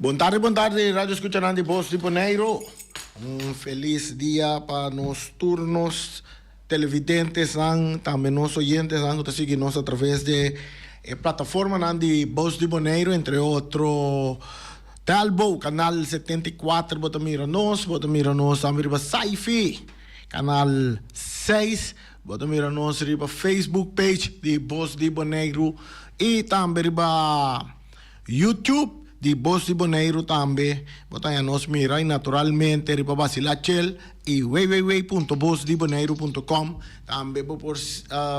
Bon tardi, bon tardi, radio escuchanan di Bos di Boneiro. Un feliz dia pa nos tur nos televidentesnan, tambe nos oyentesnan cu ta sigui nos a traves di e plataformanan di Bos di Boneiro, entre otro. Telbo, kanal 74 bo ta mira nos, bo ta mira nos tambe riba Saifi, kanal 6, bo ta mira nos riba Facebook page di Bos di Boneiru i tambe riba YouTube di Bos di Boneiru tambe bo ta haña nos mira i naturalmente riba Basilachel i www.bosdiboneiru.com tambe bo por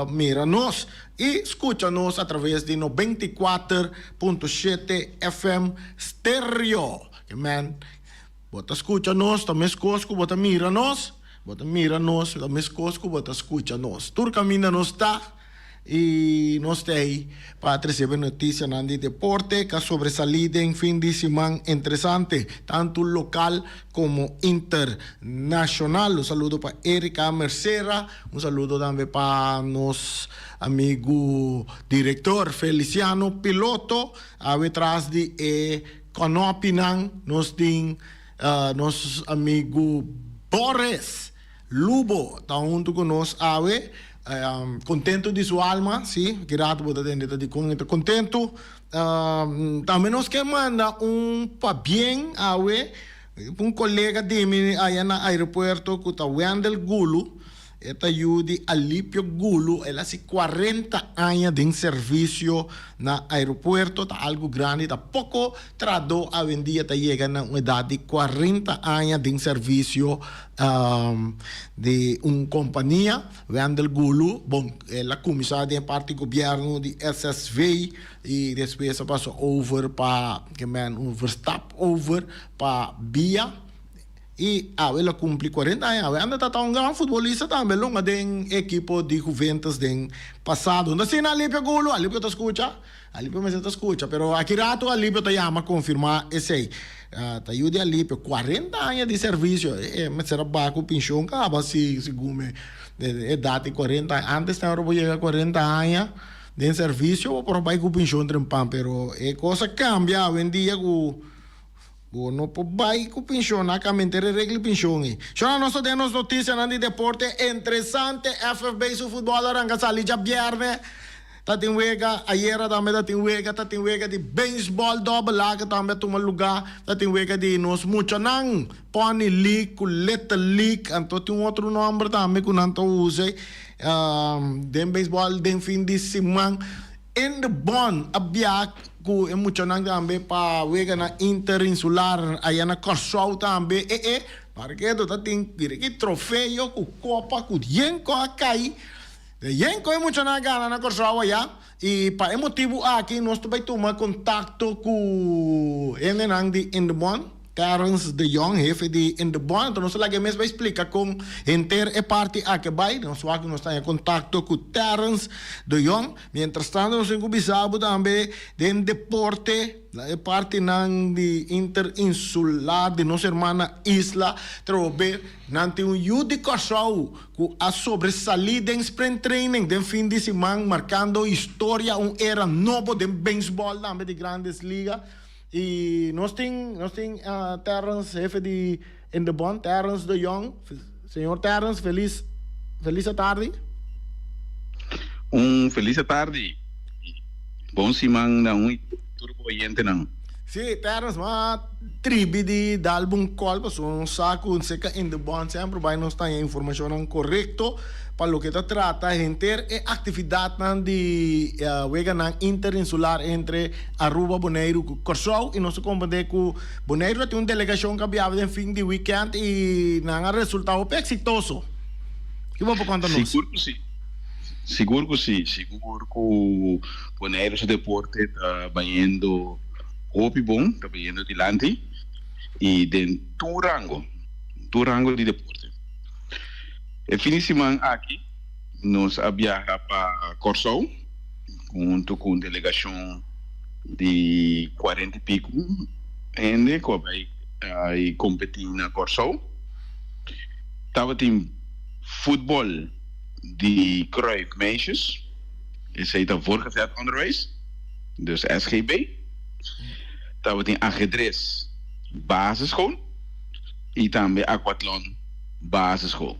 mira nos i skucha nos atraves di 94.7 FM stereo. Amen. Bo ta skucha nos ta meskos ku bo ta mira nos, bo ta mira nos ta meskos ku bo ta skucha nos. Tur kaminda nos ta. I nos ta ei pa trese bo notisianan di deporte ku a sobresalí den fin di siman interesante, tantu lokal komo internashonal. Un saludo pa Erika Mercera, un saludo tambe pa nos amigu direktor Feliciano Piloto. Awe tras di e kònòpinan nos tin nos amigu Boris. Lubo ta huntu ku nos awe, kontentu di su alma, si, ki ratu bo ta tende ta dikon e ta kontentu. Tambe nos ke manda un pabien awe pa un kolega di mi aya na aeropuerto ku ta Wendel Gulu. E ta yu di Alipio Gulu, el hasi 40 aña den servisio na aeropuerto, ta algu grandi, ta poko trahadó awendia ta yega na un edat di 40 aña den servisio di un kompania. Wendel Gulu, bon, el a kuminsá den e parti gobièrnu di SSV i despues a pasa over pa, ke men un verstap over pa bia. I awe el a kumpli 40 aña. Awe anda ta ta un gran futbolista tambe longa den ekipo di Juventus den pasado. No asina Alipio Gulu? Alipio ta skucha? Alipio mester ta skucha, pero aki rato Alipio ta yama konfirmá esei. Ta yu di Alipio, 40 aña di servisio, e mester a baha ku penshon kaba si segun mi edat di 40 aña. Antes ta ora bo yega 40 aña den servisio bo por a bai ku penshon trempan, pero e kos a kambia awendia ku Bo no por bai ku penshon, a kambia e regla di penshon ei. Shona nos ta den nos notisianan di deporte interesante. FFB su futbòl a ranka sali djabièrnè. Ta tin wega ayera tambe ta tin wega, ta tin wega di beisbòl dòbel A ku tambe a tuma lugá. Ta tin wega di nos muchanan, Pony League ku Little League, anto tin un otro nòmber tambe ku nan ta usa den beisbòl den fin di siman. Indebon a biaha ku e muchanan tambe pa weganan interinsular aya na Kòrsou tambe. E e parketo ta tin ki trofeo ku kopa ku yenko a kai. Yenko e muchanan a gana na Kòrsou aya i pa e motibu aki nos ta bai tuma kontakto ku hendenan di Indebon. Terrence de Jong, hefe di Indebon, anto nos ta laga e mes bai splika kon henter e parti aki a bai. Nos wak nos ta haña kontakto ku Terrence de Jong. Mientrastanto nos tin ku bisa bo tambe den deporte, na e partinan di interinsular di nos hermana isla trobe nan tin un yu di Kòrsou ku a sobresalí den sprint training den fin di siman markando historia un era nobo den beisbòl tambe di Grandes Liga. Y nos tin, nos tin Terrence, hefe di Indebon, Terrence de Jong. Señor Terrence, feliz, feliz atardi. Un feliz atardi. Bon siman na un y tur bo oyentenan. Sí, Terrence, m'a tribi di dal bo un call pasobra nos sa cu cerca Indebon semper bay nos ta haña informacionnan corecto pa loke ta trata henter e actividadnan di weganan interinsular entre Aruba, Boneiru ku Kòrsou i nos ta komprendé ku Boneiru ta tin un delegashon ku a biaha den fin di wikènt i nan a resultá hopi eksitoso. Ki bo por konta nos? Sigur ku si. Sigur ku si. Sigur ku Boneiru su deporte ta bayendo hopi bon, ta bayendo dilanti i den tur rango, tur rango di deporte. E fin di siman aki nos a biaha pa Kòrsou. Huntu ku un delegashon di kuarenta i piku hende ku a bai i kompetí na Kòrsou. Tabatin futbòl di Cruyff Meisjes, esei ta voortgezet onderwijs, dus SGB. Tabatin ahedres basisschool i tambe aquatlon basisschool.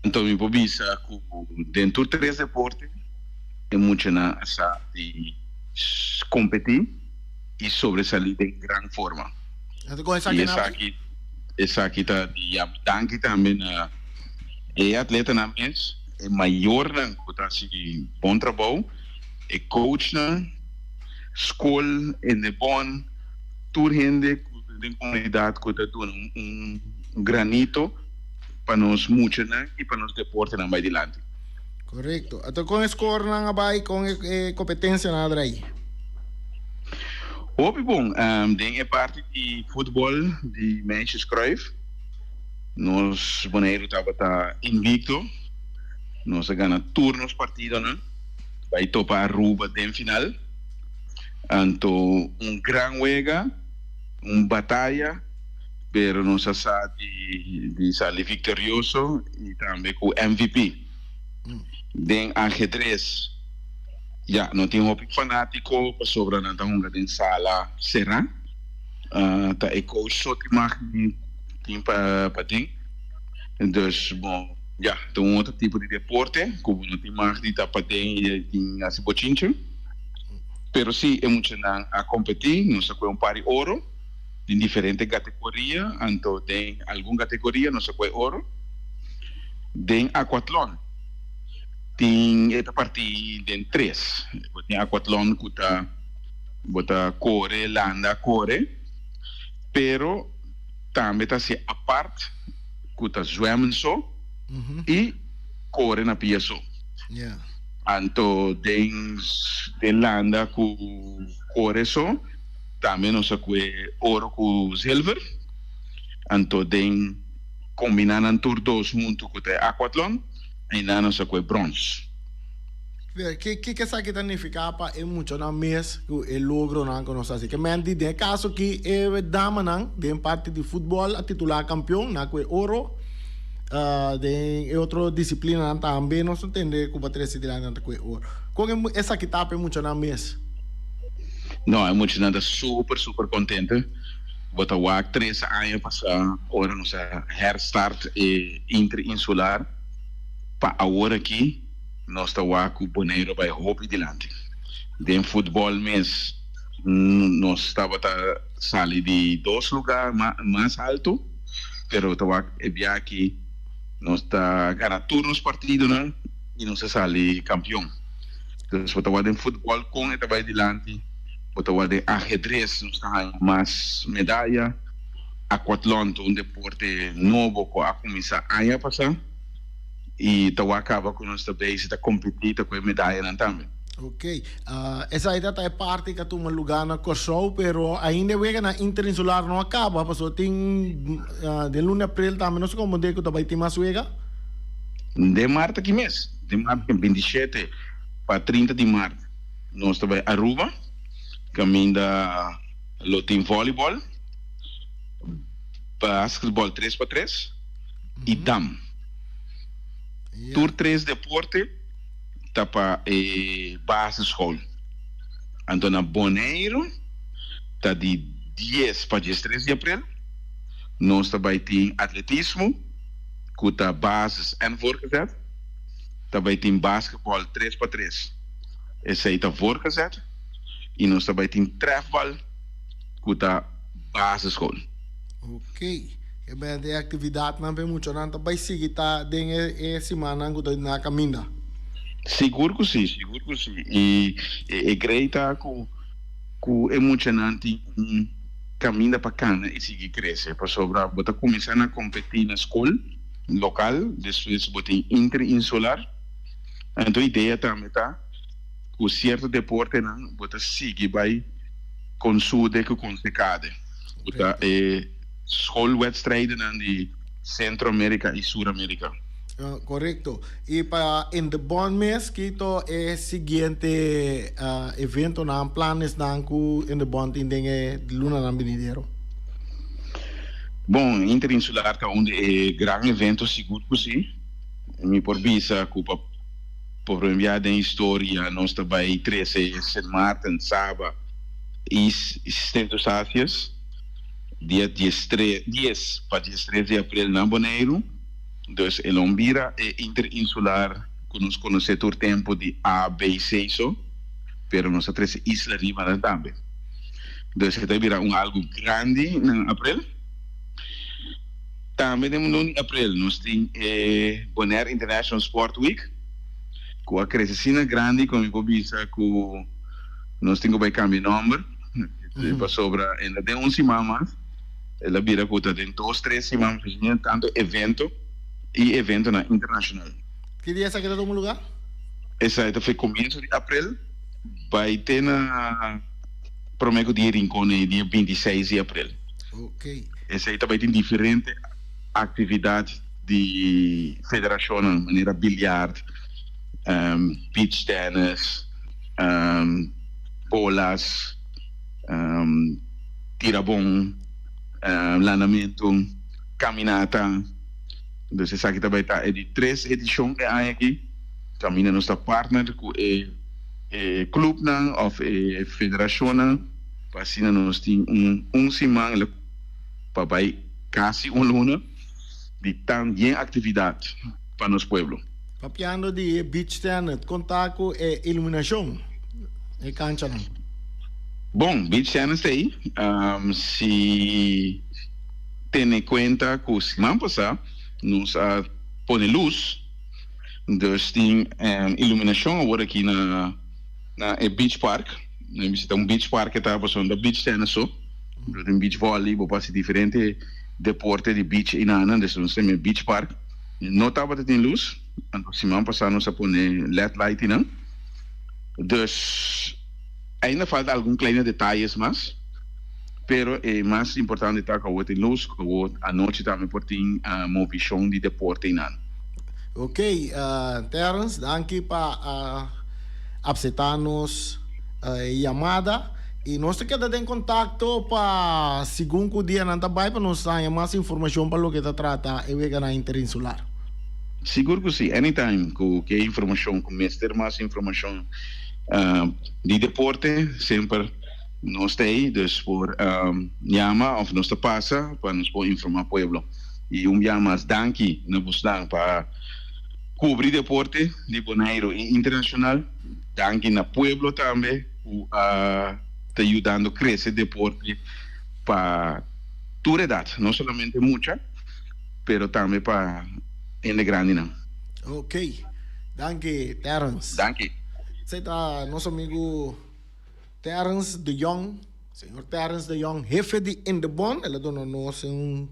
Anto mi por bisa ku den tur tres deporte e muchanan a sa di kompetí. i sobresalí den gran forma. I esaki esaki ta di yama danki tambe na e atletanan mes, e mayornan ku ta hasi bon trabou, e coachnan, skol, Endebon, tur hende ku den komunidat ku ta duna un granito pa nos muchanan i pa nos deportenan bai dilanti. Korekto. Anto kon e skornan a bai, kon e kompetensianan a drai? Hopi bon. Den e parti di futbol di Meisjes Cruyff, nos Boneiru tabata invicto. Nos a gana tur nos partidonan, bai topa Aruba den final. Anto un gran wega, un bataya, pero nos a sa di sali victorioso y tambe cu MVP. Den ajedrez ya no tin hopi fanatico pasobra nan ta hunga den sala cera. Ta e coach so tin mag di tin paden. Dus bon ya ta un otro tipo di deporte cu bo no tin mag di ta paden y tin haci bochinche. Pero si e muchanan a competi, nos a coge un par di oro. Den diferente categoria, anto den algun categoria nos a coge oro. Den aquatlon tin e ta parti den tres. Bo tin aquatlon cu ta bo ta core, landa, core, pero tambe ta haci apart cu ta zwemmen so y core na pia so. Anto den den landa cu core so tambe nos a cue oro cu zilver. Anto den kombiná nan tur dos huntu ku ta e aquatlon, einan nos a kue brons. Kiko esaki ta nifiká pa e muchanan mes ku e logronan ku nos a hasi? Ke men di den e kaso aki e damanan den parti di futbòl a titulá kampion, nan a kue oro. Den e otro disiplinanan tambe nos ta tende ku bo a trese dilanti nan ta kue oro. Kon esaki ta pa e muchanan mes? No, e muchanan ta super super kontento. Bo ta wak tres aña pasá ora nos a herstart e Interinsular pa awor aki nos ta wak ku Boneiru a bai hopi dilanti. Den futbòl mes nos tabata sali di dos lugá mas altu pero ta wak e bia aki nos ta gana tur nos partidonan i nos a sali kampion. Entonces bo ta wak den futbòl kon e ta bai dilanti. Bo ta wak den ahedres nos ta haña mas medaya. Aquatlon ta un deporte nobo ku a kuminsá aña pasá i ta wak kaba ku nos ta bezig ta kompetí ta kohe medayanan tambe. Ok. Esaki ta ta e parti ku a tuma lugá na Kòrsou, pero ainda e weganan interinsular no a kaba pasobra tin den luna di aprel tambe nos ta komprondé ku ta bai tin mas wega. Den mart aki mes, den mart 27 pa 30 di mart. Nos ta bai Aruba kaminda lo tin volleyball, basketball tres pa tres i dam. Tur tres deporte ta pa e basisschool. Anto na Boneiru ta di dies pa diestres di aprel nos ta bai tin atletismo ku ta basis en voorgezet, ta bai tin basketball tres pa tres. Esei ta voorgezet y nos ta bay tin trefbal cu ta basisschool. Ok. E bende e actividadnan pa e muchanan ta bay sigui ta den e simannan cu ta na caminda. Sigur cu si, sigur cu si. Y e grei ta cu cu e muchanan tin un caminda pa cana y sigui crece. Pasobra bo ta cuminsa na competi na school local, despues bo tin interinsular. Anto idea tambe ta ku sierto deportenan bo ta sigui bai Consude ku Consecade, ku ta e schoolwedstrijdennan di Centro America i Sur America. Korekto. I pa Indebon mes, kito e siguiente eventonan, planesnan ku Indebon tin den e lunanan binidero? Bon, Interinsular ta un di e gran evento sigur ku si. Mi por bisa ku pa prome bia den historia nos ta bai trese Sint Maarten, Saba i Sint Eustatius dia dies pa diestres di aprel na Boneiru. Dus e lo bira e interinsular ku nos konosé tur tempu di A, B, C so, pero nos ta trese isla riba nan tambe. Dus e ta bira un algu grandi na aprel. Tambe den luna di aprel nos tin e Bonaire International Sport Week ku a krese asina grandi ku mi por bisa ku nos tin ku bai kambia nòmber pasobra e no den un siman mas el a bira ku ta den dos tres siman pasobra tin tantu evento i eventonan internashonal. Ki dia esaki ta tuma lugá? Esaki ta for komienso di aprel bai te na promé ku dia Rincon ei, dia 26 di aprel. Esei ta bai tin diferente aktividat di federashonnan manera bilyart, beach tennis, bolas, tira bon, landamentu, kaminata. Dus esaki ta bai ta e di tres edishon e aña aki. Kaminda nos ta partner ku e klupnan òf e federashonnan pa asina nos tin un un siman pa bai kasi un luna di tan yen aktividat pa nos pueblo. Papiando di e beach tennis, kon ta ku e iluminashon e kanchanan? Bon, beach tennis ta ei. Si tene kuenta ku siman pasá nos a pone lus. Dus tin iluminacion awor aki na na e beach park. Mi bisita un beach park e ta pasobra no ta beach tennis so. Pero tin beach volley, bo por haci diferente deporte di beach einanan. Dus nos tin e beach park. No tabata tin luz, anto siman pasa nos a pone led light einan. Dus ainda falta algun kleine detayes mas. Pero e mas importante ta ku awor tin lus, ku awor anochi tambe por tin movishon di deporte einan. Ok, Terrence, danki pa a apseptá nos yamada i nos ta keda den kontakto pa segun ku dianan ta bai pa nos haña mas informashon pa loke ta trata e weganan interinsular. Sigur ku si, anytime ku ke informashon, ku mester mas informashon di deporte, semper. Nos ta ei, dus por yama of nos ta pasa pa nos por informa pueblo. Y un bia mas danki na bosnan pa cubri deporte di Boneiru y internacional. Danki na pueblo tambe cu a ta yudando crece deporte pa tur edad, no solamente mucha, pero tambe pa hende grandinan. Ok, danki Terrence. Danki. Esey ta nos amigo. Terrence de Jong, señor Terrence de Jong, hefe di Indebon, el a duna nos un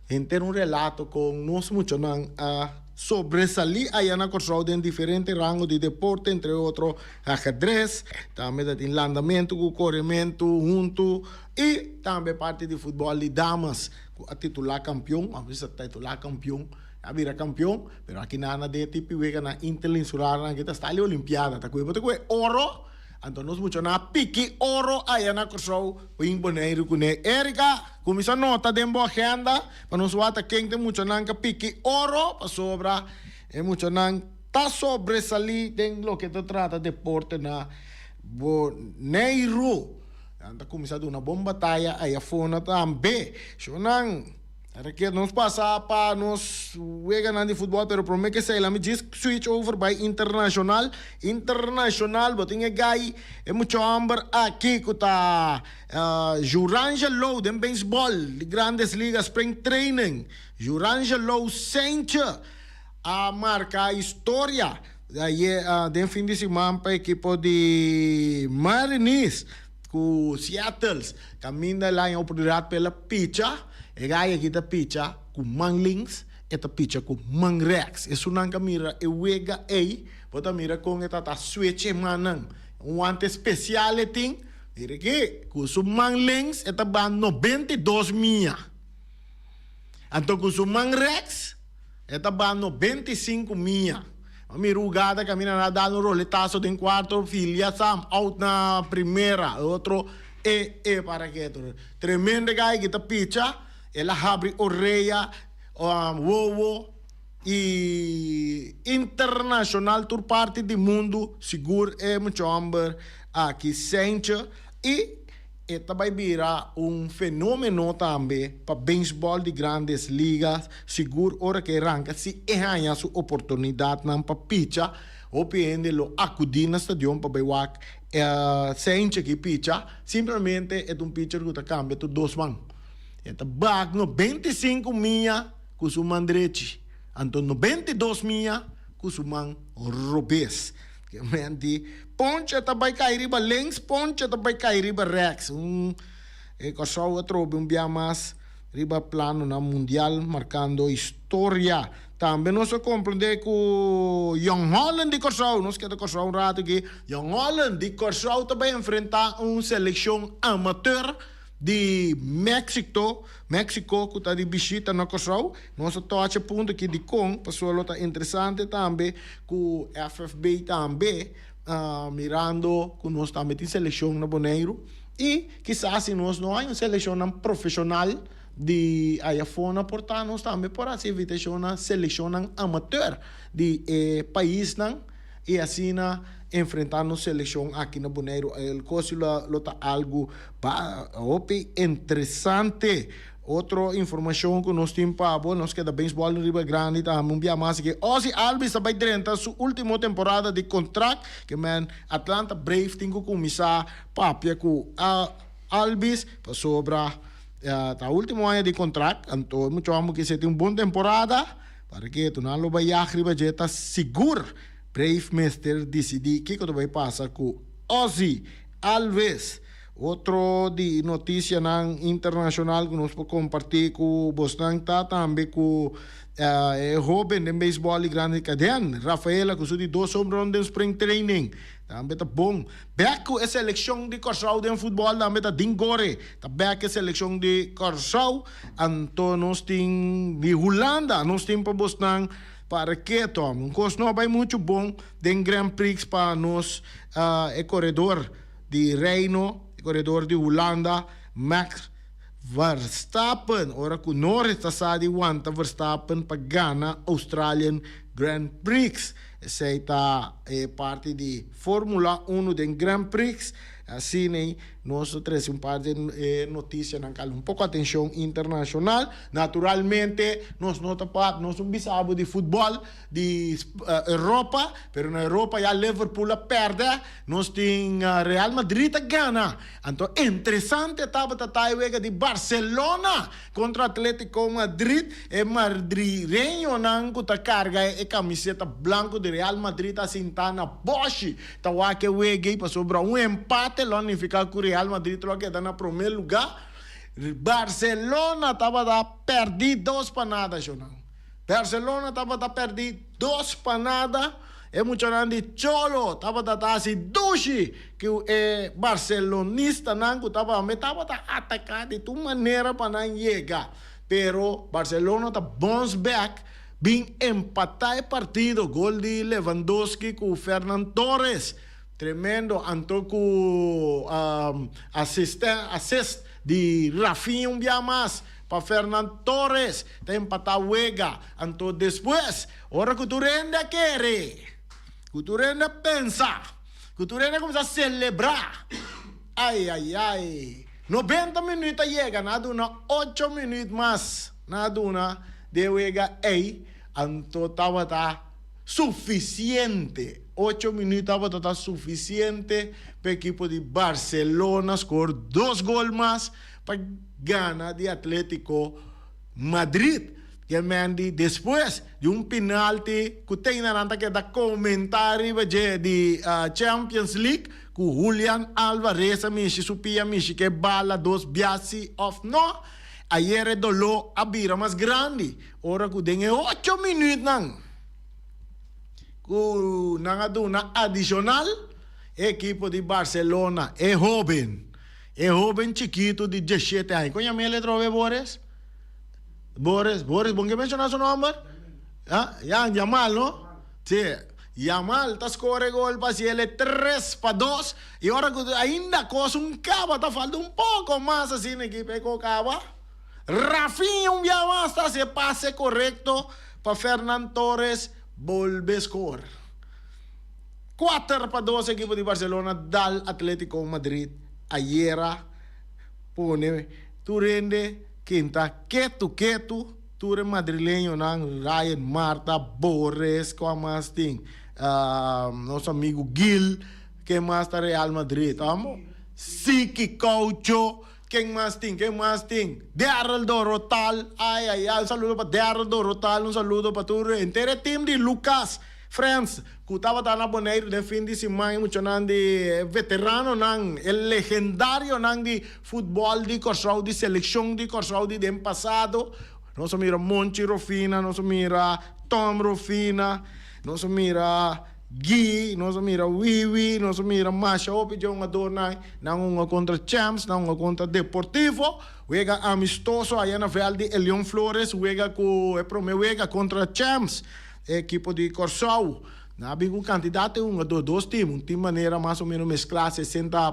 henter un relato con nos muchanan a sobresalí aya na Kòrsou den diferente rango di deporte, entre otro ajedrez, tambe ta tin landamentu ku korementu huntu i tambe parti di futbòl di damas ku a titulá kampion, a bisa titulá kampion, a bira kampion, pero aki nan a den e tipi weganan interinsularnan aki ta sta li olimpiada, ta koe bo ta koe oro. Anto nos muchanan a piki oro aya na Kòrsou bin Boneiru kuné. Erika, kuminsá nota den bo agenda pa nos wak ta ken ta e muchanan ka piki oro pasobra e muchanan ta sobresalí den loke ta trata deporte na Boneiru. Nan ta kuminsá duna bon bataya aya fona tambe. Shownan. Rekeer nos pasa pa nos weganan di futbol pero prome ke esei lami djis switch over bai internacional. Internacional bo tin e guy e mucha homber aki ku ta Jurangelo den baseball di Grandes Ligas spring training. Jurangelo Seintje a marka historia den fin di siman pa ekipo di Mariners. Ku Seattles kaminda el haña oportunidat pa el a picha, e gaya aki ta picha ku man links, e ta picha ku man rèks. Esunnan ka mira e wega ei, bo ta mira kon e ta ta switch e mannan. Un wante spesial e tin, mira aki, ku su man links e ta ban 92 mia. Anto ku su man rèks e ta ban 95 mia. A mira hugada kaminda nan a dal un roletaso den kuarto, filia Sam out na primera, e otro e e para keto. Tremendo guy ki ta picha, el a habri orea, wowo i internashonal tur parti di mundu, sigur e mucha hòmber aki Seintje i. E ta bai bira un fenomeno tambe pa beisbòl di Grandes Ligas, sigur ora ku e ranka si e haña su oportunidatnan pa picha. Hopi hende lo akudí na stadion pa bai wak Cijntje ki picha. Simplemente e ta un picher ku ta kambia tur dos man. E ta bak 95 mia ku su man drechi, anto 92 mia ku su man robes. Ke men di ponche ta bai kai riba links, ponche ta bai kai riba rèks. Un e Kòrsou atrobe un bia mas riba planonan mundial markando historia. Tambe nos a komprendé ku Jong Holland di Kòrsou, nos keda Kòrsou un ratu aki, Jong Holland di Kòrsou ta bai enfrentá un selekshon amateur di Mexico, Mexico ku ta di bishita na Kòrsou. Nos a tocha e punto aki dikon, pasobra lo ta interesante tambe ku FFB tambe mirando ku nos tambe tin selekshon na Boneiru i kisas si nos no hay un selekshonnan profeshonal di aya afó por ta nos tambe por hasi invitashon na selekshonnan amateur di e paisnan i asina enfrentá nos selekshon aki na Boneiru. El kos lo ta algu hopi interesante. Otro informashon ku nos tin pa bo, nos keda beisbòl riba grandi tambe un bia mas aki. Ozzie Albies ta bai drenta su último temporada di kontrakt, ke men Atlanta Braves tin ku kuminsá papia ku Albies pasobra ta último aña di kontrakt, anto e mucha hòmber kisé tin un bon temporada, para ke tu nan lo bai yag riba dje ta sigur. Braves mester disidí kiko ta bai pasa ku Ozzie Albies. Otro di noticianan internacional cu nos por comparti cu bosnan ta tambe cu e hoben den baseball di Grande Caden, Rafaela cu su di dos home run den spring training. Tambe ta bon. Bek cu e seleccion di Corsou den futbol tambe ta Dean Gore. Ta bek e seleccion di Corsou. Anto nos tin di Hulanda, nos tin pa bosnan para keto. Un cos no a bay mucho bon den Grand Prix pa nos e coredor. Di Reino, e koredor di Hulanda, Max Verstappen, ora ku Norris ta sa di wanta Verstappen pa gana Australian Grand Prix. Esei ta e parti di Formula Uno den Grand Prix. Asina nos ta trese un par di e notisianan ku a un poko atenshon internashonal. Naturalmente nos no ta papia, nos no bisa bo di futbòl di Europa, pero na Europa ya Liverpool a pèrdè. Nos tin Real Madrid a gana. Anto interesante tabata ta e wega di Barcelona contra Atletico Madrid. E madrileñonan cu ta carga e camiseta blanco di Real Madrid a sinta na boshi ta wak e wega ey pasobra un empate lo a nifica cu Real Madrid lo a keda na prome luga. Barcelona tabata perdi dos pa nada shownan. Barcelona tabata pèrdí dos pa nada. E muchanan di Cholo tabata ta hasi dushi ku e barcelonistanan ku tabata me tabata ataká di tur manera pa nan yega. Pero Barcelona ta bons bèk bin empatá e partido. Gol di Lewandowski ku Fernan Torres. Tremendo anto ku assist di Rafinha un bia mas. Pa Fernan Torres ta empatá wega. Anto despues, ora ku tur hende a kere, ku tur hende a pensa, ku tur hende a kuminsá selebrá, ai, ai, ai, 90 minüt a yega, nan a duna ocho minüt mas, nan a duna di e wega ei, anto tabata sufisiente, ocho minüt tabata ta sufisiente pa e ekipo di Barcelona skor dos gol mas pa gana di Atletico Madrid. Ke men di despues di un penalti ku teina nan ta keda komenta riba dje di Champions League ku Julian Alvarez a mishi su pia mishi ke bala dos bia si of no. Ayer e doló a bira mas grandi ora ku den e ocho minütnan ku nan a duna adishonal e ekipo di Barcelona e hoben E hoben chikitu di diesshete aña. Kon yama el atrobe, Boris? Boris, Boris, bon ke menshoná su nòmber? Ah, ya, Yamal, no? Sí, Yamal ta skor e gol pa hasiel e 3-2. I ora ku ainda kos un kaba, ta falta un poko mas asina ekipo e ko kaba. Rafinha un bia mas ta hasi e pase korekto pa Fernan Torres bolbe skor. 4-2 ekipo di Barcelona dal Atletico Madrid ayera pone tur hende kinta ketu ketu tur e madrileñonan Ryan Marta, Boris, kua mas tin? Nos amigu Gil, ken mas ta Real Madrid? Amo? Siki Caucho, ken mas tin? Ken mas tin? Daryl Dorotal, ay ay ay, un saludo pa Daryl Dorotal, un saludo pa tur henter e team di Lucas Friends ku tabata na Boneiru den fin di siman, e muchanan di e veteranonan, e legendarionan di futbòl di Kòrsou, di selekshon di Kòrsou di den pasado. Nos a mira Monchi Rofina, nos a mira Tom Rofina. Nos a mira Guy, nos a mira Wiwi, nos a mira masha hopi dje hungadornan. Nan hunga kontra Champs, nan hunga kontra Deportivo. Wega amistoso aya na vèlt di Elion Flores, wega ku e promé wega kontra Champs, e ekipo di Kòrsou. Nan a bin ku kantidat di hungador, dos tim, un tim manera mas o ménos mesklá sesenta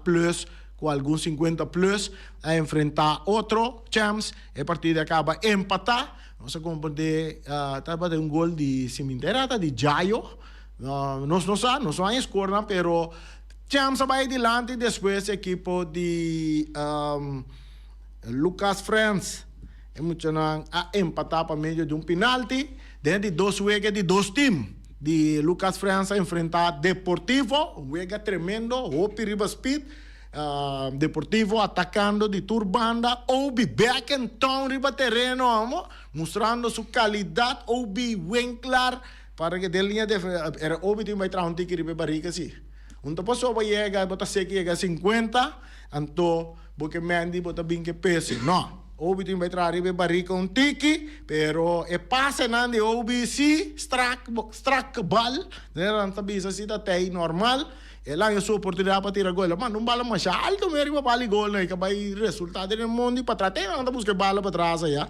plus ku algun sinkuenta plus a enfrentá otro Champs. E partido a kaba empatá. Nos a comprende tabata un gol di si mi entera ta di Jayo nos no sa nos no a score nan pero Champs a bay dilanti despues ekipo di Lucas Frens e muchanan a empata pa medio di un penalti den di dos wega di dos team di Lucas Frens a enfrenta Deportivo un wega tremendo hopi riba speed. Deportivo atacando di tur banda, Obi back in town riba tereno amo, mustrando su calidad, Obi Winklar para que den linea defe, era Obi tin bay traha un tiki riba e barica si. Un ta paso bo yega, bo ta seki yega 50, anto bo ke Mendy bo ta bin ke pese. No, Obi tin bay traha riba e barica un tiki, pero e pasenan di Obi si strak, strak bal, nan ta bisa si ta tey normal. El haña su oportunidat pa tira gol. El a manda un bala masha alto mei riba pal di gol nan. E ka bai resultá den e mondi patras. Te nan ta buska e bala patras aya.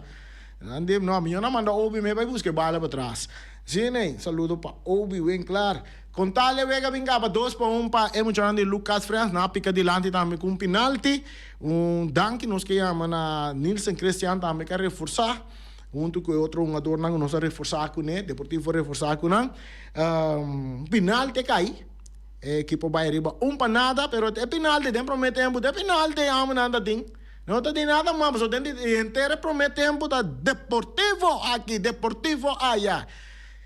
Nan di, no, mijo nan manda Obi mei bai buska e bala patras. Si nei, saludo pa Obi Winklar. Kontal e wega bin kaba 2-1 pa e muchanan di Lucas Friends. Nan a pika dilanti tambe ku un pinalti. Un danki nos ke yama na Nilsen Christian tambe ku a reforsá huntu ku e otro hungadornan ku nos a reforsá kuné, Deportivo a reforsá ku nan. Un pinalti a kai. E ekipo bai riba un pa nada, pero e penalti den prome tempu, te penalti amo nan ta tin. No ta tin nada mas, pasobra den di henter e prome tempu ta Deportivo aki, Deportivo aya.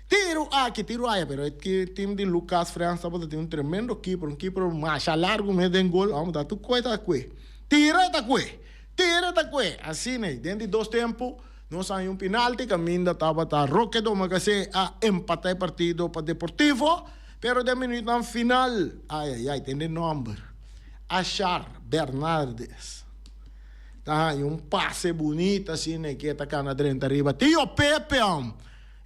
Tiru aki, tiru aya, pero e team di Lucas Frens tabata tin un tremendo keeper, un keeper masha largu mes den gol, amo ta tur koe ta kue. Tira ta kue, tira ta kue. Asina ei, den di dos tempu nos haña un penalti kaminda tabata Roque Domacassé a empata e partido pa Deportivo. Pero den minuutnan final, ay ay ay, tende nomber, Ashar Bernardes ta haña un pase bunita asina e ke ta kana drenta riba Tio Pepe hom.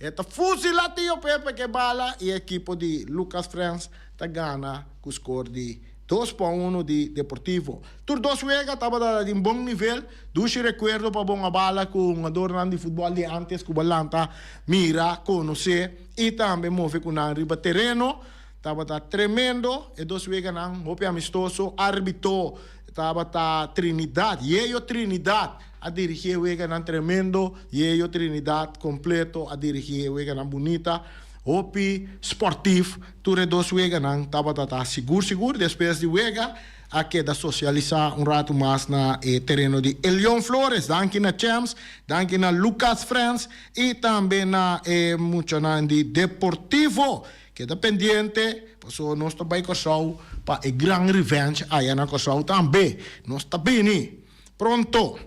E ta fusila Tio Pepe ke bala y e ekipo di Lucas Frens ta gana ku skor di 2-1 di Deportivo. Tur dos wega tabata di un bon nivel. Dushi rekuerdo pa bon a bala ku hungadornan di futbòl di antes ku bo a lanta mira, konosé. I tambe move ku nan riba tereno tabata tremendo. E dos weganan hopi amistoso. Arbito tabata Trinidad, Yeyo Trinidad a dirigi e weganan tremendo. Yeyo Trinidad kompleto a dirigi e weganan bunita. Hopi sportif tur e dos weganan tabata ta sigur sigur. Despues di wega a keda sosialisá un ratu mas na e tereno di Elion Flores. Danki na Champs, danki na Lucas Frens i tambe na e muchanan di Deportivo. Keda pendiente pasobra nos ta bai Kòrsou pa e gran revenge aya na Kòrsou tambe. Nos ta bini pronto.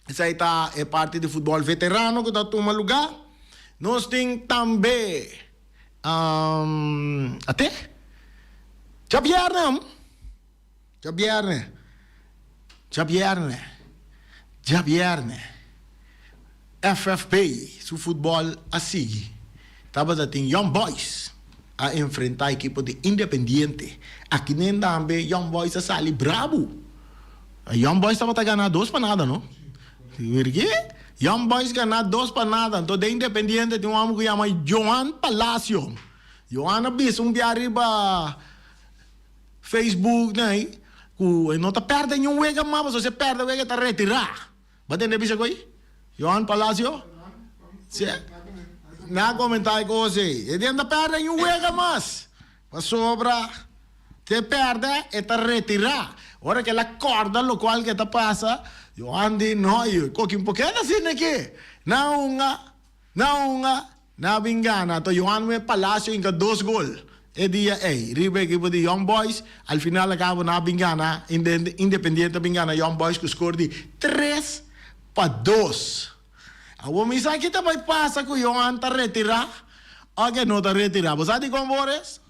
Esei ta e parti di futbòl veterano ku ta tuma lugá. Nos tin tambe ate djabièrnè am. Djabièrnè, djabièrnè, djabièrnè FFP su futbòl a sigui. Tabata tin Young Boys a enfrentá ekipo di Independiente. Aki nen tambe Young Boys a sali brabu. Young Boys tabata gana dos pa nada no? Mira ki Young Boys gana dos pa nada. Anto den Independiente tin un hòmber ku yama Johan Palacio. Johan a bisa un bia riba Facebook nei ku e no ta pèrdè niun wega mas pasobra si e pèrdè wega e ta retirá. Bo a tende bisa ku ei? Johan Palacio? Si. Nan a komentá e kos ei. E di e no ta pèrdè niun wega mas pasobra si e pèrdè e ta retirá. Ora ku el a kòrda lokual ke ta pasa, Johan di no, koki un pokeda asina ke. Nan hunga, nan hunga. Nan a bin gana, anto Johan Palacio hinka dos gol e dia ei riba e ekipo di Young Boys. Al final a kabo nan a bin gana, Independiente a bin gana Young Boys ku skor di 3-2. Awor mi sa ki ta bai pasa ku Johan ta retirá o ke no ta retirá. Bo sa dikon Boris?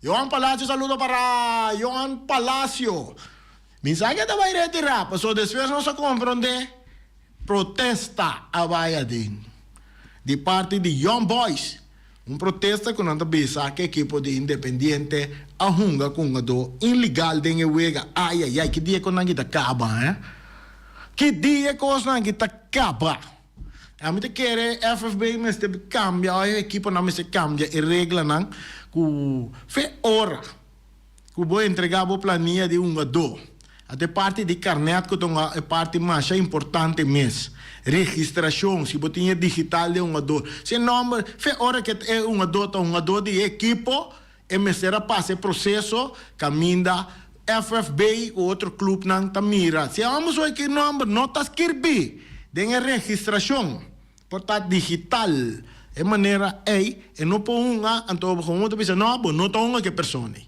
Johan Palacio saludo para Johan Palacio. Mi sa ke ta bai retirá pasobra despues nos a komprondé. Protesta a bai aden di parti di Young Boys, un protesta ku nan ta bisa ku ekipo di Independiente a hunga ku hungadó inlegal den e wega. Ai ai ai, ki dia e kosnan aki ta kaba he? Ki dia e kosnan aki ta kaba? Ami ta kere FFB mester kambia òf e ekiponan mester kambia e reglanan ku fe ora. Ku bo entregá bo plania di hungadó. Anto e parti di karnèt ku ta un e parti masha importante mes. Registrashon, si bo tin e digital di e hungadó. Si e nòmber, fe ora ku e hungadó ta hungadó di e ekipo, e mester a pasa e proseso kaminda FFB ku otro klupnan ta mira. Si e hòmber su e nòmber no ta skirbí den e registrashon. Por ta digital. E manera ei e no por hunga, anto bo gewoon ta bisa no, bo no ta hunga ku e persona ei.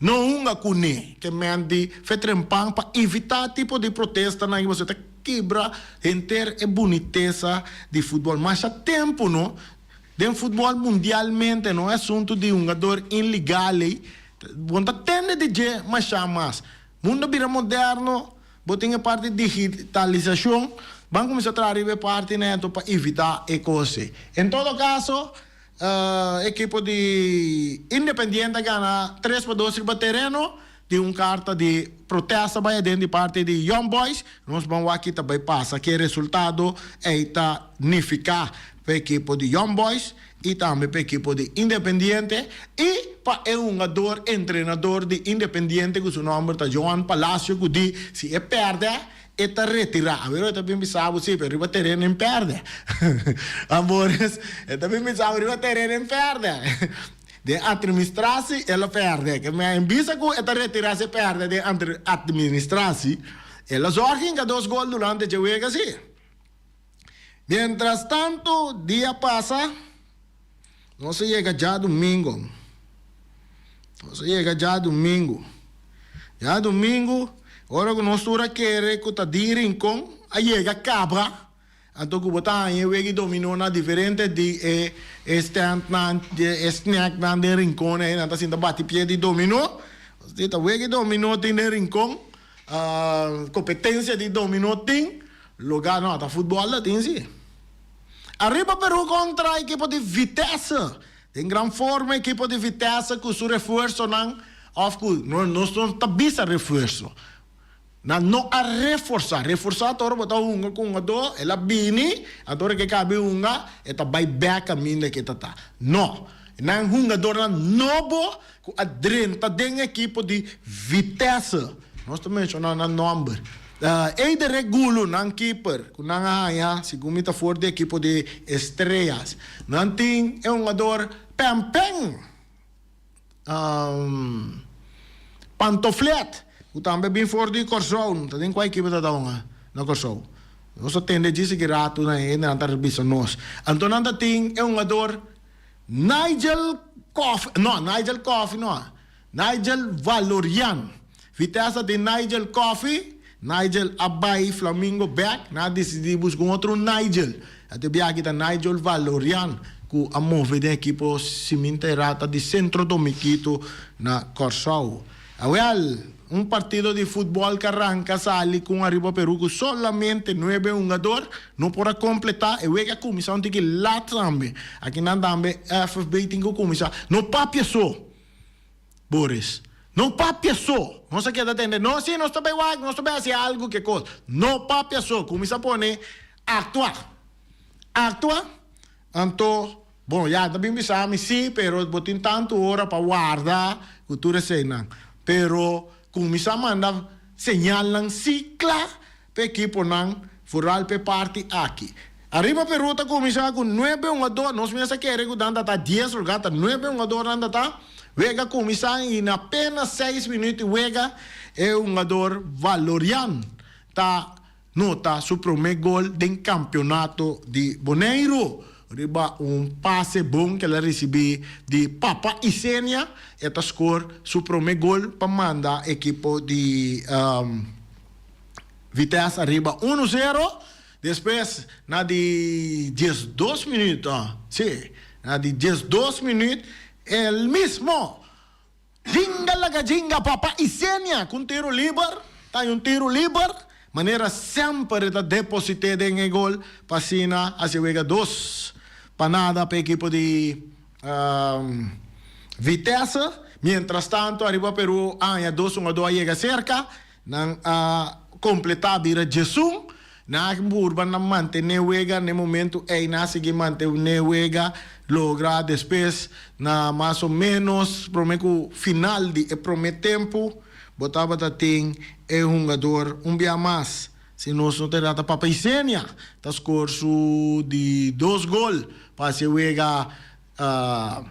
No hunga kuné, ke men di fe trempan pa evitá tipo di protestanan i boso ta kibra henter e bunitesa di futbòl. Masha tempu no, den futbòl mundialmente no e asuntu di hungador inlegal ei, bo no ta tende di dje masha mas. Mundo a bira moderno. Bo tin e parti digitalisashon, ban kuminsá traha riba e parti neto pa evitá e kos ei. En todo kaso, ekipo di Independiente a gana 3-2 riba tereno di un karta di protesta bai aden di parti di Young Boys. Nos ban wak ki ta bai pasa, ke resultado ei ta nifiká pa ekipo di Young Boys i tambe pa ekipo di Independiente i pa e hungador entrenador di Independiente ku su nòmber ta Johan Palacio ku di si e pèrdè e ta retirá. Awor e ta bin bisa bo si pero riba tereno en pèrdè. Amores e ta bin bisa bo riba tereno en pèrdè. Den atministrasi el a pèrdè. Ke men a bisa ku e ta retirá si e pèrdè den atministrasi el a zòrg hinka dos gol durante dje wega si. Mientras tanto dia pasa, nos a yega djadumingo. Nos a yega djadumingo. Djadumingo, ora ku nos tur a kere ku ta di Rincon a yega kaba, anto ku bo ta haña e wega di dominó na diferente di e e stèntnan, e snèknan den Rincon ei, nan ta sinta bati pie di dominó. Nos di ta wega di dominó tin den Rincon, kompetensia di dominó tin. Lugar no ta futbol ta tin si. Ariba Peru contra ekipo di Vitesse. Den gran forma ekipo di Vitesse cu su refuerzonan of cu no nos no ta bisa refuerzo. Nan no a reforza. Reforza ta ora bo ta hunga cu hungador el a bini anto ora ke cabi hunga e ta bay bek caminda ke ta ta. No. Nan hungadornan nobo Ku a drenta den ekipo di Vitesse. Nos ta menshoná nan nòmber. Eider Regulo, nan kiper, ku nan a haña, segun mi ta for di ekipo di Estrellas. Nan tin e hungador Pèmpèn Pantoflet, ku tambe bin for di Kòrsou. No ta den kua ekipo ta ta hunga na Kòrsou. Nos a tende djis aki ratu nan e nan ta bisa nos. Anto nan ta tin e hungador. Nigel Coffie, no, Nigel Coffie no, Nigel Valorian. Vitesse tin Nigel Coffie, Nigel a bai Flamingo bek, nan a disidí buska un otro Nigel. Anto e biaha aki ta Nigel Valorian ku a move den ekipo Siminta e Rata di Centro Domiquito na Kòrsou. Awel, un partido di futbòl ku a ranka sali ku un Ariba Peru ku solamente nuebe hungador no por a kompletá. E wega a kuminsá un tiki lat tambe. Akinan tambe FFB tin ku kuminsá. No papia so, Boris. No papia so. Nos a keda tende, no si nos ta bai wak, nos ta bai hasi algu ke kos. No papia so. Kuminsá pone aktua. Aktua, anto. Bon, ya ta bin bisa mi si, pero bo tin tantu ora pa warda ku tur eseinan. Pero kuminsá manda señalnan si kla pa ekiponan, foral pa e parti aki. Ariba Peru ta kuminsá ku nuebe hungador, nos mes a kere ku nan ta ta dies lugar, ta nuebe hungador nan ta ta. Wega kuminsá i na apenas seis minuut di wega e hungador Valorian ta nota su promé gol den kampionato di Boneiru. Riba un pase bon ku el a risibí di Papa Isenia, e ta skor su promé gol pa manda ekipo di Vitesse ariba unu sero. Despues na di 12 minüt, si, na di 12 minüt el mismo Jinga laga jinga papa Isenia ku un tiro liber ta un tiro liber manera semper e ta deposit'é den e gol pa asina hasi wega dos pa nada pa ekipo di Vitesse. Mientras tanto ariba Peru a haña dos hungadó a yega serka Nan a kompletá bira 11. Nan a purba na mantené wega n'e momentu ei. Nan a sigui mantené wega, logra despues na mas o ménos promé ku final di e promé tempu, bo tabata tin e hungador un bia mas. Si nos no ta erá ta Papa Isenia ta skor su di dos gol pa hasi e wega 3-1.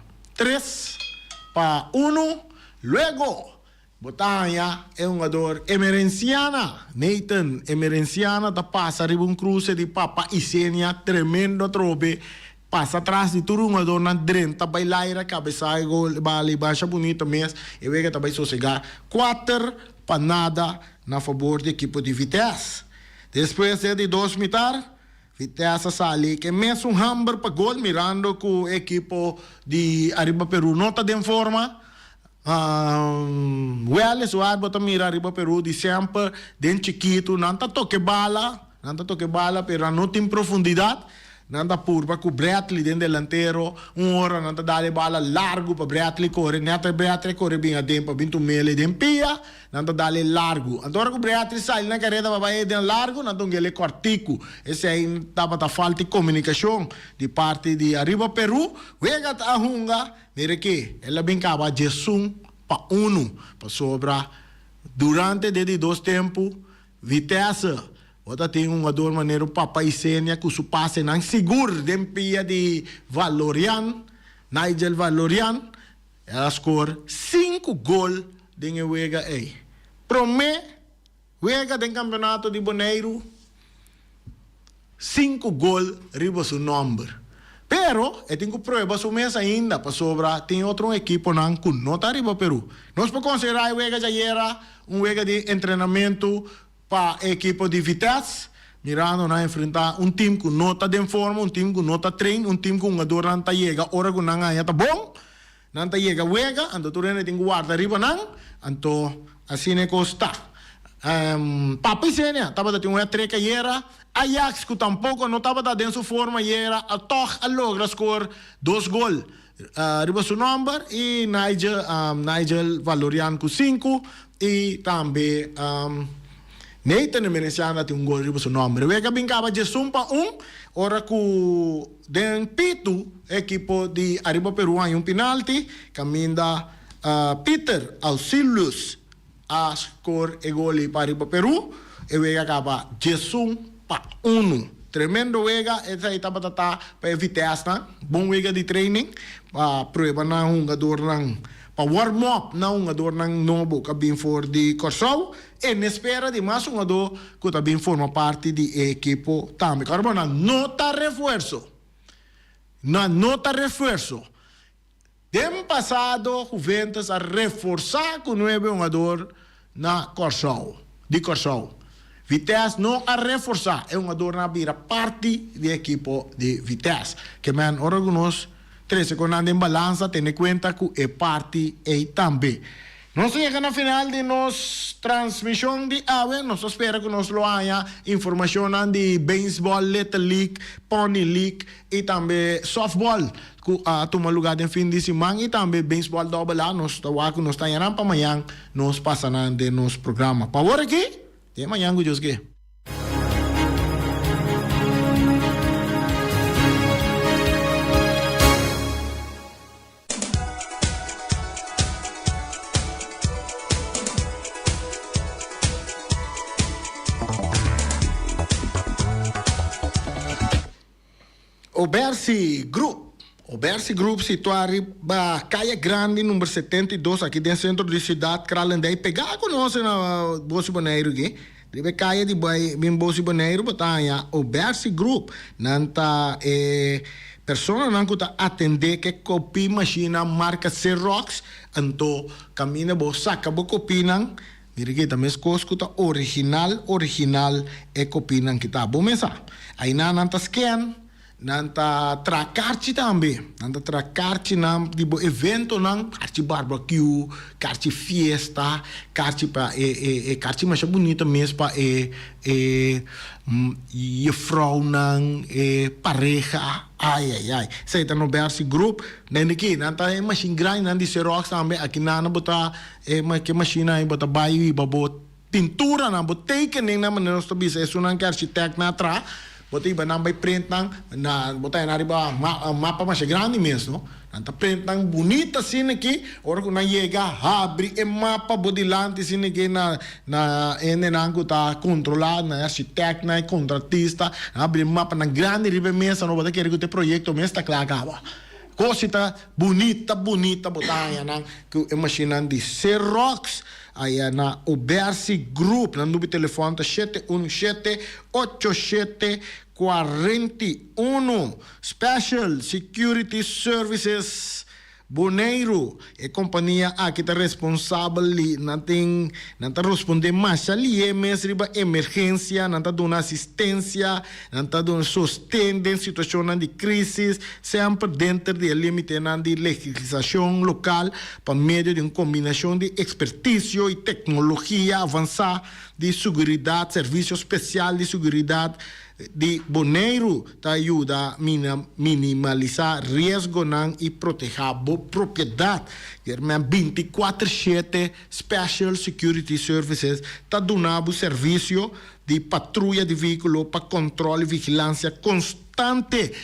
Luego Bo ta haña e hungador Emerenciana, Nathan Emerenciana ta pasa riba un kruse di Papa Isenia tremendo atrobe, pasa tras di tur hungadornan drenta bai laira kabesá e gol bali basha bunito mes, e wega ta bai sosegá 4-0 na fabor di ekipo di Vitesse. Despues den di dos mitar, Vitesse a sali ku e mesun hamber pa gol mirando ku e ekipo di Ariba Peru no ta den forma. Wel es waar bo ta mira riba Peru di semper den chikitu nan ta toke bala, nan ta toke bala pero nan no tin profundidad, nan ta purba ku Bradley den delantero, un ora nan ta dal e bala largu pa Bradley kore, net Bradley kore bin aden pa bin tumele den pia, nan ta dal e largu. Anto ora ku Bradley sali na kareda pa bai den largu nan ta ungel e kòrtiku, esei tabata falta di komunikashon di parti di ariba Peru, wega ta hunga. Mira ki, el a bin kaba 11-1, pasobra durante de di dos tempu, Vitesse bo ta tin un hungador manera Papa Isenia ku su pasenan sigur den pia di Valorian, Nigel Valorian, el a skor sinku gol den e wega ei. Promé Wega den kampeonato di Boneiru, sinku gol riba su nòmber. Pero e tin ku prueba su mes ainda pasobra tin otro ekiponan ku no ta riba Peru. Nos por konsiderá e wega djayera un wega di entrenamentu pa e ekipo di Vitesse, mirando nan enfrentá un tim ku no ta den forma, un tim ku no ta train, un tim ku hungadornan ta yega ora ku nan haña ta bon. Nan ta yega wega, anto tur hende tin ku warda riba nan, anto asina e kos ta. Papa Isenia tabata tin un hat-trick ayera, Ajax ku tampoko no tabata den su forma ayera a tòg a logra skor dos gol riba su nòmber i Nigel Nigel Valorian ku sinku i tambe Nathan Emerenciano a tin un gol riba su nòmber. E wega bin kaba 11-1 ora ku. Den pitu e ekipo di Ariba Peru haña un pinalti kaminda Peter Auxilius a skor e goli pa Ariba Peru. E wega kaba 11-1. Tremendo wega esei tabata ta pa e Vitesnan. Bon wega di training pa prueba nan hungadornan pa warm up nan hungadornan nobo ku a bin for di Kòrsou. En espera di mas hungadó ku ta bin forma parti di e ekipo tambe. Kòrda bo, nan no ta refuerso. Nan no ta refuerso. Den pasado Juventus a reforsá ku nuebe hungador na Kòrsou, di Kòrsou. Vitesse no a reforsá, e hungadornan a bira parti di e ekipo di Vitesse. Ke men ora ku nos trese ku nan den balansa tene kuenta ku e parti ei tambe. Nos a yega na final di nos transmishon di awe. Nos ta spera ku nos lo haña informashonnan di beisbòl, Little League, Pony League i tambe sòftbòl ku a tuma lugá den fin di siman i tambe beisbòl dòbel A. Nos ta wak ku nos ta haña nan pa mañan nos pasa nan den nos programa. Pa awor aki, te mañan ku Dios ke. Obersi Group Obersi Group situá riba Kaya Grandi number 72 aki den sentro di siudat Kralendijk pegá ku nos na Bosi Boneiru aki. Riba e kaya di bai bin Bosi Boneiru bo ta haña Obersi Group. Nan ta e. Personanan ku ta atendé ku e kopi mashinnan marka Xerox, anto kaminda bo saka bo kopinan, mira ki ta meskos ku ta original original e kopinan ki ta. Bo mes sa, ainan nan ta scan, nan ta traha karchi tambe, nan ta traha karchinan di bo eventonan, karchi barbecue, karchi fiesta, karchi pa e e e karchi masha bunita mes pa e E jefrounan, e pareha, ai ai ai. Esei ta no Bersi Group. Den di ki nan ta e mashin grandinan di Xerox tambe. Aki nan bo ta e ke mashinnan ei bo ta bai riba bo pinturanan, bo tekeningnan manera nos ta bisa esunnan ke architectnan a traha. Bo ta hiba nan bai print nan na bo ta haya nan riba mapa masha grandi mes no. Nan ta print nan bunita asina aki ora ku nan yega habri e mapa bo dilanti asina aki na na hendenan ku ta kontrola na e architectnan e kontratista nan habri e mapanan grandi riba e mesa no bo ta kere ku ta e proyekto mes ta kla kaba. Kosi ta bunita bunita bo ta haña nan ku e mashinnan di Xerox aya na Obersi Group. Nan nubi telefòn ta shete unu shete ocho shete 41. Special Security Services Boneiru. E kompania aki ta responsabel li nan tin nan ta rospondé masha lié mes riba emergensia, nan ta duna asistensia, nan ta duna sosten den situashonnan di krísis, semper denter di e límitenan di legislashon lokal pa medio di un kombinashon di ekspertisio i teknologia avansá di seguridat, servisio spesial di seguridat di Boneiru ta yuda minimalisá riesgonan i protehá bo propiedat. Germen 24 shete Special Security Services ta duna bo servisio di patruya di vehíkulo pa kòntròl i vigilansia konstante.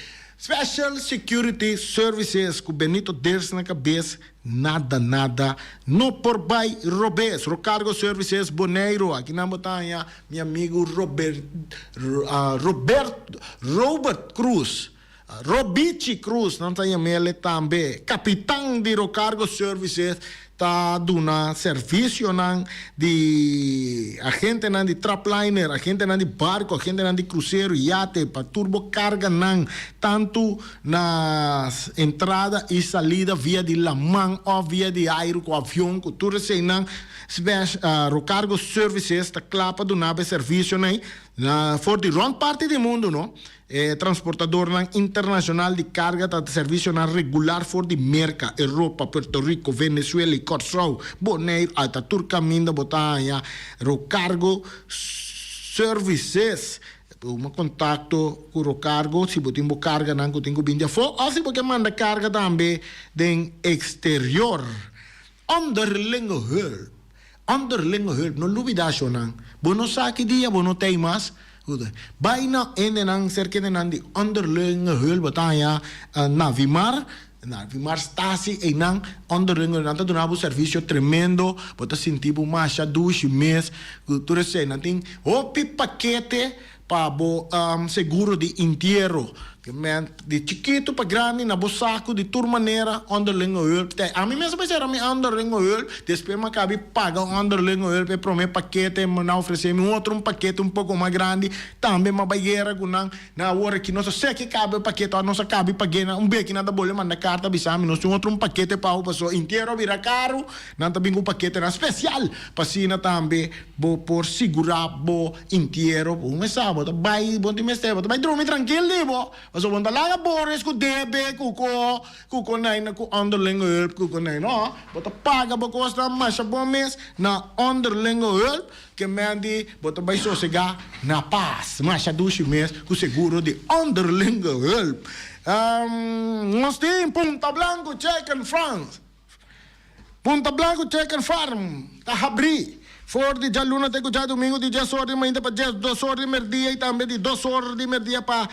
Special Security Services ku Benito Ders na kabes Nada nada no por bai robes. Rocargo Services Boneiru, aki nan bo ta haña mi amigu Robert Robert Robert Cruz, Robichi Cruz nan ta yam'ele tambe, kapitan di Rocargo Services ta duna servisionan di agentenan di trapliner, agentenan di barko, agentenan di krusero, yate pa tur bo karganan tantu Na entrada i salida via di laman òf via di airu ku avion ku tur eseinan Rocargo Services ta kla pa duna bo e servisionan ei na for di rònt parti di mundu no. E transportadornan internashonal di karga ta servisionan regular for di Merka, Europa, Puerto Rico, Venezuela i Kòrsou, Boneiru, ta tur kaminda bo ta haña Rocargo Services. Tuma kontakto ku Rocargo si bo tin bo karganan ku tin ku bin di afó òf si bo ke manda karga tambe den eksterior. Onderlinge hulp, Onderlinge hulp, no lubidá shonnan. Bo no sa ki dia bo no t'ei mas. Bai na hendenan, serka hendenan di Onderlinge hulp, bo ta haña Navimar, Navimar Stasi einan, Onderlinge hulp, nan ta duna bo servisio tremendo, bo ta sinti bo masha dushi mes. Ku tur esei nan tin hopi pakete pa bo seguro di intiero. Di chikitu pa grandi na bo saku di tur manera onderlinge hulp ta. Ami mes a bay sera mi onderlinge hulp, despues mi a kabi paga onderlinge hulp e prome pakete, nan a ofrece mi un otro un pakete un poko mas grandi, tambe mi a bay yera ku nan. Na awor aki nos a seki kabe e pakete ora nos a kabi pag'e nan un beki nan ta bolbe manda karta bisa mi nos tin otro un pakete pa bo pasobra intiero a bira karu. Nan ta bin ku paketenan spesial pa asina tambe bo por sigurá bo intiero. Bo mester bo ta bai bo tin mester bo ta bai drumi trankil di bo pasobra bo no ta laga bores ku debe ku ko ku konai ku onderlinge hulp ku konai no bo ta paga bo kosnan masha bon mes na onderlinge hulp ke men di bo ta bai sosegá na pas masha dushi mes ku seguro di onderlinge hulp. Nos tin Punta Blanco Chicken Farms. Punta Blanco Chicken Farm ta habrí for di djaluna te ku djadumingu di dies or di mainta pa diesdos or di merdia i tambe di dos or di merdia pa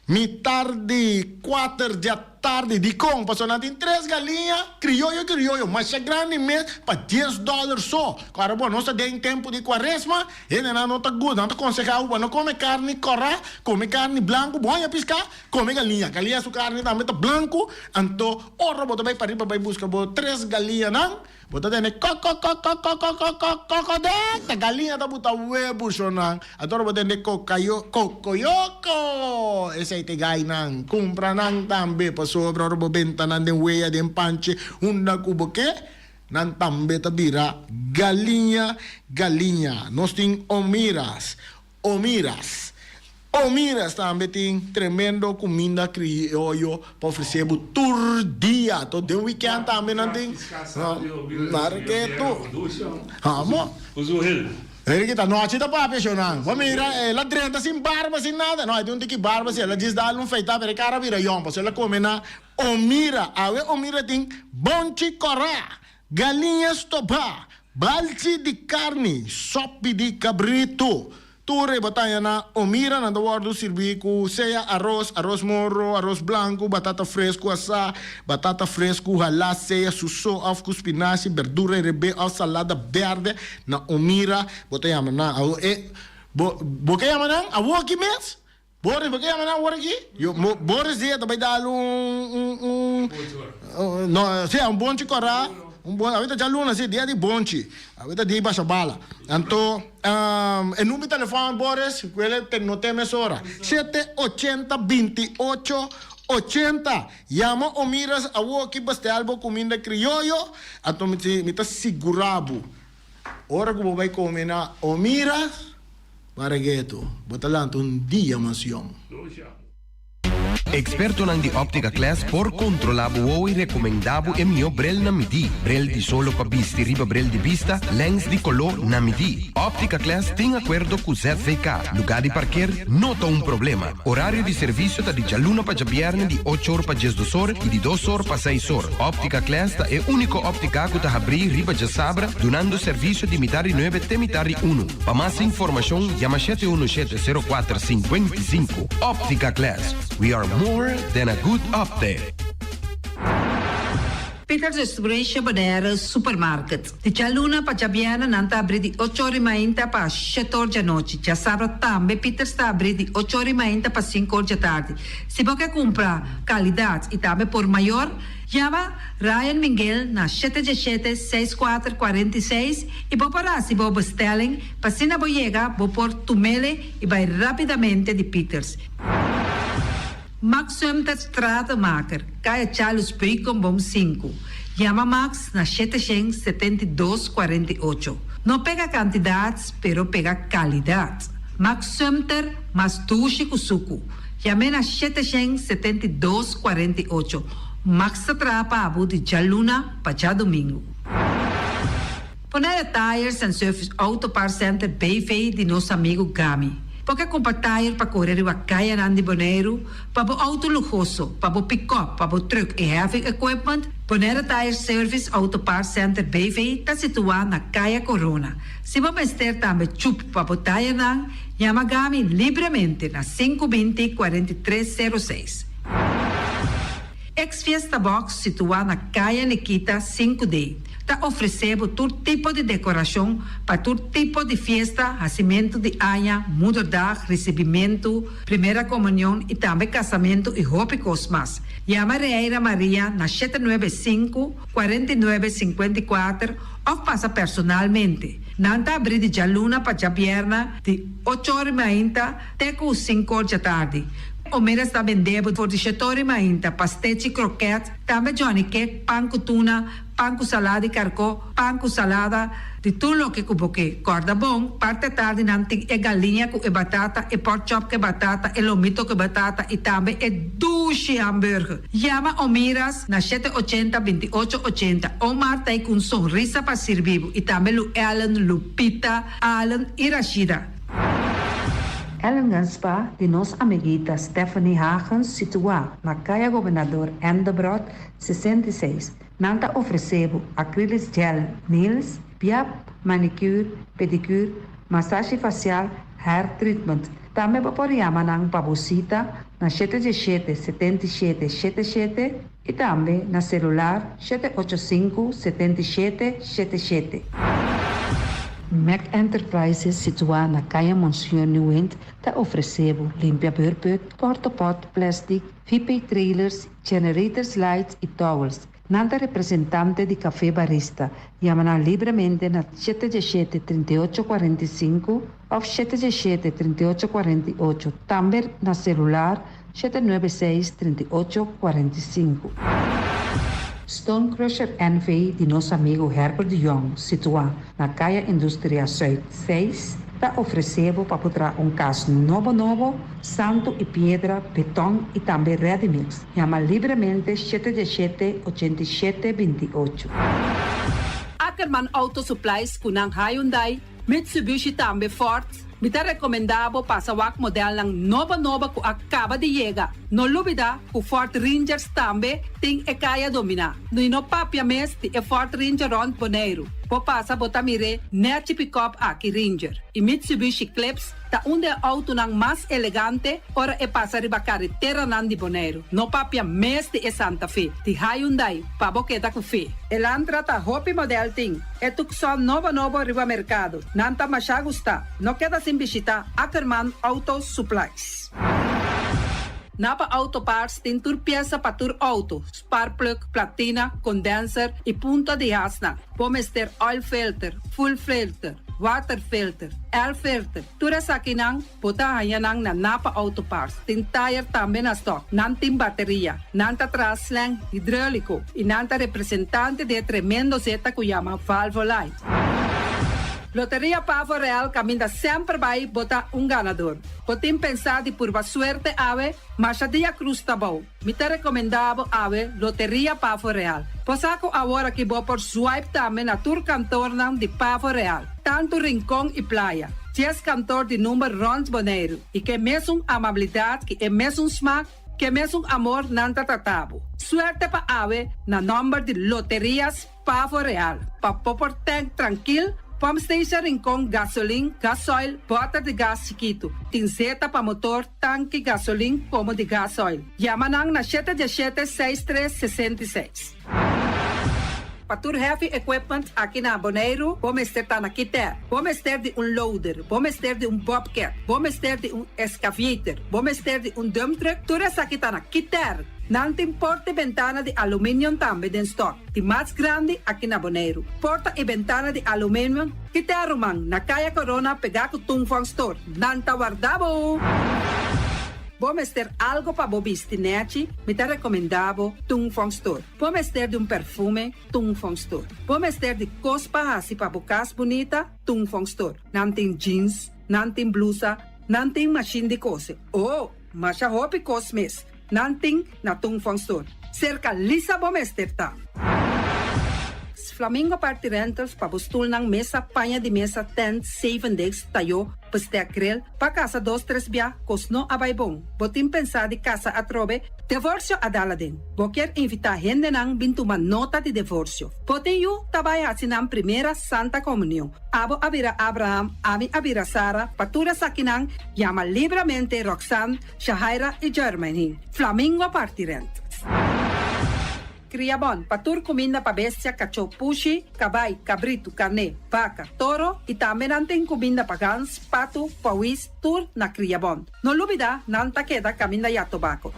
mitar di kuater dja. atardi. Dikon? Pasobra nan tin tres galiña, krioyo krioyo, masha grandi mes, pa dies dòler so. Kòrda bo, nos ta den tempu di kuaresma, hendenan no ta gusta, nan ta konsehá bo pa no kome karni kòrá, kome karni blanku, bo haña piská, kome galiña. Galiña su karni tambe ta blanku, anto ora bo ta bai pariba bai buska bo tres galiñanan, Bo ta tende kòkòkòkòkòkòkòkòkòdèk, ta galiña ta buta webu shonnan. Anto ora bo tende kokayo kokoyoko, esei ta e gainan. Kumpra nan tambe, pasobra ora bo benta nan den wea, den panchi, unda ku bo ke, nan tambe ta bira galiña galiña. Nos tin omiras. Omiras. Omiras tambe tin tremendo cuminda crioyo pa ofrece bo tur dia. To den weekend tambe nan tin. Narketu. Amo. Heri kita nochi ta papia shonan. Bo mira el a drenta sin barba sin nada. No, e tin un tiki barba si el a djis dal un feita pero e cara bira yòn pasobra el a come na Omira. Awe Omira tin bonchi cora. Galiña stobá, balchi di karni, sòpi di kabritu. Tur e bataya na Omira nan ta wòrdu sirbí ku sea aros, aros moro, aros blanku, batata fresku asá, batata fresku halá, sea su so òf ku spinashi, berdura herebé òf salada bèrdè. Na Omira bo ta yama nan awor e bo bo ke yama nan awoki mes? Boris, bo ke yama nan awor aki? Yo, Boris di e ta bai dal un, un, un, no, si, un bonchi kòrá, un bon, awor ta djaluna, si, dia di bonchi, awor ta dia di basha bala. Anto, e number di telefòn, Boris, ku el te not'é mesora, shete ochenta binti ocho ochenta. Yama Omiras awoki bestel bo kuminda krioyo, anto mi si, mi ta sigurá bo, ora ku bo bai kome na Omiras, Baregeto, bo ta lanta un dia mas yong. Ekspertonan di Optica Class por kontrolá bo wowo i rekomendá bo e mihó brel na midí. Brel di solo pa bisti riba brel di bista, lèns di koló na midí. Optica Class tin akuerdo ku ZVK. Lugá di parker no ta un problema. Orario di servisio ta di djaluna pa djabièrnè di ocho or pa diesdos or i di dos or pa seis or. Optica Class ta e úniko óptika ku ta habrí riba djasabra dunando servisio di mitar di nuebe te mitar di unu. Pa mas informashon yama shete unu shete sero kuater sinkuenta i sinku. Optica Class, we are more than a good optic. Peters Restaurantje Bonaire Supermarket. Di djaluna pa djabièrnè nan ta abrí di ocho or di mainta pa shete or djanochi. Djasabra tambe Peters ta abrí di ocho or di mainta pa sinku or djatardi. Si bo ke kumpra kalidat i tambe por mayor, yama Ryan Minguel na shete djeshete seis kuater kuarenta i seis i bo por hasi bo bestelling pa asina bo yega bo por tumele i bai rapidamente di Peters. Max Sumter Stratenmaker, Kaya Charles Beukenboom sinku. Yama Max na shete shen 72 48. No pega kantidat, pero pega kalidat. Max Sumter mas dushi ku suku. Yam'é na 772 48. Max ta traha pa bo di djaluna pa djadumingu. Bonaire Tires and Service Auto Parts Center BV di nos amigu Gami. Bo ke kumpra tire pa kore riba kayanan di Boneiru, pa bo outo luhoso, pa bo pikòp, pa bo trùk i heavy equipment? Bonaire Tire Service Auto Parts Center BV ta situá na Kaya Corona. Si bo mester tambe chup pa bo tayernan, yama Gami libremente na sinku binti 43 sero seis. Ex Fiesta Box situá na Kaya Nikita sinku D ta ofresé bo tur tipo di dekorashon pa tur tipo di fiesta, hasimentu di aña, moederdag, risibimentu, primera komunion i tambe kasamentu i hopi kos mas. Yama Reira Maria na shete nuebe sinku, 49 54 òf pasa personalmente. Nan ta abrí di djaluna pa djabièrnè di ocho ora i mainta te ku sinku or djatardi. Omeras ta bende bo for di shetor i mainta, pastechi, kroket, tambe johnny cake, pan ku tuna, pan ku salada di karkó, pan ku salada, di tur loke ku bo ke. Kòrda bon, parti atardi nan tin e galiña ku e batata, e pork chop ku e batata, e lomito ku e batata i tambe e dushi hamburger. Yama Omiras na shete ochenta, 28 ochenta. Omar ta ei ku un sonrisa pa sirbi bo i tambe Lu Ellen, Lupita, Allen i Rashida. Ellingen Spa di nos amiguita Stephanie Hagens situá na Kaya Gobernador Endebrot 66. Nan ta ofresé bo acrylic gel nails, piap, manicure, pedicure, masashi fasial, hair treatment. Tambe bo por yama nan pa bo sita na shete diesshete 77 shete shete i tambe na selular 785 77 shete shete. Mac Enterprises situá na Kaya Monsignor Nieuwind ta ofresé bo limpia beurput, portapot, plastic, VP trailers, generators lights i towels. Nan ta representante di Café Barista. Yama nan libremente na 717 38 45 òf 717 38 48. Tambe na selular 796 38 45. Stone Crusher NV di nos amigu Herbert de Jong, situá na Kaya Industria Zuid 6, ta ofresé bo pa traha un kas nobo nobo, santu i piedra, beton i tambe ready mix. Yama libremente 717 87 28. Ackerman Auto Supplies ku nan Hyundai, Mitsubishi tambe Ford. Mi ta rekomendá bo pasa wak modelnan nobo nobo ku a kaba di yega. No lubidá ku Ford Rangers tambe tin e kaya dominá. No i no papia mes di e Ford Ranger rònt Boneiru. Bo pasa bo ta mir'é nèchi pick-up aki Ranger. I Mitsubishi Eclipse ta un di e outonan mas elegante ora e pasa riba kareteranan di Boneiru. No papia mes di e Santa Fe, di Hyundai, pa bo keda ku fe. Elantra ta hopi model tin. E Tucson nobo nobo riba merkado. Nan ta masha gustá. No keda sin bishitá Ackerman Auto Supplies. Napa Auto Parts tin tur piesa pa tur outo, sparkplug, platina, condenser i punta di hasnan. Bo mester oil filter, fuel filter, water filter, air filter. Tur esakinan bo ta haña nan na Napa Auto Parts. Tin tire tambe na stock. Nan tin bateria. Nan ta traha slang hidráuliko i nan ta representante di e tremendo zeta ku yama Valvoline. Loteria Pavo Real kaminda semper bai bo ta un ganador. Bo tin pensá di purba suerte awe? Masha dia krus ta bou. Mi ta rekomendá bo awe Loteria Pavo Real. Bo sa ku awor aki bo por swipe tambe na tur kantornan di Pavo Real, tantu Rincon i Playa. 10 kantor di number rònt Boneiru i ku e mesun amabilidat, ku e mesun smak, ku e mesun amor nan ta trata bo. Suerte pa awe na nòmber di Loterias Pavo Real. Pa bo por tank trankil, Pump Station Rincon, gasolin, gasoil, bòter di gas chikitu. Tin zeta pa motor, tanki, gasolin komo di gasoil. Yama nan na 717 63 66. Pa tur heavy equipment aki na Boneiru, bo mester ta na Kiter. Bo mester di un loader, bo mester di un bobcat, bo mester di un excavator, bo mester di un dump truck, tur esaki ta na Kiter. Nan tin porta i bentana di aluminium tambe den stock, di mas grandi aki na Boneiru. Porta i bentana di aluminium, Kiter ruman, na Kaya Corona pegá ku Tung Fong Store. Nan ta warda bo! Bo mester algo pa bo bisti nèchi? Mi ta rekomendá bo Tung Fong Store. Bo mester di un perfume? Tung Fong Store. Bo mester di kos pa hasi pa bo kas bunita? Tung Fong Store. Nan tin jeans, nan tin blusa, nan tin mashin di kose. Oh, masha hopi kos mes. Nan tin na Tung Fong Store. Serka Lisa bo mester ta. Flamingo Party Rentals pa bo stulnan, mesa, paña di mesa, tent, zeven desk, tayó, bestek, grill, pa kasa dos tres bia, kos no a bai bon. Bo tin pensá di kasa atrobe? Divorsio a dal aden. Bo kier invitá hendenan bin tuma nota di divorsio. Bo tin yu ta bai hasi nan primera Santa Komunion. Abo a bira Abraham, ami a bira Sara, pa tur esakinan yama libramente Roxanne, Shahaira i Jermaine. Flamingo Party Rentals. Kriabon, pa tur kuminda pa bestia, kachó, pushi, kabai, kabritu, karné, baka, toro i tambe nan tin kuminda pa gans, patu, pawis, tur na Kriabon. No lubidá, nan ta keda kaminda ya tobako.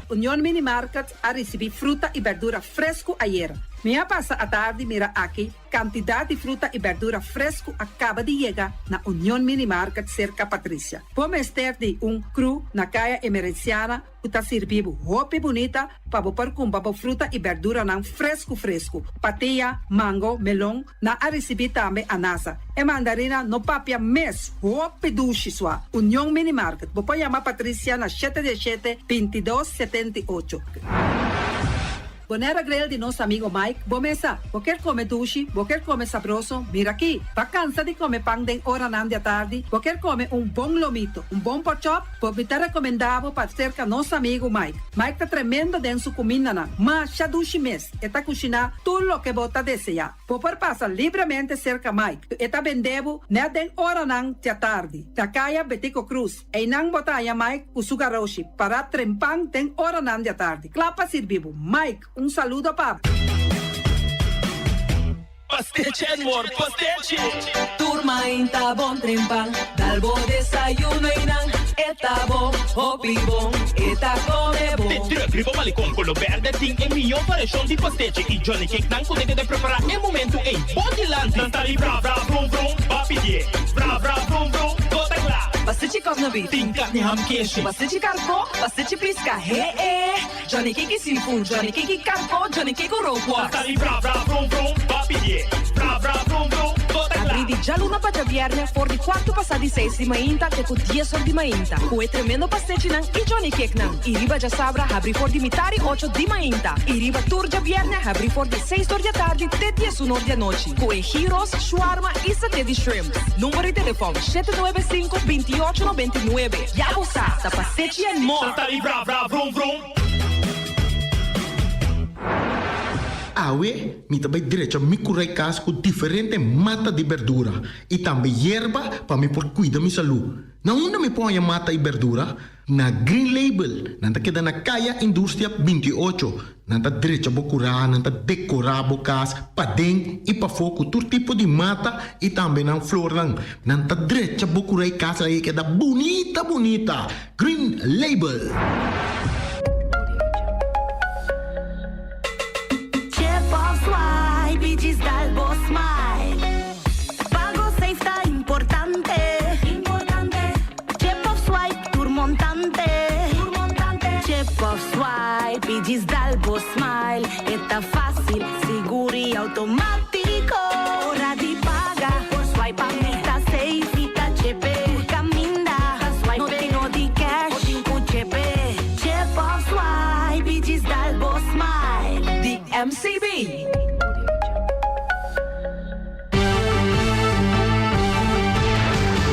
Union Mini Market a risibí fruta i bèrdura fresku ayera. Mi a pasa atardi mira aki kantidat di fruta i bèrdura fresku a kaba di yega na Union Mini Market serka Patricia. Bo mester di un kru na Kaya Emerenciana ku ta sirbi bo hopi bunita pa bo por kumpra bo fruta i bèrduranan fresku fresku. Patia, mango, melon, nan a risibí tambe anasa. E mandarina no papia mes, hopi dushi sua. Union Mini Market, bo por yama Patricia na 7 17 22 78. Bonaire Grill di nos amigo Mike, bo mesa. Bo kier come dushi, bo kier come sabroso, mira aki. Ba cansa di come pan den oranan di atardi, bo kier come un bon lomito, un bon porkchop, bo mi ta recomenda bo pa cerca nos amigo Mike. Mike ta tremendo den su cumindanan, masha dushi mes, e ta cushina tur loke bo ta desea. Bo por pasa libremente cerca Mike, e ta bende bo net den oranan di atardi, na caya Betico Croes. Einan bo ta haña Mike ku su garoshi pará trempan den oranan di atardi, kla pa sirbi bo. Mike, un saludo pa bo. Pastechi and more pastechi! Tur mainta bon trempan, dal bo desayuno einan e ta bon, hopi bon, e ta come bon. De truck riba Malecon Kolo Berde tin e mihó variashon di pastechi i Johnny Cake nan ku ta keda prepará e momentu ei bo dilanti. Nan ta di bra bra vrum vrum, ba pidié bra bra vrum vrum, bo ta kla. Pastechi kòf na bif. Tin karni ham keshi. Pastechi karkó, pastechi piska, he e. Johnny Cake i seafood, Johnny Cake i karkó, Johnny Cake ku rookworst. Nan ta di bra bra vrum vrum, ba pidié bra bra vrum vrum, bo ta kla. Abrí di djaluna pa djabièrnè for di kuartu pasá di seis di mainta te ku dies or di mainta ku e tremendo pastechinan i Johnny Cakenan. I riba djasabra habrí for di mitá di ocho di mainta i riba tur djabièrnè habrí for di seis or di atardi te diesun or di anochi ku e gyros, shawarma i saté di shrimp. Number di telefòn, shete nuebe sinku, binti ocho nobenta i nuebe. Ya bo sa, ta Pasechi and more! Nan ta di bra bra vrum vrum. Awe mi ta bai drecha mi kurai kas ku diferente mata di berdura i tambe yerba pa mi por kuida mi salú. Na unda mi por haña mata i berdura? Na Green Label, nan ta keda na Kaya Industria 28. Nan ta drecha bo kurá, nan ta dekorá bo kas paden i pafó ku tur tipo di mata i tambe nan flornan. Nan ta drecha bo kurá i kas ei keda bunita bunita. Green Label. Chip of swipe i djis dal bo smile. Pago safe ta importante. Chip of swipe tur montante. Chip of swipe i djis dal bo smile. E ta fácil, sigur i automático. Ora di paga, por swipe a mi ta safe i ta chepe. Tur caminda, no tin no di cash, bo tin cu chepe. Chip of swipe i djis dal bo smile. Di MCB.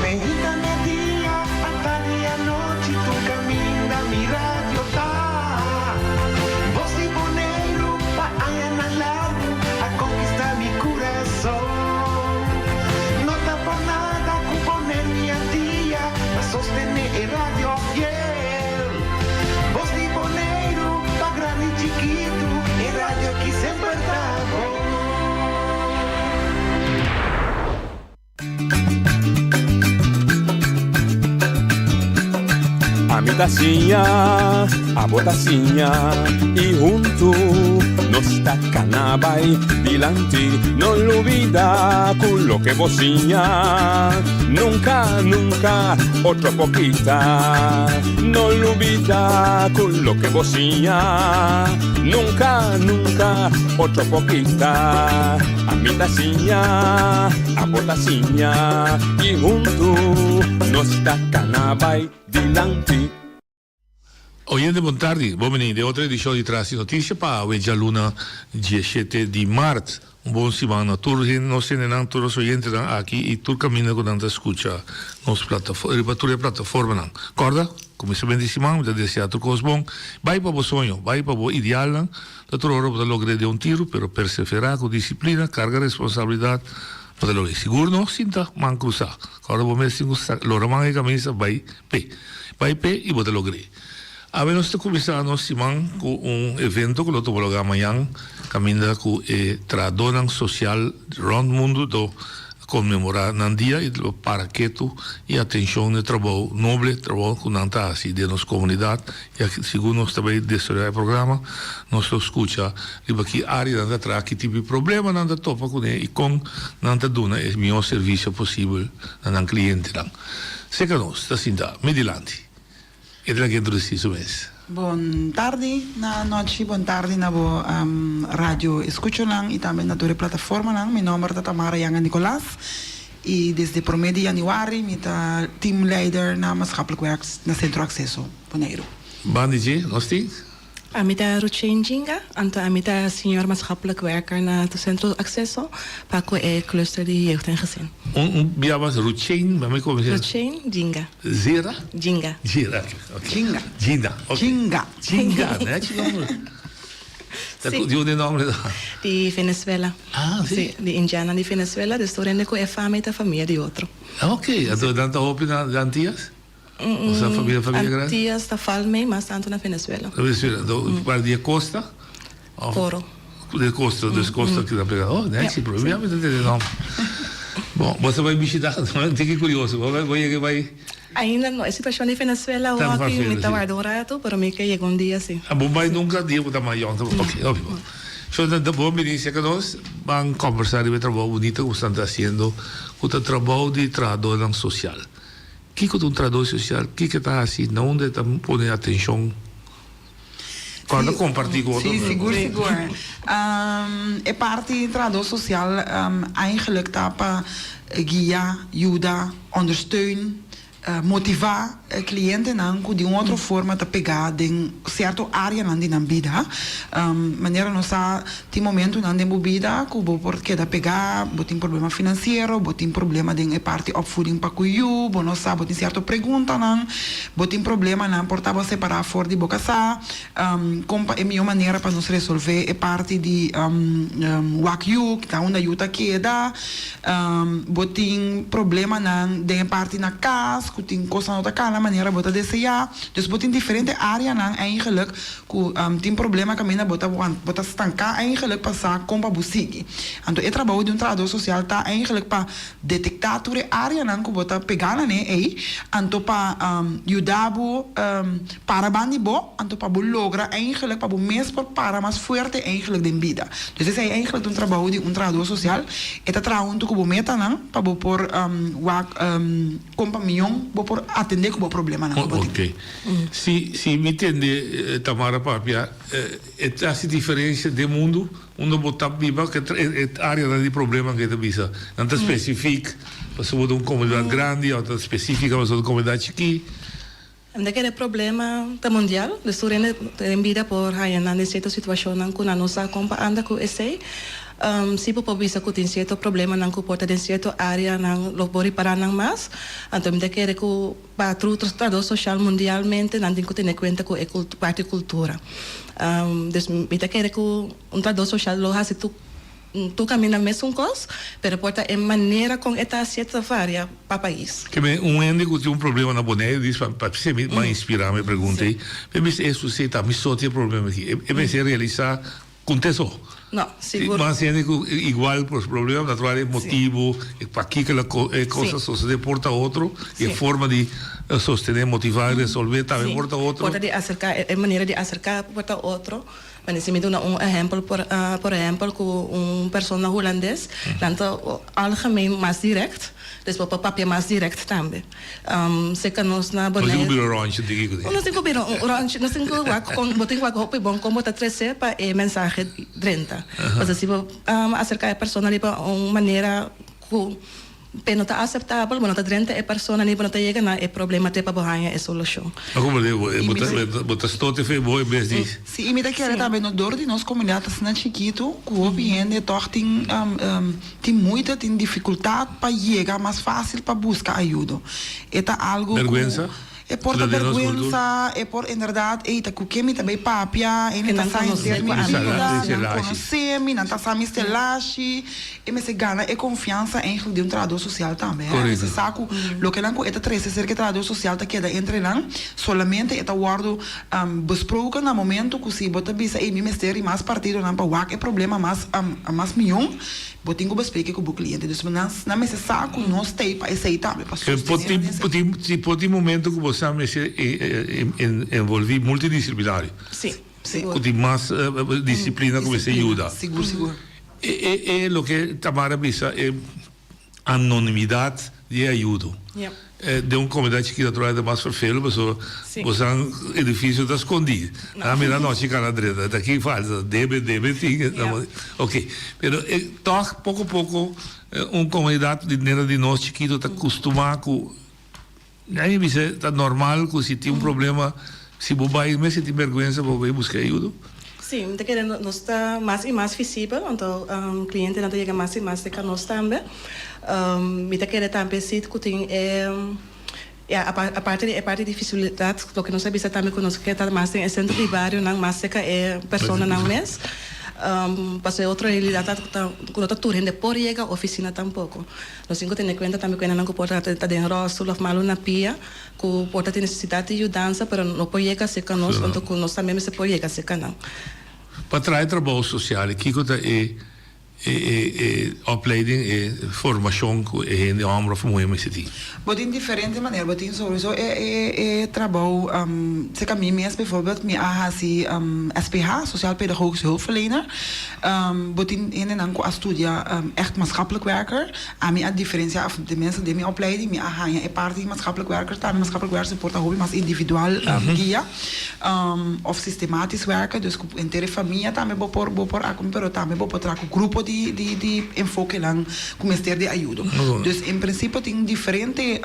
Meinta media, atardi anochi tur caminda mi radio ta. Bos di Boneiru pa añanan largu a conquista mi curason. No ta por nada cu Boneiru y Antia ta sostene e radio fiel. Bos di Boneiru pa grandi y chikitu e radio aki semper ta bon. Ami ta siña, abo ta siña y huntu nos ta cana bay dilanti. No lubida cu loke bo siña nunca, nunca otro por kita. No lubida cu loke bo siña nunca, nunca otro por kita. Ami ta siña, abo ta siña y huntu nos ta cana bay dilanti. Oyente bon tardi, bon bini den otro edicion di Tras di Noticia pa awe djaluna diesshete di maart. Un bon siman na tur nos hendenan, tur nos oyentenan aki y tur caminda cu nan ta scucha nos riba tur e plataformanan. Corda, cuminsament di siman mi ta desea tur cos bon. Bay pa bo soño, bay pa bo idealnan. Ta tur ora bo ta logr'é den un tiru, pero perseverá ku disiplina, karga responsabilidat, bo ta logr'é. Sigur no sinta man krusá. Ora bo mes tin ku lora man e kamisa, bai p'e. Bai p'e i bo ta logr'é. Awe nos ta kuminsá nos siman ku un evento ku lo tuma lugá mañan, kaminda ku e trahadónan sosial rònt mundu lo konmemorá nan dia i lo para ketu i atenshon n'e trabou noble, trabou ku nan ta hasi den nos komunidat. Ya segun nos ta bay desaroya e programa, nos lo scucha riba ki area nan ta traha, ki tipo di problema nan ta topa cune y con nan ta duna e mihor servicio posibel na nan clientenan. Seca nos ta sinta mi dilanti. E ta laga introduci su mes. Bon tardi na nochi, bon tardi na bo radio escuchonan y tambe na tur e plataformanan. Mi nomber ta Tamara Yanga Nicolas y desde prome di januari mi ta teamleider na Maatschappelijk Werk na Centro Acceso. Boneiru. Ban di dje nos tin. Ami ta Ruchane Jinga, anto ami ta senior maatschappelijk werker na Centro Acceso pa ku e cluster di jeugd en gezin. Un un bia mas Ruchane, mi komo si. Ruchane Jinga. Zera? Jinga. Jinga, ok. Jinga. Jinga, ok. Jinga. Jinga, nechi nomber. Si. Di unda e nomber ta? Di Venezuela. Ah, si. Si, di Indiana di Venezuela, dus tur hende ku e fama i ta famia di otro. Ok, anto nan ta hopi na Antillas? Osea familia familia grandi? Antillas ta fal mei mas tanto na Venezuela. Na Venezuela, anto par di e costa? Coro. Di e costa, dus costa ki ta pega. Oh, nechi, pero mi a mester tende nomber. Bon, bo ta bai bishita, tin ki curioso, bo bo yega bai. Ainda no, e situacion di Venezuela awor aki mi ta warda un rato, pero mi ke yega un dia si. Ah, bo bai nunca dia bo ta mas yong, ok, hopi bon. So nan ta bon bini cerca nos, ban combersa riba e trabou bunito ku bo ta haciendo, ku ta trabou di trahadornan social. Kiko ta un trahador sosial? Kiko e ta hasi? Na unda e ta pone atenshon? Kòrda kompartí ku otro. Sí, sigur, sigur. E parti trahador sosial eigenlijk ta pa guia, yuda, ondersteun, motivá e klientenan ku di un otro forma ta pegá den sierto áreanan di nan bida. Manera nos sa Tin momentunan den bo bida ku bo por keda pegá, bo tin problema finansiero, bo tin problema den e parti opvoeding pa ku yu, bo no sa, bo tin sierto preguntanan, bo tin problemanan por ta bo a separá for di bo kasá, kon pa e mihó manera pa nos resolvé e parti di wak yu, ta unda yu ta keda, bo tin problemanan den e parti na kas ku tin kosnan no ta kana manera bo ta deseá, dus bo tin diferente áreanan eigenlijk Ku tin problema kaminda bo ta bo ta stanká eigenlik pa sa kon pa bo sigui. Anto e trabou di un trahador sosial ta eigenlik pa detektá tur e áreanan ku bo ta pegá na ne ei, anto pa yuda bo para ban di bo, anto pa bo logra eigenlik pa bo mes por para mas fuerte eigenlik den bida. Dus esei eigenlik ta un trabou di un trahador sosial. E ta traha huntu ku bo metanan pa bo por wak kon pa mion bo por atendé ku bo problemanan ku bo tin. Ok. Si si mi tende Tamara papia e ta hasi diferencia den mundo unda bo ta biba ke e areanan di problema ke ta bisa nan ta specific pasobra bo ta un comunidad grandi of ta specifica pasobra ta un comunidad chiki. Unda kere problema ta mundial, dus tur hende den bida por haña nan den cierto situacionnan cu nan no sa con pa anda cu esey. Si bo por bisa cu tin cierto problemanan cu por ta den cierto areanan lo por ripara nan mas, anto mi ta kere cu. Pa tur trabador social mundialmente nan tin cu tene cuenta cu e parti cultura. Dus mi ta kere cu un trabador social lo haci tur tur caminda mesun cos, pero por ta e manera con e ta hacié ta varia pa pais. Ke men un hende cu tin un problema na Boneiru dis pa pa p'esei mi a inspira mi pregunta ei, mi bisa esun si ta mi so tin e problema aki. E mester realisa Con te so. No, sigur. Mas hende cu igual problema, natural e motibo, e pakico la e cosa sosode por ta otro, y e forma di sostene, motiva y resolve tambe por ta otro. Por ta di acerca, e manera di acerca por ta otro. Wanneer si mi duna un ehempel, por por ehempel cu un persona Hulandes, nan ta algemeen mas direct, dus bo por papia mas direct tambe. Cerca nos na Bonaire. Nos tin cu bira rondje diki cu Nos tin cu bira un rondje, nos tin cu wak con, bo tin cu wak hopi bon con bo ta trece pa e mensahe drenta. Pasobra si bo acerca e persona riba un manera cu p'e no ta aceptabel, bo no ta drenta e persona ni bo no ta yega na e problema te pa bo haña e solucion. A como di bo, bo ta bo ta stote fe bo en bes di. Si, y mi ta kere tambe no dor di nos comunidad asina chikito cu hopi hende toch tin. Tin moeite, tin dificultad pa yega mas facil pa busca ayudo. E ta algo cu. Berguensa? E por ta berguensa, e por inderdaad, ey ta cu ken mi ta bay papia, ey mi ta sa henter mi bida, nan conoce mi, nan ta sa mi stelashi. E mester gana e confiansa eigenlijk di un trahador social tambe, he. Mester sa cu loke nan cu e ta trece cerca e trahador social ta keda entre nan, solamente e ta wordo besproken na momento cu si bo ta bisa ey mi mester di mas partidonan pa wak e problema mas mas mion, Bo tin ku bespreke ku bo kliente, dus nan nan mester sa ku nos ta ei pa esei tambe, pa sostené nan esei. Por tin si por tin momento ku bo sa mester envolví multidisiplinario. Sí, sigur. Ku tin mas disiplina ku mester yuda. Sigur, sigur. E e loke Tamara a bisa e anonimidat di e ayudo. Den un comunidad chikito atrobe ta mas vervelend pasobra bosan edificio ta scondi. Nan mira anochi cana drenta ta ki falta debe debe tin ok pero toch poco poco un comunidad di manera di nos chikito ta custuma cu mi bisa ta normal cu si tin un problema. Si bo bai mester tin bergwensa pa bo bai buska ayudo. Sí, mi ta kere nos ta mas i mas visibel, anto klientenan ta yega mas i mas serka nos tambe. Mi ta kere tambe sí ku tin e, ya, aparte di e parti di visibilidat, loke nos a bisa tambe ku nos ke ta mas den e sentro di barionan, mas serka e personanan mes. Pasobra e otro realidat ta ku no ta tur hende por yega ofisina tampoko. Nos tin ku tene kuenta tambe ku hendenan ku por ta den ròlstul òf malu na pia. Ku por ta tin nesesidat di yudansa pero no por yega serka nos anto ku nos tambe mester por yega serka nan. Pa traha trabou sosial kiko ta e e opleiding, e formashon ku e hende hòmber òf muhé mester tin? Bo tin diferente manera, bo tin sowieso e e e trabou serka mi mes bijvoorbeeld mi a hasi SPH, Sociaal Pedagogisch Hulpverlener, bo tin hendenan ku a studia echt maatschappelijk werker, Ami a diferencia of tenminste den mi opleiding mi a haña e parti di maatschappelijk werker tambe. Maatschappelijk werker por ta hopi mas individual guia of systematisch werken. Dus ku henter e famia tambe bo por bo por akumi pero tambe bo por traha ku grupo di di di enfokenan ku mester di ayudo. Dus en principio tin diferente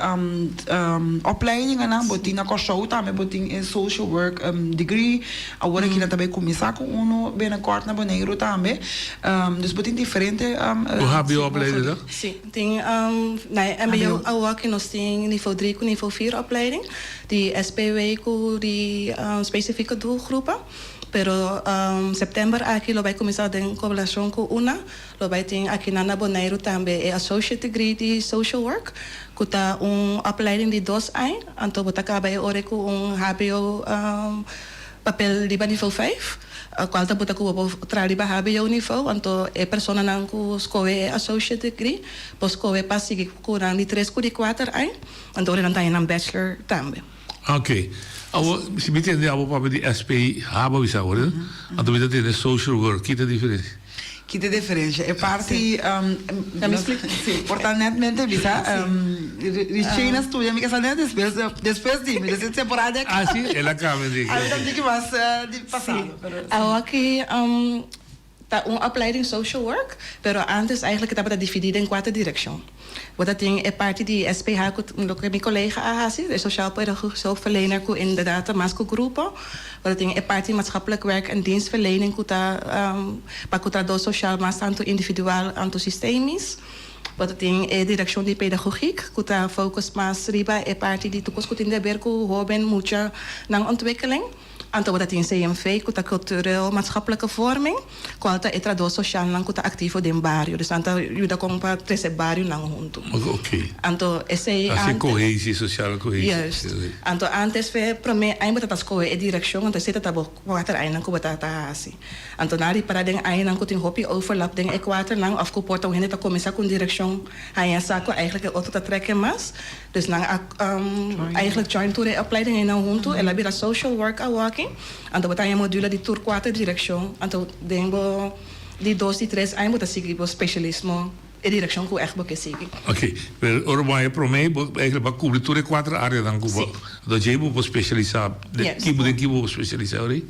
opleidingennan. Bo tin na Kòrsou tambe bo tin e social work degree. Awor aki nan ta bay cuminsa cu uno binnenkort na Boneiru tambe. Dus bo tin diferente. Bo hbo opleiding ta? Si, tin na e mbo awor aki nos tin nivo drie cu nivo vier opleiding. Di SPW cu di specifieke doelgroepen. Pero september aki lo bay cuminsa den colaboracion cu una. Lo bay tin akinan na Boneiru tambe e Associate Degree di Social Work, ku ta un opleiding di dos aña. Anto bo ta kaba e ora ku un hbo papel riba nivel vijf, kual ta buta ku bo por traha riba hbo nivel. Anto e personanan ku skohe e Associate Degree por skohe pa sigui ku nan di tres ku di kuater aña. Anto ora nan ta haña nan bachelor tambe. Ok. Awor, si mi tende abo papia di SPH bo a bisa awor, anto mi ta tende Social Work. Ki ta e diferensia? Ki ta e diferensia? E parti, si, por ta netmente bisa, Richena a studia mi ke sa net despues, despues di mi, des e temporada a Ah, si? El a cambia di. Ami ta un tiki mas di pasado, pero si. Awor ki Ta un opleiding social work, pero antes eigenlijk e tabata dividí den kuater direkshon. Bo ta tin e parti di SPH ku loke mi kolega a hasi, e sociaal pedagogisch hulpverlener ku inderdaad ta mas ku grupo. Bo ta tin e parti maatschappelijk werk en dienstverlening ku ta pa ku trabou sosial mas tantu individual anto sistemisch. Bo ta tin e direkshon di pedagogiek ku ta focus mas riba e parti di tur kos ku tin di haber ku hoben, mucha, nan ontwikkeling. Anto bo ta tin CMV ku ta Cultureel Maatschappelijke Vorming, kual ta e tradó soshalnan ku ta aktivo den bario. Dus nan ta yuda kon pa trese barionan huntu. Oké. Anto esei Hasi antes. kohesie, sosiale kohesie. Juist. Anto antes fe promé aña bo ta ta skohe e direkshon, anto esei ta ta bo kuater añanan ku bo ta ta hasi. Anto nan ripará den añanan ku tin hopi overlap den e kuaternan òf ku por ta un hende ta kuminsá ku un direkshon haña sa ku eigentlik e otro ta trèk e mas. Dus nan a eigenlijk join tur e opleiding einan huntu, el a bira social work awoki, anto bo ta haña module di tur kuater direkshon, anto den bo di dos di tres aña bo ta sigui bo spesialismo, e direkshon ku ègt bo ke sigui. Ok, pero ora bo haña promé bo eigenlijk bo a kubri tur e kuater areanan ku bo, anto djei bo por spesialisá, den ki den ki bo por spesialisá ora ei?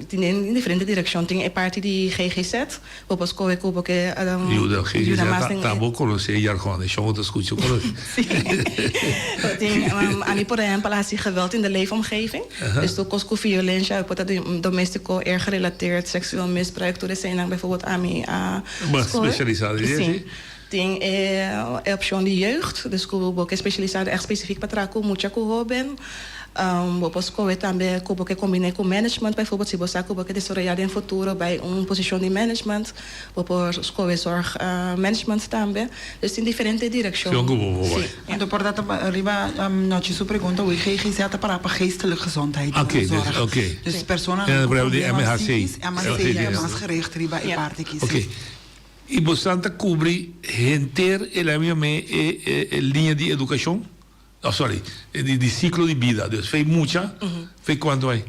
Tin den diferente direkshon, tin e parti di ggz, bo por skohe ku bo ke Yuda, ggz ta ta bo konosé e jargon, e shon bo ta skucha konosé. Sí. Tin, ami por ehèmpel a hasi geweld in de leefomgeving, dus tur kos ku violensha, por ta doméstiko, erg gerelateerd, seksueel misbruik, tur eseinan bijvoorbeeld ami a Bo a skohe. spesialisá den esei? Sí. Tin e opshon di jeugd, dus ku bo ke spesialisá ègt spesifik pa traha ku mucha ku hóben. Bo por skohe tambe ku bo ke kombiné ku management, bijvoorbeeld si bo sa ku bo ke desaroyá den futuro bai un posishon di management, bo por skohe zorg management tambe. Dus tin diferente direkshon. Sion ku bo por bai. Sí. Anto por dat riba Nochi su pregunta, wi ggz ta pará pa geestelijk gezondheid Oké, dus zorg. oké. Dus personanan ku En dan di problema MHC. psikis, MHC ta mas gericht riba e parti aki, sí. Oké. I bosan ta kubri henter e la mi me e e liña di edukashon? Oh sorry, di di siklo di bida. Dus fei mucha, fei kuantu ai?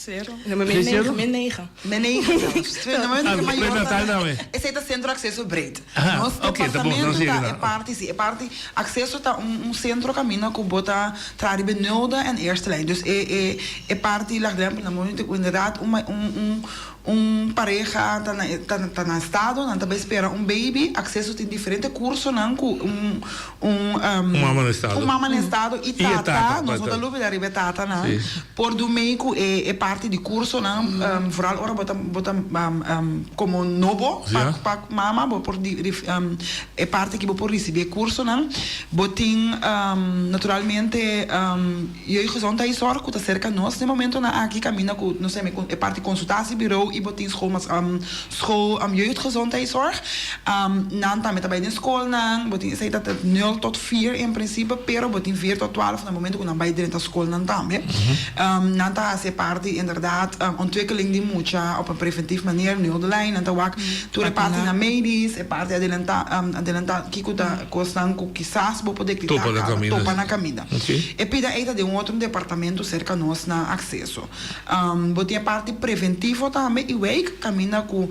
Sero. Min negen, min negen. Min negen zelfs. Ah, prenatal tambe. Esei ta Centro Acceso Breed. Aha, Nos oké, ta bon, departamento nos ta yega e na. parti, si, e parti Acceso ta un un centro caminda cu bo ta traha riba e nulde en eerste lijn. Dus e e e parti laagdrempel na momento cu inderdaad un un un un pareha ta na ta ta na estado, nan ta bay spera un baby, Acceso tin diferente cursonan cu un un Un mama na estado. un mama na estado y Y e tata, tata, nos no ta tata. lubida riba e tatanan, Si. por dun mei cu e e parti di cursonan, vooral ora bo ta bo ta como nobo pa Ja. pa mama, bo por di e parti aki bo por ricibi e cursonan. Bo tin naturalmente Jeugdgezondheidszorg cu ta cerca nos den momentonan aki caminda cu nos ta e parti consultatiebureau y bo tin school school jeugdgezondheidszorg. Nan tambe ta bay den scolnan, bo tin esey ta nul tot vier en principe pero bo tin vier tot twaalf na momento cu nan bay drenta scolnan tambe. Nan ta haci e parti inderdaad ontwikkeling di mucha op een preventief manier, nulde lijn, nan ta wak Tur e partinan medisch, e parti adelantá, adelantá kiko ta kosnan ku kisas bo por dektitá Topa na kaba, kaminda. topa na kaminda. Oké. E pida ei ta den un otro departamento serka nos na akseso. Bo tin e parti preventivo tambe i wijk kaminda ku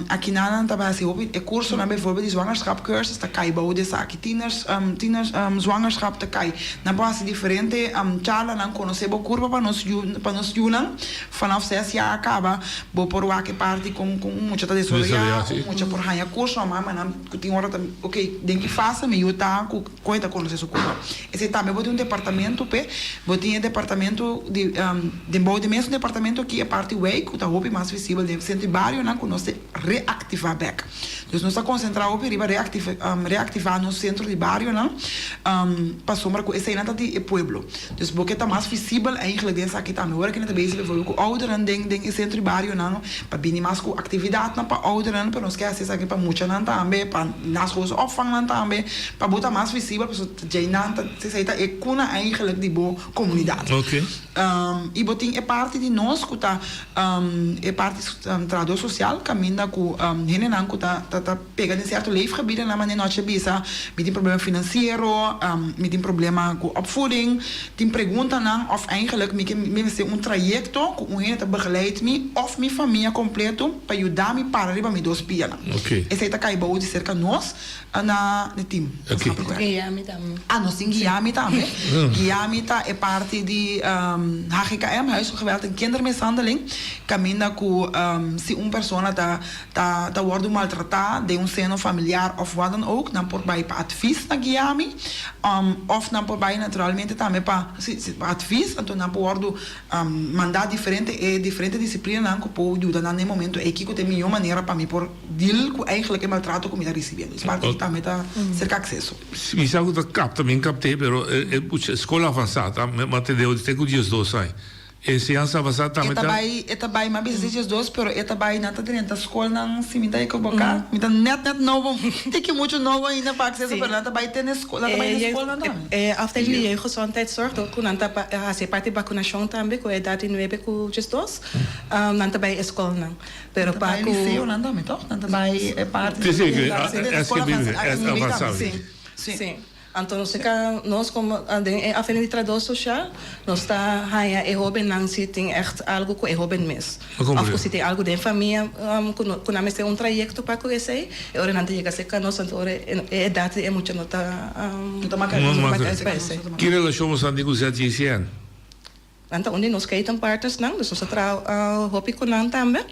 akinan nan ta hasi hopi e kursonan bijvoorbeeld di zwangerschapcursus ta kai bou di esaki. Tieners, tieners zwangerschap ta kai. Nan por hasi diferente charlanan konosé bo kurpa pa nos yu pa nos yunan vanaf ses jaar kaba. Bo por wak e parti kon kon un mucha ta desaroyá, un mucha por haña kurso, a mama nan ku tin ora ta ok den ki fase mi yu ta ku kon e ta konosé su kurpa. Esei tambe bo tin un departamento p'e, bo tin e departamento di den bou di mesun departamento aki e parti wijk ku ta hopi mas visibel den sentro di barionan ku nos ta reaktivá bèk. Dus nos ta konsentrá hopi riba reaktivá nos sentro di barionan pasobra ku eseinan ta di e pueblo. Dus bo ke ta mas visibel eigenlijk den esaki tambe. Ora ke nan ta bezig bijvoorbeeld ku oudernan den den e sentro di barionan pa bini mas ku aktividatnan pa oudernan pero nos ke hasi esaki pa muchanan tambe, pa naschoolse opvangnan tambe, pa bo ta mas visibel pasobra djei nan ta esei ta e kuna eigenlijk di bo komunidat. I bo tin e parti di nos ku ta e parti trahador sosial kaminda ku hendenan ku ta ta pega den sierto leefgebieden manera nochi a bisa mi tin problema finansiero, mi tin problema ku opvoeding, tin preguntanan òf eigenlijk mi ke mi mester un trayekto ku un hende ta begeleid mi òf mi famia kompleto pa yuda mi para riba mi dos pianan. Esei ta kai bou di serka nos. Na e team. Oké. Guiami tambe. Ah, nos tin Guiami tambe. Guiami ta e parti di HGKM, Huiselijk Geweld en Kindermishandeling, kaminda ku si un persona ta ta ta wòrdu maltratá den un seno familiar òf wat dan ook, nan por bai pa advis na Guiami, òf nan por bai naturalmente tambe pa, si, si, pa advis, anto nan por wòrdu Manda diferente e diferente disiplinanan ku por yuda nan den momento ei kiko ta e mihó manera pa mi por deal ku eigenlijk e maltrato ku mi ta risibiendo. Es parti aki tambe ta serka akseso. Mi sa ku ta kapta, mi kapt'é, pero e mucha skol avansá ta mantendé te ku diesdos aña. E enseñansa avansá tambe E ta ta. bai, e ta bai, mi a bisa si diesdos, pero e ta bai, nan ta drenta skolnan, si mi ta ekiboká, mi ta nèt nèt nobo, tiki muchu nobo ainda pa akseso, pero nan ta bai te na e skol, nan ta bai na e skolnan tambe. E afdeling di jeugdgezondheidszorg dor ku nan ta hasi e parti bakunashon tambe ku edat di nuebe ku diesdos, nan ta bai e skolnan. Pero Nan ta pa bai ku. liseonan tambe tòg? Nan ta bai e parti Sí, sí, es avanzado. Sí. Anto nos ka nos komo den e afdeling di trabador sosial nos ta haña e hóbennan si tin ègt algu ku e hóben mes. Òf ku si tin algu den famia ku no ku nan mester un trayekto pa ku esei, e ora nan ta yega serka nos anto ora e edat di e mucha no ta No ta maka No pa esei. Ki relashon boso tin ku ZJCN? Nan ta un di nos ketenpartnersnan, dus nos ta traha hopi ku nan tambe.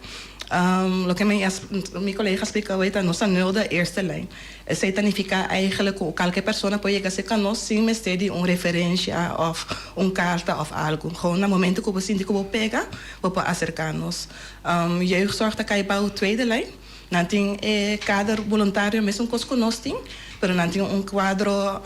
Loke mi mi kolega a splika awor ta nos ta nul de eerste lijn. Esei ta nifiká eigenlijk ku kalke persona por yega serka nos sin mester di un referensia òf un karta òf algu. Gewoon na momento ku bo sinti ku bo pega, bo por aserká nos. Jeugdzorg ta kai bou tweede lijn. Nan tin e kader boluntario mesun kos ku nos tin, pero nan tin un kuadro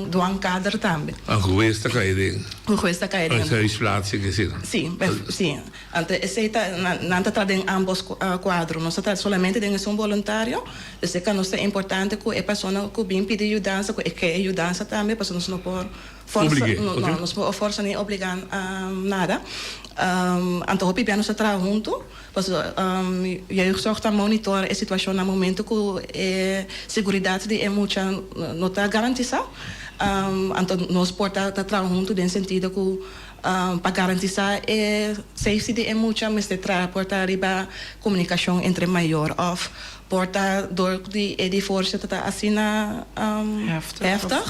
dwangkader tambe. An hues ta kai den. Un hues ta kai den. An huisplaats i asina. Si, si. Anto esei ta, nan ta traha den ambos kuadro. Nos ta traha solamente den esun boluntario. Dus e ka nos ta importante ku e persona ku bin pidi yudansa, ku e ke e yudansa tambe, pasobra nos no por forsa, no, nos por forsa ni obligá nada. Anto hopi bia nos ta traha huntu. Pasobra Jeugdzorg ta monitor e situacion na momento cu e seguridad di e mucha no ta garantisa. Anto nos por ta traha hunto den sentido cu. Pa garantisá e safety di e mucha mester traha por ta riba komunikashon entre mayor òf por ta dor di e divorsio ta ta asina heftig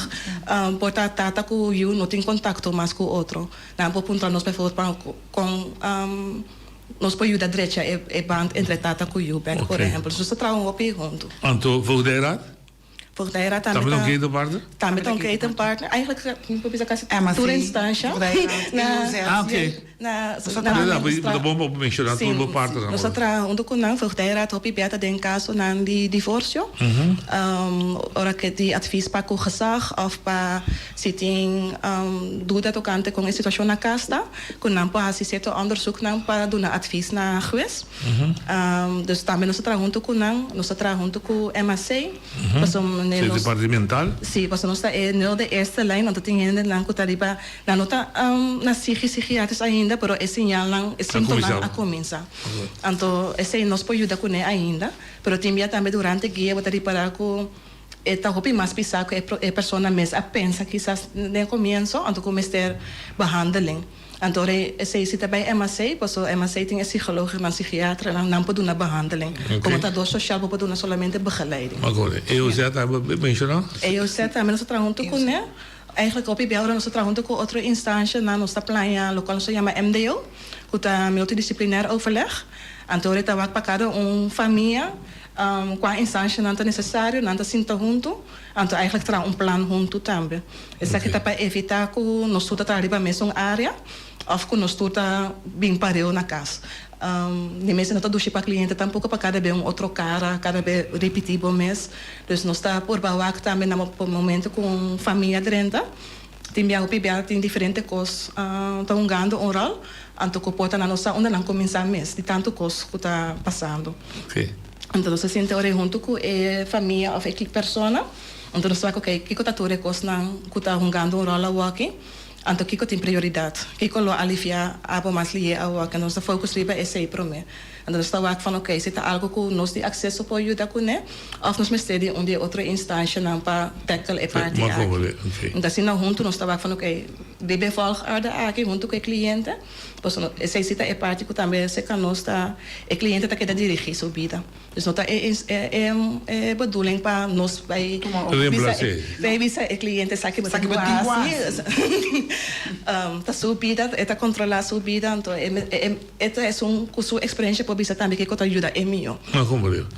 por ta tata ku yu no tin kontakto mas ku otro. Nan por puntra nos bijvoorbeeld pa kon nos por yuda drecha e band entre tata ku yu bèk por ehèmpel. Nos ta traha un hopi huntu. Anto voogdijraad? Voogdijraad tambe ta. Tambe ta un ketenpartner? Tambe ta un ketenpartner. Eigenlijk mi por bisa kasi tur instansha. Ah, oké. Na Ta bon pa menshoná tur bo partnernan. Nos ta traha huntu ku nan. Voogdijraad hopi bia ta den kasonan di divorsio. Ora ke di advies pa ku gezag òf pa si tin duda tokante kon e situashon na kas ta, ku nan por hasi sierto onderzoeknan pa duna advies na hues. Dus tambe nos ta traha huntu ku nan, nos ta traha huntu ku MAC, pasobra nos. Su departamental? Si, pasobra nos ta e nul de eerste lijn, anto tin hendenan ku ta riba, nan no ta na sigi sigiatris ainda, pero e siñalnan, e sintonan a kuminsá. Anto esei nos por yuda kuné ainda, pero tin bia tambe durante guia bo ta ripará ku e ta hopi mas pisá ku e persona mes a pensa kisas den komienso, anto ku mester behandeling. Anto ora esei si ta bai MAC, paso MAC tin e psicoloognan, psichiaternan, nan por duna behandeling. Como trahador social bo por duna solamente begeleiding. Acord. EOZ a menciona? EOZ tambe nos ta traha hunto cune. Eigenlijk hopi bia ora nos ta traha hunto cu otro instancianan, nos ta plania locual nos ta yama MDO, cu ta multidisciplinair overleg. Anto ora e ta wak pa cada un famia cua instancianan ta necesario, nan ta sinta hunto. Anto eigenlijk traha un plan huntu tambe. Esaki ta pa evitá ku nos tur ta traha riba mesun área òf ku nos tur ta bin pareu na kas. Di mes no ta dushi pa kliente tampoko pa kada be un otro kara, kada be ripití bo mes. Dus nos ta purba wak tambe na momento ku un famia drenta. Tin bia hopi bia tin diferente kos ta hungando un ròl, anto ku por ta nan no sa unda nan kuminsá mes di tantu kos ku ta pasando. Anto nos ta sinti ora huntu ku e famia òf e persona, anto nos ta wak okey kiko ta tur e kosnan ku ta hungando un ròl awoki, anto kiko tin prioridat, kiko lo aliviá abo mas lihé awoki, anto nos ta focus riba esei promé. Anto nos ta wak van okey si ta algo ku nos di akseso por yuda kuné òf nos mester di un di e otro instanshanan pa tackle e parti aki. Anto asina huntu nos ta wak van okey riba e volgorde aki huntu ku e kliente pasobra esei si ta e parti ku tambe serka nos ta e kliente ta keda dirigí su bida. Dus no ta e e bedoeling pa nos bai bisa bai bisa e cliente esaki bo tin ku hasi. Ta su bida, e ta controla su bida, anto e ta esun ku su experiencia por bisa tambe kiko ta yuda e mihó. No comprendo.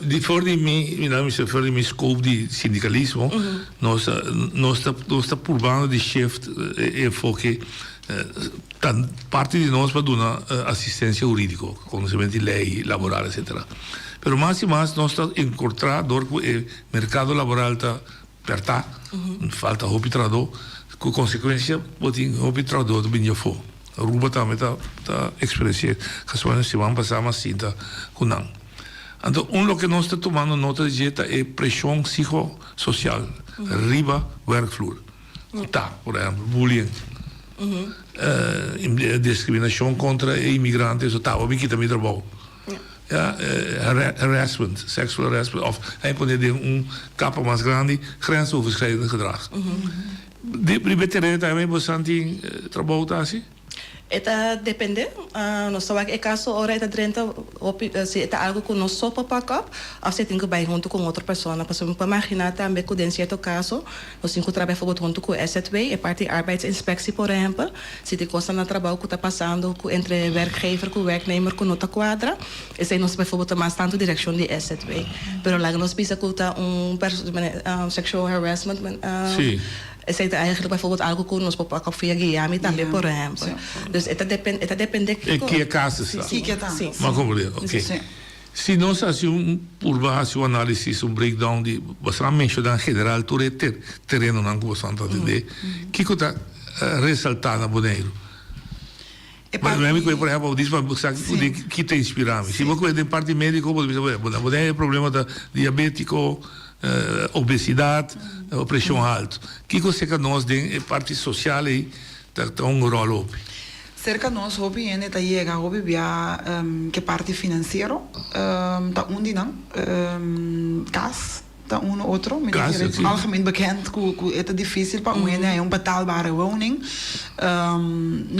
Di for di mi, mi nan bisa for di mi scope di sindicalismo, nos ta nos ta nos ta purbando di shift e enfoke. Ta parti di nos pa duna asistencia huridico, conocemento di ley laboral etcetera. Pero mas y mas nos ta encontra dor cu e mercado laboral ta perta, falta hopi trahador, cu consecuencia bo tin hopi trahador ta bini afo. Aruba tambe ta ta experiencia, casualmente siman pasa mi a sinta cu nan. Anto un loke nos ta tumando nota di dje ta e presion psico-social riba werkvloer. Ku ta, por ehèmpel, bullying, diskriminashon kontra e imigrante, eso ta, mi kita mi trabou. Ya, harassment, sexual harassment, òf a pone den un kapa mas grandi, grensoverschrijdend gedrag. Riba e tereno tambe boso tin trabou ta hasi? E ta depende. Nos ta wak e kaso ora e ta drenta hopi si e ta algu ku nos so por pak op òf si e tin ku bai huntu ku un otro persona. Pasobra mi por imaginá tambe ku den sierto kaso nos tin ku traha bèvorbèld huntu ku SZW, e parti arbeidsinspectie por ehèmpel. Si tin kosnan na trabou ku ta pasando ku entre werkgever ku werknemer ku no ta kuadra, esei nos bèvorbèld ta mas tantu direkshon di SZW. Pero laga nos bisa ku ta un sexual harassment. Esei ta eigenlijk bijvoorbeeld algo ku nos por pak op via Guiami tambe por ehempel. Dus e ta depende e ta depende kiko. E ki e kaso sta. Si ki ta. Ma komprende oke. Si nos hasi un purba hasi un analisis un breakdown di boso a menshoná en general tur e terenonan ku boso ta atendé kiko ta resaltá na Boneiru? Mi kohe por ehempel bo pa sa di ki ta inspirá mi. Si bo kohe den parti médiko bo ta bisa bo na Boneiru e problema ta diabétiko, obesidat, preshon haltu. Kiko serka nos den e parti sosial ei ta un ròl hopi? Serka nos hopi hende ta yega hopi bia ke parti finansiero ta un di nan, kas. ta uno otro. Mi ta kere algemeen bekend ku ku e ta difísil pa un hende haña un betaalbare woning.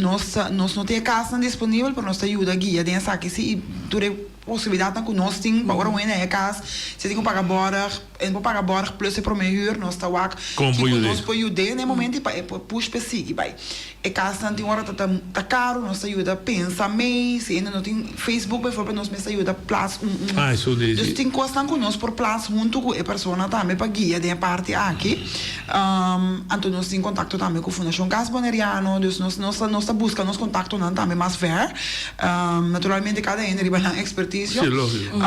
Nos nos no tin e kasnan disponibel pero nos ta yuda guia den esaki si i tur e posibilidatnan ku nos tin pa ora un hende haña kas si e tin ku paga bòrg e no por paga bòrg plus e promé hür nos ta wak kiko nos por yud'é na e momento i pa e por push pa e sigui bai. E kasnan tin ora ta ta karu, nos ta yuda pensa mei, si hende no tin Facebook bijvoorbeeld nos mes ta yuda plas un un. Ah, eso di. Dus tin kosnan ku nos por plas huntu ku e persona tambe pa guia den e parti aki. Anto nos tin kontakto tambe ku Fundashon Kas Boneriano, dus nos nos ta nos ta buska nos kontaktonan tambe mas ver. Naturalmente kada hende riba nan ekspertisio. Si, lógiko.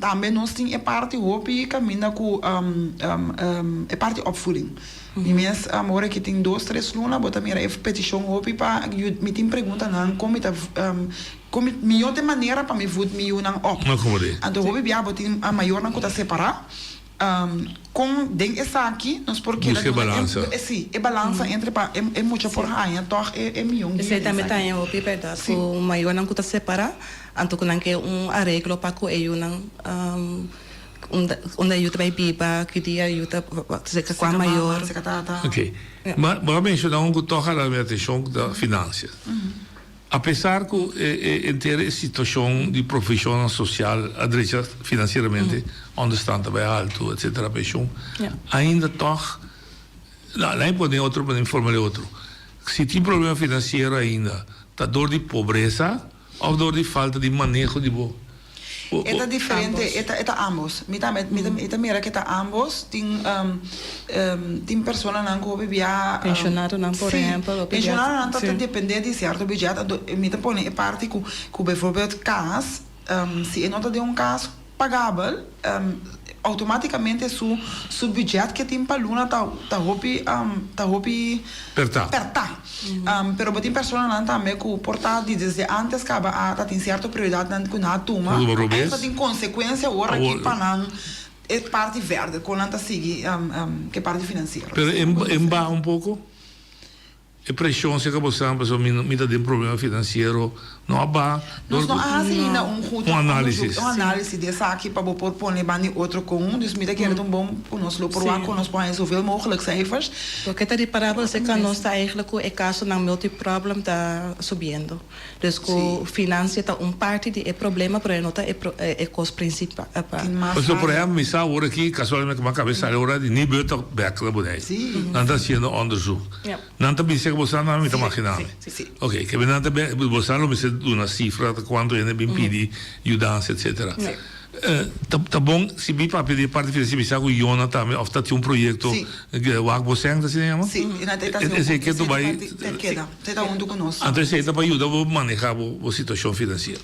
Tambe nos tin e parti hopi kaminda ku e parti opvoeding. Mi mes ora ki tin dos tres luna bo ta mira e petishon hopi pa mi tin preguntanan kon mi ta kon mi mihó ta e manera pa mi vut mi yunan op. Anto hopi bia bo tin mayornan ku ta separá kon den esaki nos por keda duna e si e balansa entre pa e mucha por haña tòg e mihó guia. Esei tambe ta haña hopi bèrdat ku mayornan ku ta separá anto ku nan ke un areglo pa ku e yunan. Unda yu ta bai biba, ki dia yu ta seka kua mayor. Ok. Ma bo a menshoná un ku tòg a hala mi atenshon ku ta finansia. Apesar ku e henter e situashon di profeshonnan sosial a drecha finansieramente, ònderstan ta bai haltu, etsetera, penshon, ainda tòg, no, laat mi pone otro, mi formul'é otro. Si tin problema finansiero ainda, ta dor di pobresa Of door di falta di maneho di bo. E ta diferente, e ta e ta ambos. Mi ta mi ta mi ta mira ke ta ambos. Tin tin personanan ku hopi bia. Pensionadonan por ehempel hopi bia. Si, pensionadonan ta ta depende di sierto budget. Anto mi ta pone e parti ku ku bijvoorbeeld kas, si e no ta den un kas pagabel, automaticamente su su budget ke tin pa luna ta ta hopi ta hopi Pertá. pertá. Pero bo tin personanan tambe ku por ta di desde antes kaba a ta tin sierto prioridatnan ku nan a tuma Ku robes. i ta tin konsekuensia awor aki pa nan e parti verder kon nan ta sigui ke parti finansiero. Pero e baha un poko? E presion cerca bo san pasobra mi mi ta den problema financiero no a baha Nos no a haci ainda un goed un analisis. Un analisis di esaki pa bo por pone banda di otro con. Dus mi ta kere ta un bon cu nos lo por wak cu nos por haña zoveel mogelijk cijfers. Loke ta riparabel cerca nos ta eigenlijk cu e casonan multiproblem ta subiendo. Dus cu financia ta un parti di e problema pero e no ta e cos principal. Pasobra por ehempel mi sa awor aki casualmente cu mi a caba e sali ora di Nibud ta bek na Bonei. Nan ta haciendo onderzoek. Nan ta bisa cu bo sa nan mi ta magina mi. Ok, ke nan ta bo sa lo mester duna cifra ta cuanto hende bin pidi yudansa etcetera. Ta bon si mi papia di e parti financiero mi sa cu Yona tambe of ta tin un proyecto wak bo sèn ta asina yama? Esei ke ta bai Anto esei ta pa yuda bo maneha bo situacion financiero.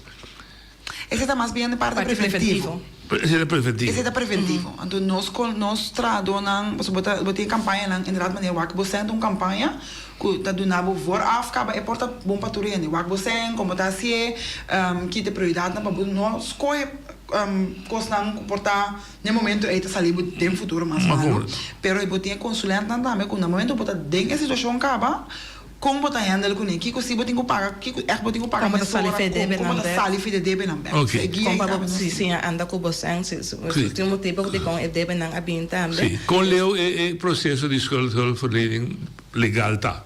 Esei ta mas bien parti preventivo. Esei ta preventivo. Esei ta preventivo. Anto nos con nos trahadónan, pasobra bo ta bo tin campañanan inderdaad manera wak bo sèn ta un campaña cu ta duna bo vooraf caba e por ta bon pa tur hende. Wak bo sèn, con bo ta hacié, ki ta e prioridadnan pa bo no scohe cosnan cu por ta n'e momento ey ta sali bo den futuro mas malo. Pero bo tin e consulentnan tambe cu na momento bo ta den e situacion caba, Kon bo ta handle kuné? Kiko si bo tin ku paga? Kiko ègt bo tin ku paga Kon bo ta sali mesora? fe Kon debenan kon bo ta bèk? sali fi de debenan bèk? Ok. E guia Kon ei pa bo tambe nos si tin. siña anda ku bo sèn? Si si Sí. tin un motibu dikon e debenan a bin tambe. Sí. Kon leu e e proseso di schuldhulpverlening legal ta?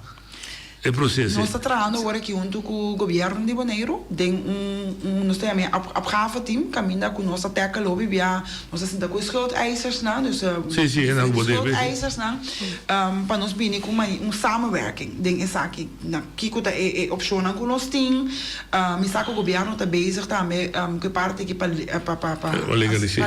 E proseso Nos ta trahando awor aki huntu ku gobièrnu di Boneiru den un un nos ta yama e opgave team kaminda ku nos ta tackle hopi bia nos ta sinta ku e schuldeisersnan dus Sí, sí, e nan ku bo debe. schuldeisersnan Pa nos bini ku un samenwerking den esaki. Na kiko ta e opshonnan ku nos tin. Mi sa ku gobièrnu ta bezig tambe ku e parti aki pa pa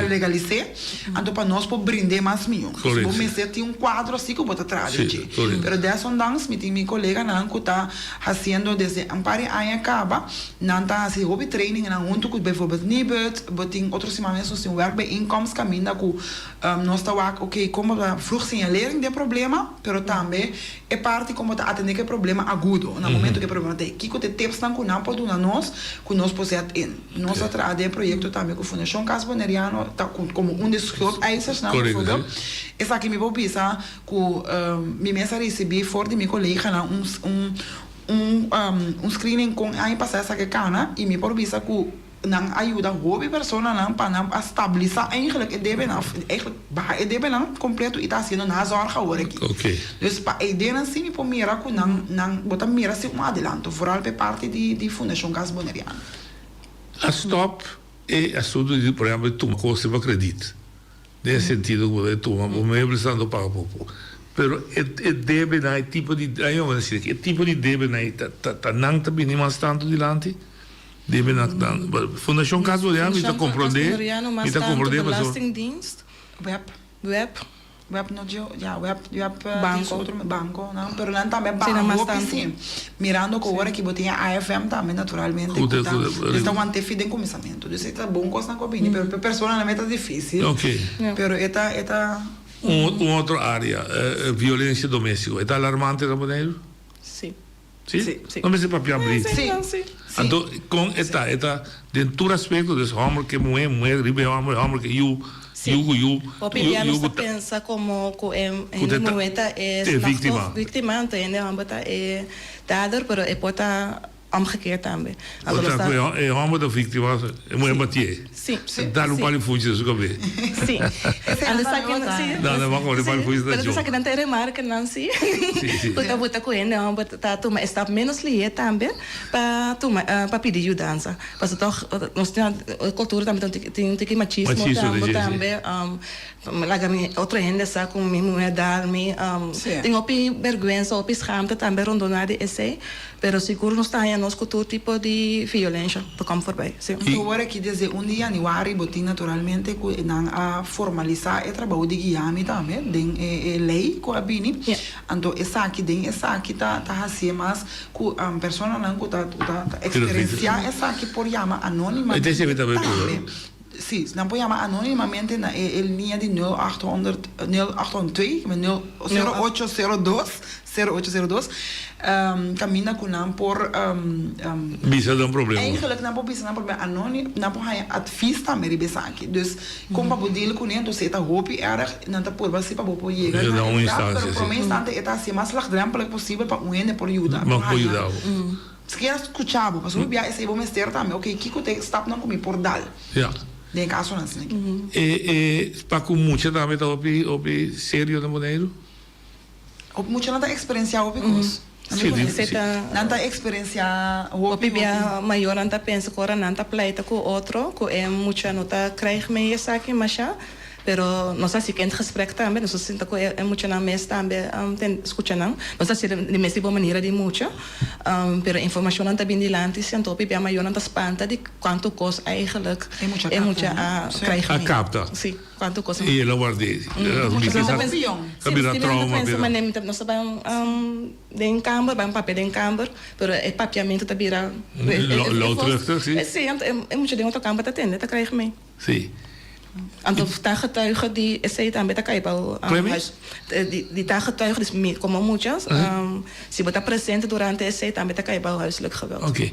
legalis'é. Anto pa nos por brind'é mas mihó. Bo mester tin un kuadro asi ku bo ta traha den dje. Pero desondanks mi tin mi koleganan ku ta hasiendo desde un par di aña kaba. Nan ta hasi hopi trainingnan huntu ku bijvoorbeeld Nibud. Bo tin otro siman mes nos tin werkbijeenkomst kaminda ku Nos ta wak ok kon bo ta vroeg señalering den problema, pero tambe e parti kon bo ta atende ku e problema agudo, na momento ku e problema ta ei. Kiko ta e tipsnan ku nan por duna nos ku nos por zet in? Nos a traha den e proyekto tambe ku Fundashon Cas Boneriano ta komo un di schuldeisersnan bijvoorbeeld. Esaki mi por bisa ku mi mes a risibí for di mi koleganan un un un screening kon aña pasá esaki a kana i mi por bisa ku. Nan a yuda hopi personanan pa nan a stabilisa eigenlijk e debenan of eigenlijk baha e debenan completo y ta haciendo nazorg awor aki. Dus pa e ideanan si mi por mira cu nan nan bo ta mira si un adelanto vooral pa e parti di di Fundacion Cas Boneriano. A stop e asunto di por ehempel tuma cos riba credit den e sentido cu bo ta tuma bo muebles nan ta paga poco pero e e debenan e tipo di e tipo di debenan ta ta nan ta bini mas tanto dilanti? Debe na Fundashon Cas Boneriano mi ta komprondé, mi ta komprondé pasobra. Belastingdienst, Web. Web. Web no dje, ya web, web Banco. tin otro banco nan, pero nan tambe Sí, nan baha mas hopi tantu. sí. Mirando ku ora ki bo tin e AFM tambe naturalmente Ku ku ta ta, ku dus ta want'é fi den kuminsamentu. Dus e ta bon kosnan ku a bini, pero pa e personanan e ta difísil. Ok. Pero e ta, e ta. Un un otro área, violensia doméstiko, e ta alarmante na Boneiru? Sí. Sí? Sí. No mester papia brit. Sí. Sí. Anto, kon e ta? E ta den tur aspekto, des hòmber ke muhé, muhé riba e hòmber, hòmber ke yu, yu ku yu, Hopi yu bia yu nos ku ta ta. pensa komo ku e Ku hende ta muhé ta e e slachtoffer, víktima. víktima, anto hende hòmber ta e dader, pero e por ta omgekeerd tambe. Anto Por nos ta ta. ku e hòmber ta víktima, e muhé batié. Sí, sí. Dal un par di funchi den su kabes. Sí. Anto esaki nan, sí. No, no, bo kore par di funchi ta Pero djo. esaki nan ta e remarkenan, sí. Sí, sí. Ku ta buta ku hende hòmber ta tuma e stap ménos lihé tambe pa tuma, pa pidi yudansa. Pasobra tòg nos tin e kultura tambe tin un tiki machismo Machismo tambe, sí, sí. tambe. Laga mi otro hende sa ku mi muhé dal mi. Tin hopi bèrgwensa, hopi schaamte tambe rondoná di esei. Pero sigur nos ta haña nos ku tur tipo di violensha ta kom forbij, si. Anto ora ki desde un di yanüari bo tin naturalmente ku nan a formalisá e trabou di guiami tambe den e lei ku a bini. Anto esaki den esaki ta ta hasié mas ku personanan ku ta ta eksperensiá esaki por yama anónimamente tambe. Sí, nan por yama anónimamente na e e liña di nul achthonderd, nul achthonderd twee, nul, sero ocho sero dos, sero ocho sero dos, kaminda ku nan por Bisa nan problema. Eigenlijk nan por bisa nan problema anóni, nan por haña advies tambe riba esaki. Dus kon pa bo deal kuné, entonces e ta hopi erg, nan ta purba si pa bo por yega Na na un e stap, instancia, pero sí. promé instante e ta hasi mas lagdrempelig posibel pa un hende por yuda, Por por haña. yuda bo. Sikiera skucha bo, pasobra bia esei bo mester tambe, ok, kiko ta e stapnan ku mi por dal Ja. den e kasonan asina aki? E e pa ku mucha tambe ta hopi hopi serio na Boneiru? Hopi muchanan ta eksperensiá hopi kos. Sí, di Esei ta. Nan ta eksperensiá hopi Hopi bia mayornan ta pensa ku ora nan ta pleita ku otro ku e mucha no ta krijg mee esaki masha. Pero nos a hasi kent gesprek tambe, nos a sinta ku e muchanan mes tambe ten skucha nan. Nos a hasi di mes di bon manera di mucha, pero informashonnan ta bin dilanti si anto hopi bia mayornan ta spanta di kuantu kos eigenlijk e mucha a krijg A mee. kapta. Si, kuantu kos. I el a ward'é. A bira trauma. Si, mi ta nos ta bai den kamber, bai papia den kamber, pero e papiamentu ta bira. Luidruchtig, si. Si, anto e mucha den otro kamber ta tende, ta krijg mee. Sí. Anto ta getuige di esei tambe ta kai bou huis. Di ta getuige, dus mi komo mucha, si bo ta presente durante esei tambe ta kai bou huiselijk geweld. Oké.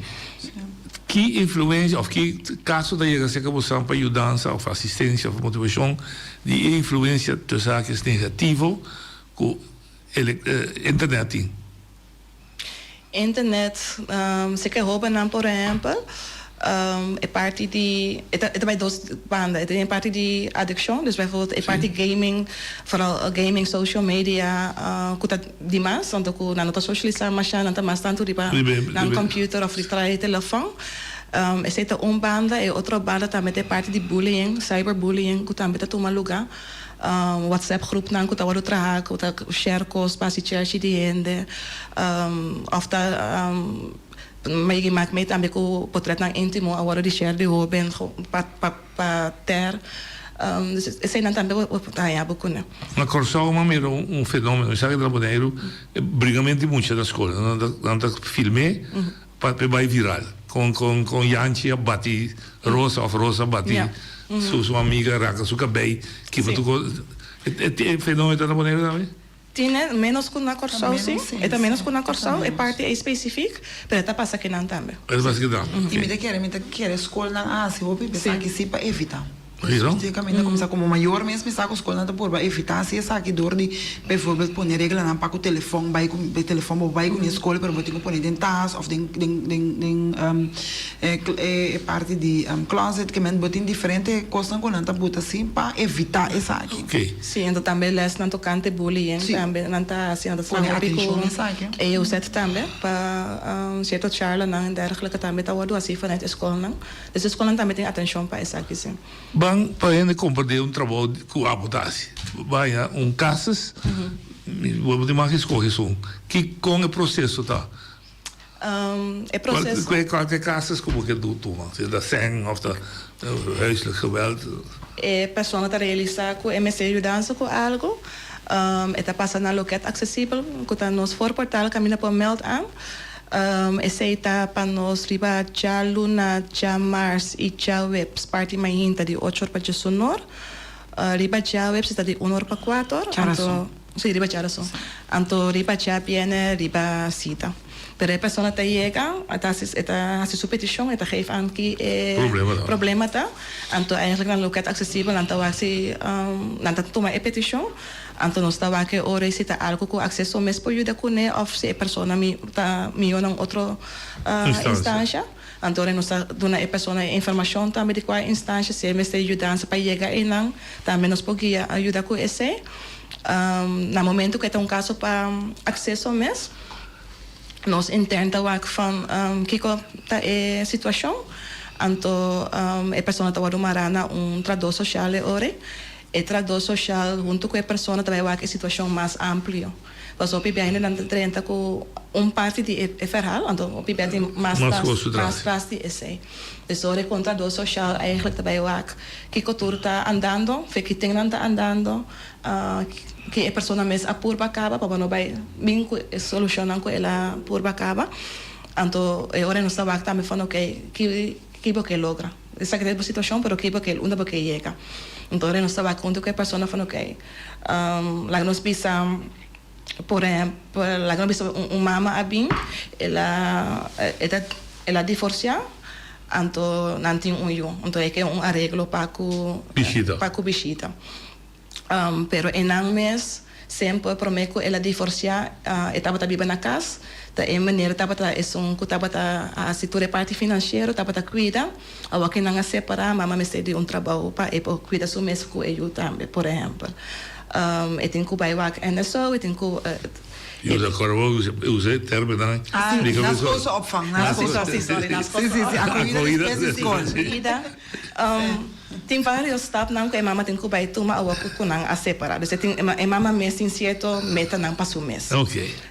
Ki influensia òf ki kaso ta yega serka bo san pa yudansa òf asistensia òf motivashon di e influensia tussen haakjes negativo ku internet tin? Internet, si ke hobennan por ehempel, e parti di, e ta bai dos banda, e tin e parti di adikshon, dus bijvoorbeeld e parti gaming, vooral gaming, social media, ku ta dimas, anto ku nan no ta socialisa masha, nan ta mas tantu riba nan computer of riba e telefòn. Esei ta un banda, e otro banda tambe ta e parti di bullying, cyberbullying, ku tambe ta tuma luga. Whatsapp groepnan ku ta wòrdu traha ku ta share kos pa hasi cherchi di hende òf ta mei mak mei tambe ku potretnan íntimo a wòrdu di share di hóben pa pa tèr. Dus eseinan tambe bo ta haña bo kuné. Na Kòrsou mi a mira un fenómeno, mi sa ke ta na Boneiru, bringamentu di mucha na skol. Nan ta film'é Pa e bai viral. Con con con Yanchi a bati Rosa of Rosa a bati su su amiga ranca su cabey kiba tur cos. E e fenomeno ta na Boneiru tambe? Tin e menos cu na Corsou si. E ta menos cu na Corsou e parti ey specific pero e ta pasa kinan tambe. E ta pasa kinan. Y mi ta kere mi ta kere scolnan a haci hopi esaki si pa evita. Sí, kaminda kuminsá komo mayor mes mi sa ku skolnan ta purba evitá hasi esaki dor di bijvoorbeeld pone reglanan pa ku telefòn bai ku e telefòn bo bai kuné skol pero bo tin ku pone den tas òf den den den den e parti di closet ke men bo tin diferente kosnan ku nan ta buta si pa evitá esaki. Sí, anto tambe lèsnan tokante bullying tambe nan ta hasi nan ta traha hopi ku EOZ tambe pa sierto charlanan en dergelijke tambe ta wòrdu hasi vanuit e skolnan. Dus e skolnan tambe tin atenshon pa esaki si. Ban pa hende komprendé un trabou ku abo ta hasi. Baña un casus, bo tin mag skohe esun. Ki kon e proseso ta? E proseso. Kual ta e casus ku bo ke tuma? Si ta sèn òf ta huiselijk geweld? E persona ta realisá ku e mester yudansa ku algu, e ta pasa na loket aksesibel ku ta nos voorportal kaminda por meld aan. Esei ta pa nos riba djaluna, djamars i djaweps parti mainta di ocho or pa djesunor. Riba djaweps e ta di un or pa kuater. Anto, si, riba djarason. Anto riba djabiene riba sita. Pero e persona ta yega, e ta hasi, e ta hasi su petishon, e ta geef aan ki e problema ta. Anto eigenlijk nan loket aksesibel nan ta wak si nan ta tuma e petishon. Anto nos ta wak e ora si ta algu ku akseso mes por yuda kuné òf si e persona mi ta mihó na un otro instansha. Anto ora nos ta duna e persona e informashon tambe di kua instansha, si e mester yudansa pa yega einan, tambe nos por guia yuda ku esei. Na momento ku e ta un kaso pa akseso mes, nos intern ta wak van kiko ta e situashon. Anto e persona ta wòrdu mará na un tradó sosial e ora. E tradó soshal huntu ku e persona ta bai wak e situashon mas amplio. Pasobra hopi bia hende nan ta drenta ku un parti di e verhaal, anto hopi bia tin mas tras tras di esei. Dus ora e kontradó soshal eigentlik ta bai wak kiko tur ta andando, fe ki ten nan ta andando, ki e persona mes a purba kaba pa bo no bai bin ku e solushonnan ku el a purba kaba. Anto e ora nos ta wak tambe van oke ki ki bo ke logra. Esaki ta e bo situacion, pero ki bo ke, unda bo ke yega. Entonces nos ta wak hunto cu e persona van ok, laga nos bisa, por ehempel, laga nos bisa un mama a bin, el a, e ta, el a divorcia, anto nan tin un yu, anto e ke un areglo pa cu, pa cu bishita. Pero e nan mes semper prome ku el a divorsiá e tabata biba na kas, ta e meneer tabata esun ku tabata hasi tur e parti finansiero, tabata kuida. Awor ku nan a separá, mama mester di un trabou pa e por kuida su mes ku e yu tambe, por ehèmpel. E tin ku bai wak NSO, e tin ku. Usa kòrda bo usa e tèrminonan. Ah, naschoolse opvang. Naschoolse, sorry, naschoolse opvang. Akohida despues di skol. Akohida. Tin varios stapnan ku e mama tin ku bai tuma awor ku nan a separá. Dus e tin e mama mes tin sierto metanan pa su mes.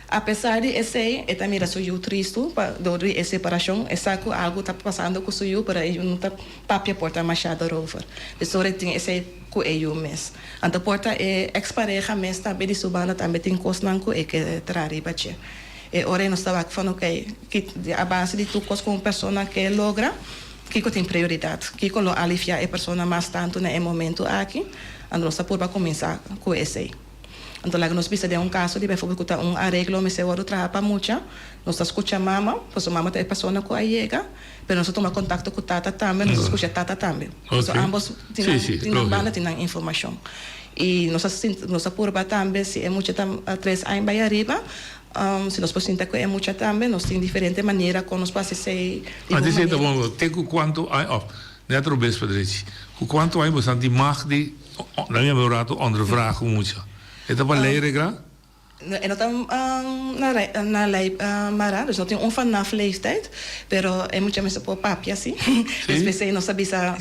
Apesar di esei e ta mira su yu tristu pa dor di e separashon. E sa ku algu ta pasando ku su yu pero e yu no ta papia por ta masha darover. Dus ora e tin esei ku e yu mes. Anto por ta e eks pareha mes tambe di su banda tambe tin kosnan ku e ke traha riba dje. E ora ei nos ta wak van oké ki a base di tur kos ku un persona ke logra. Kiko tin prioridat? Kiko lo aliviá e persona mas tantu na e momentu aki? Anto nos ta purba kuminsá ku esei. Anto laga nos bisa den un kaso di beivoorbeeld ku ta un areglo mester wòrdu traha pa mucha, nos ta skucha mama, pasobra mama ta e persona ku a yega, pero nos ta tuma kontakto ku tata tambe, nos ta skucha tata tambe. Pasobra ambos tin nan tin nan banda tin nan informashon. I nos ta sinti nos ta purba tambe si e mucha ta tres aña bai ariba, Si nos por sinta ku e mucha tambe, nos tin diferente manera kon nos por hasi esei di bon Antes manera. ta bon, te ku kuantu aña, òf net robes pa drechi, ku kuantu aña boso tin mag di, na mi un rato ondervraag un mucha? E ta pa lei reglá? E no ta na lei mará, dus no tin un vanaf leeftijd, pero e mucha mester por papia si. Dus p'esei nos ta bisa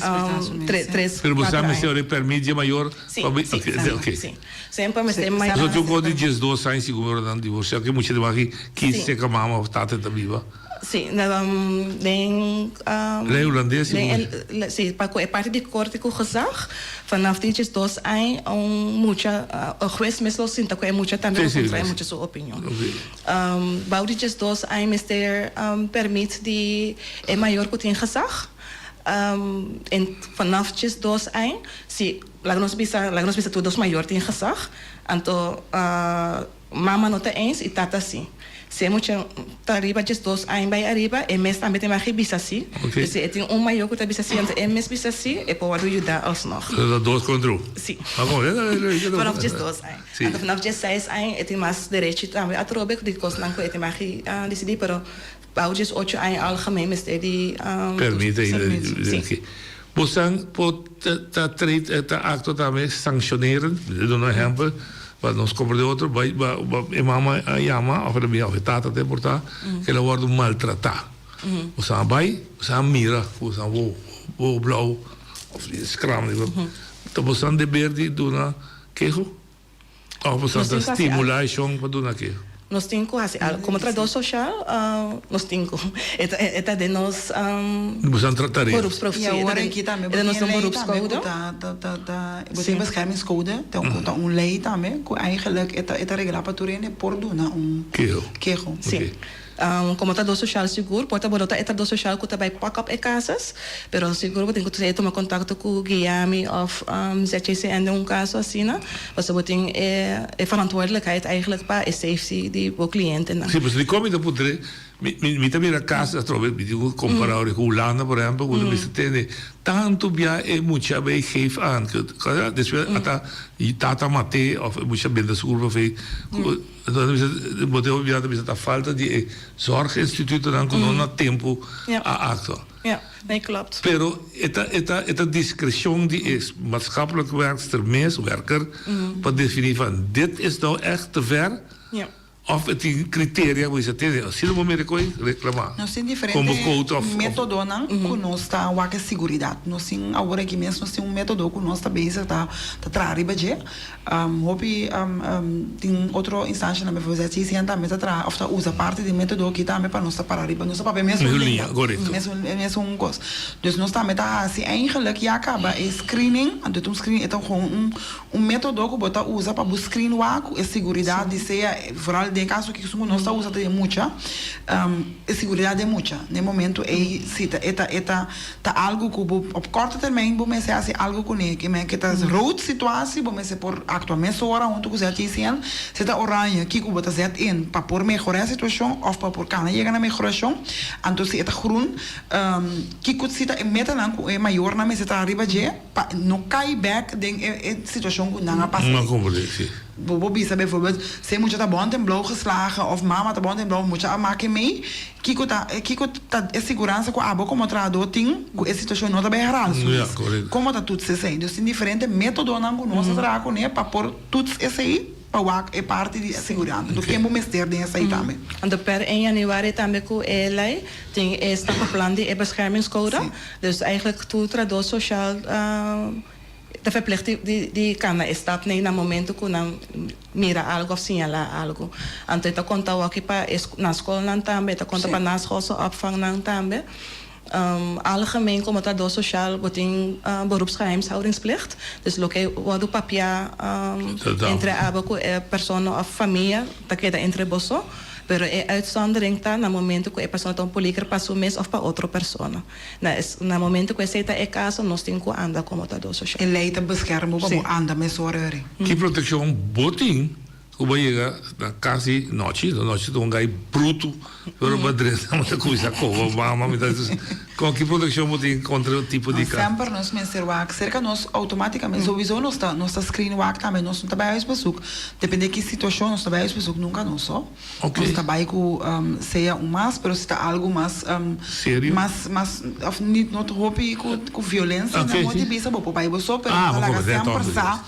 tres, Pero boso kuater ta aña. mester ora e permit dje mayor Si, pa si, si. Semper mester Pasobra mayor. tin un kos di diesdos aña sigun mi ora nan divorsiá ku e mucha di baki kis seka mama òf tata ta biba. Si, den Lei hulandes si den e si pa ku e parti di korte ku gezag vanaf di diesdos aña un mucha e hues mes lo sinta ku e mucha tambe pa kontra e mucha su opinion. Bou di diesdos aña mester permit di e mayor ku tin gezag en vanaf diesdos aña si Laga nos bisa, laga nos bisa tur dos mayor tin gezag, anto mama no ta eens y tata si. Si e mucha ta riba 12 aña bai ariba, e mes tambe tin mag bisa si. Oké. Dus si e tin un mayor ku ta bisa si, anto e mes bisa si, e por wòrdu yuda alsnog. Dus ta dos kontra un. Si. Maar kon, Vanaf 12 aña. Si. Anto vanaf 16 aña e tin mas derechi tambe atrobe di kosnan ku e tin mag disidí, pero bou 18 aña algemeen mester di Permit permiso. Si. Oké. Bosan por ta treed ta acto tambe sanctioneren, mi ta duna un ehempel pa nos comprende otro, bai ba e mama a yama of e of e tata ta importa ke el a wordo maltrata. Bosan a bai, bosan a mira ku bosan wowo wowo blauw of skram ta bosan deber di duna keho? Of boso Nos ta tin ku hasi stimulá e shon pa duna ke? Nos tin ku hasi algu. Komo trahadó sosial, nos tin ku. E ta, e ta den nos Boso ta tarea. beroepsprof, I sí, e ta awor den, aki tambe e bo ta nos tin e lei tambe ku beroepscode. ta, ta, ta, ta, bo Sí. tin beschermingscode, ta un, ta un lei tambe ku eigenlijk e ta, e ta reglá pa tur hende por duna un Keho. keho. Sí. Oké. Komo trahadó sosial sigur por ta bo no ta e trahadó sosial ku ta bai pak op e kasas, pero sigur bo tin ku sea tuma kontakto ku Guiami òf ZJCN den un kaso asina, pasobra bo tin e e verantwoordelijkheid eigenlijk pa e safety di bo klientenan. Sí, pasobra dikon mi ta puntra, mi mi ta mira kas atrobe, mi tin ku kompara ora ku Hulanda por ehèmpel, ku ta bisa tende tantu bia e mucha bay geef aan, despues ata tata mat'é òf e mucha benta su kurpa afei. Bo ta obi ta bisa ta falta di e zorginstitutonan ku no na tempu a aktua. Ja, nee klopt. Pero e ta e ta e ta diskreshon di e maatschappelijk werkster mes, werker, pa defini van dit is nou echt te ver of e tin kriteria ku bisa tene asina bo mere koe reklama. Nos tin Komo diferente koud of of. metodonan ku nos ta wak e siguridat. Nos tin awor aki mes nos tin un metodo ku nos ta bezig ta ta traha riba dje. Hopi tin otro instancianan bijvoorbeeld ZCCN tambe ta traha of ta usa parti di metodo aki tambe pa nos ta para riba nos ta papia mesun linga, mesun mesun cos. Dus nos tambe ta haci eigenlijk ya caba e screening, anto ta un screening e ta gewoon un un metodo cu bo ta usa pa bo screen wak cu e seguridad di sea vooral den e caso aki cu nos ta usa ta di mucha e seguridad di mucha na e momento ey si ta e ta e ta Ta algu ku bo op korte termijn bo mester hasi algu kuné. Ke men ke ta rood situatie bo mester por aktua mesora huntu ku ZJCN. Si ta oranje kiko bo ta zet in pa por mehorá e situashon òf pa por kana yega na mehorashon. Anto si e ta groen kiko si ta e metanan ku e mayornan mester traha riba dje pa no kai bèk den e situashon ku nan a pasa den. Bo por bisa bijvoorbeeld si e mucha ta bònt en blou geslagen òf mama ta bònt en blou mucha a make mei. Kiko ta kiko ta e siguransa ku abo komo trahadó tin ku e situashon no ta bai herhaal su mes? Komo ta toets esei? Dus tin diferente métodonan ku nos ta traha kuné pa por toets esei pa wak e parti di e siguransa. Enton ken bo mester den esei tambe. Anto per en januari tambe ku e lei tin e stappenplan di e beschermingscode. Dus eigenlijk tur trahadó sosial Ta verplicht di di di kana e stap nei na momento ku nan mira algu òf siñalá algu. Anto e ta konta awor pa e na skolnan tambe, e ta konta pa naschoolse opvangnan tambe. Algemeen komo trahadó sosial bo tin beroepsgeheimhoudingsplicht, dus loke wòrdu papiá entre abo ku e persona òf famia ta keda entre boso, pero e uitzondering ta na momento ku e persona ta un peliger pa su mes òf pa otro persona. Na es na momento ku esei ta e kaso nos tin ku anda komo trahadó sosial. E lei ta beskerm bo pa bo anda mesora eri. Ki protekshon bo tin ku bo yega na kas di nochi? Na nochi ta un gai brutu pero bo a drenta bo ta kuminsá koba mama mi ta kon ki protekshon bo tin kontra e tipo di No semper nos mester wak serka nos outomatikamente souiso nos ta nos ta screen wak tambe nos no ta bai huisbezoek depende ki situashon nos ta bai huisbezoek nunka nos so. Nos ta bai ku sea un mas, pero si ta algu mas mas mas of nit no ta hopi ku ku violensia nan hopi bisa bo por bai bo so pero bo ta laga semper sa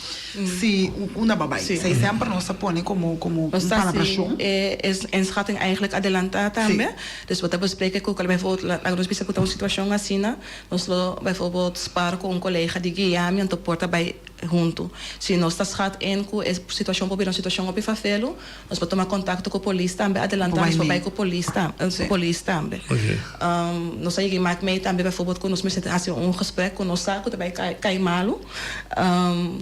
si unda bo a bai. Esei semper nos ta pone komo komo un palabrashon. E inschatting eigenlijk adelantá tambe. Dus bo ta bespreken ku bijvoorbeeld laga nos bisa ku ta un situashon asina nos lo bijvoorbeeld spar ku un kolega di guia mi anto por ta bai huntu. Si nos ta schat in ku e situashon por bira un situashon hopi fafelu Nos por tuma kontakto ku polis tambe, adelantá nos por bai ku polis ku polis tambe. Nos a yega mak mei tambe baivoorbeeld ku nos mester hasi un gesprek ku nos sa ku ta bai kai malu,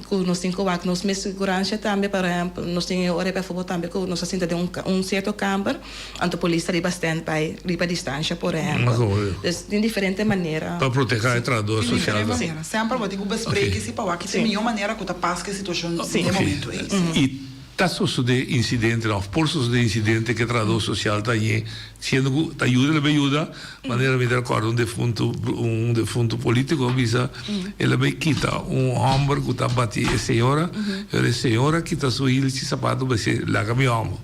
ku nos tin ku wak nos mes seguransha tambe. Por ehèmpel, nos tin e ora baivoorbeeld tambe ku nos a sinta den un sierto kamber, anto polis ta riba stand by, riba distansha por ehèmpel. Dus tin diferente manera. Pa protehá e trahadó Tin sosial. diferente manera. Semper bo tin ku bespreken si pa wak ki ta e mihó manera ku ta pas ku e situashon den e momentu ei. I. Ta sosodé insidentenan òf por sosodé insidente ku e trahadó sosial ta hañ'é siendo ku ta yuda el a bai yuda, manera mi ta rekòrda un defuntu un defuntu polítiko a bisa el a bai kita un hòmber ku ta bati e señora i ora e señora kita su hilchi sapato bai si laga mi hòmber.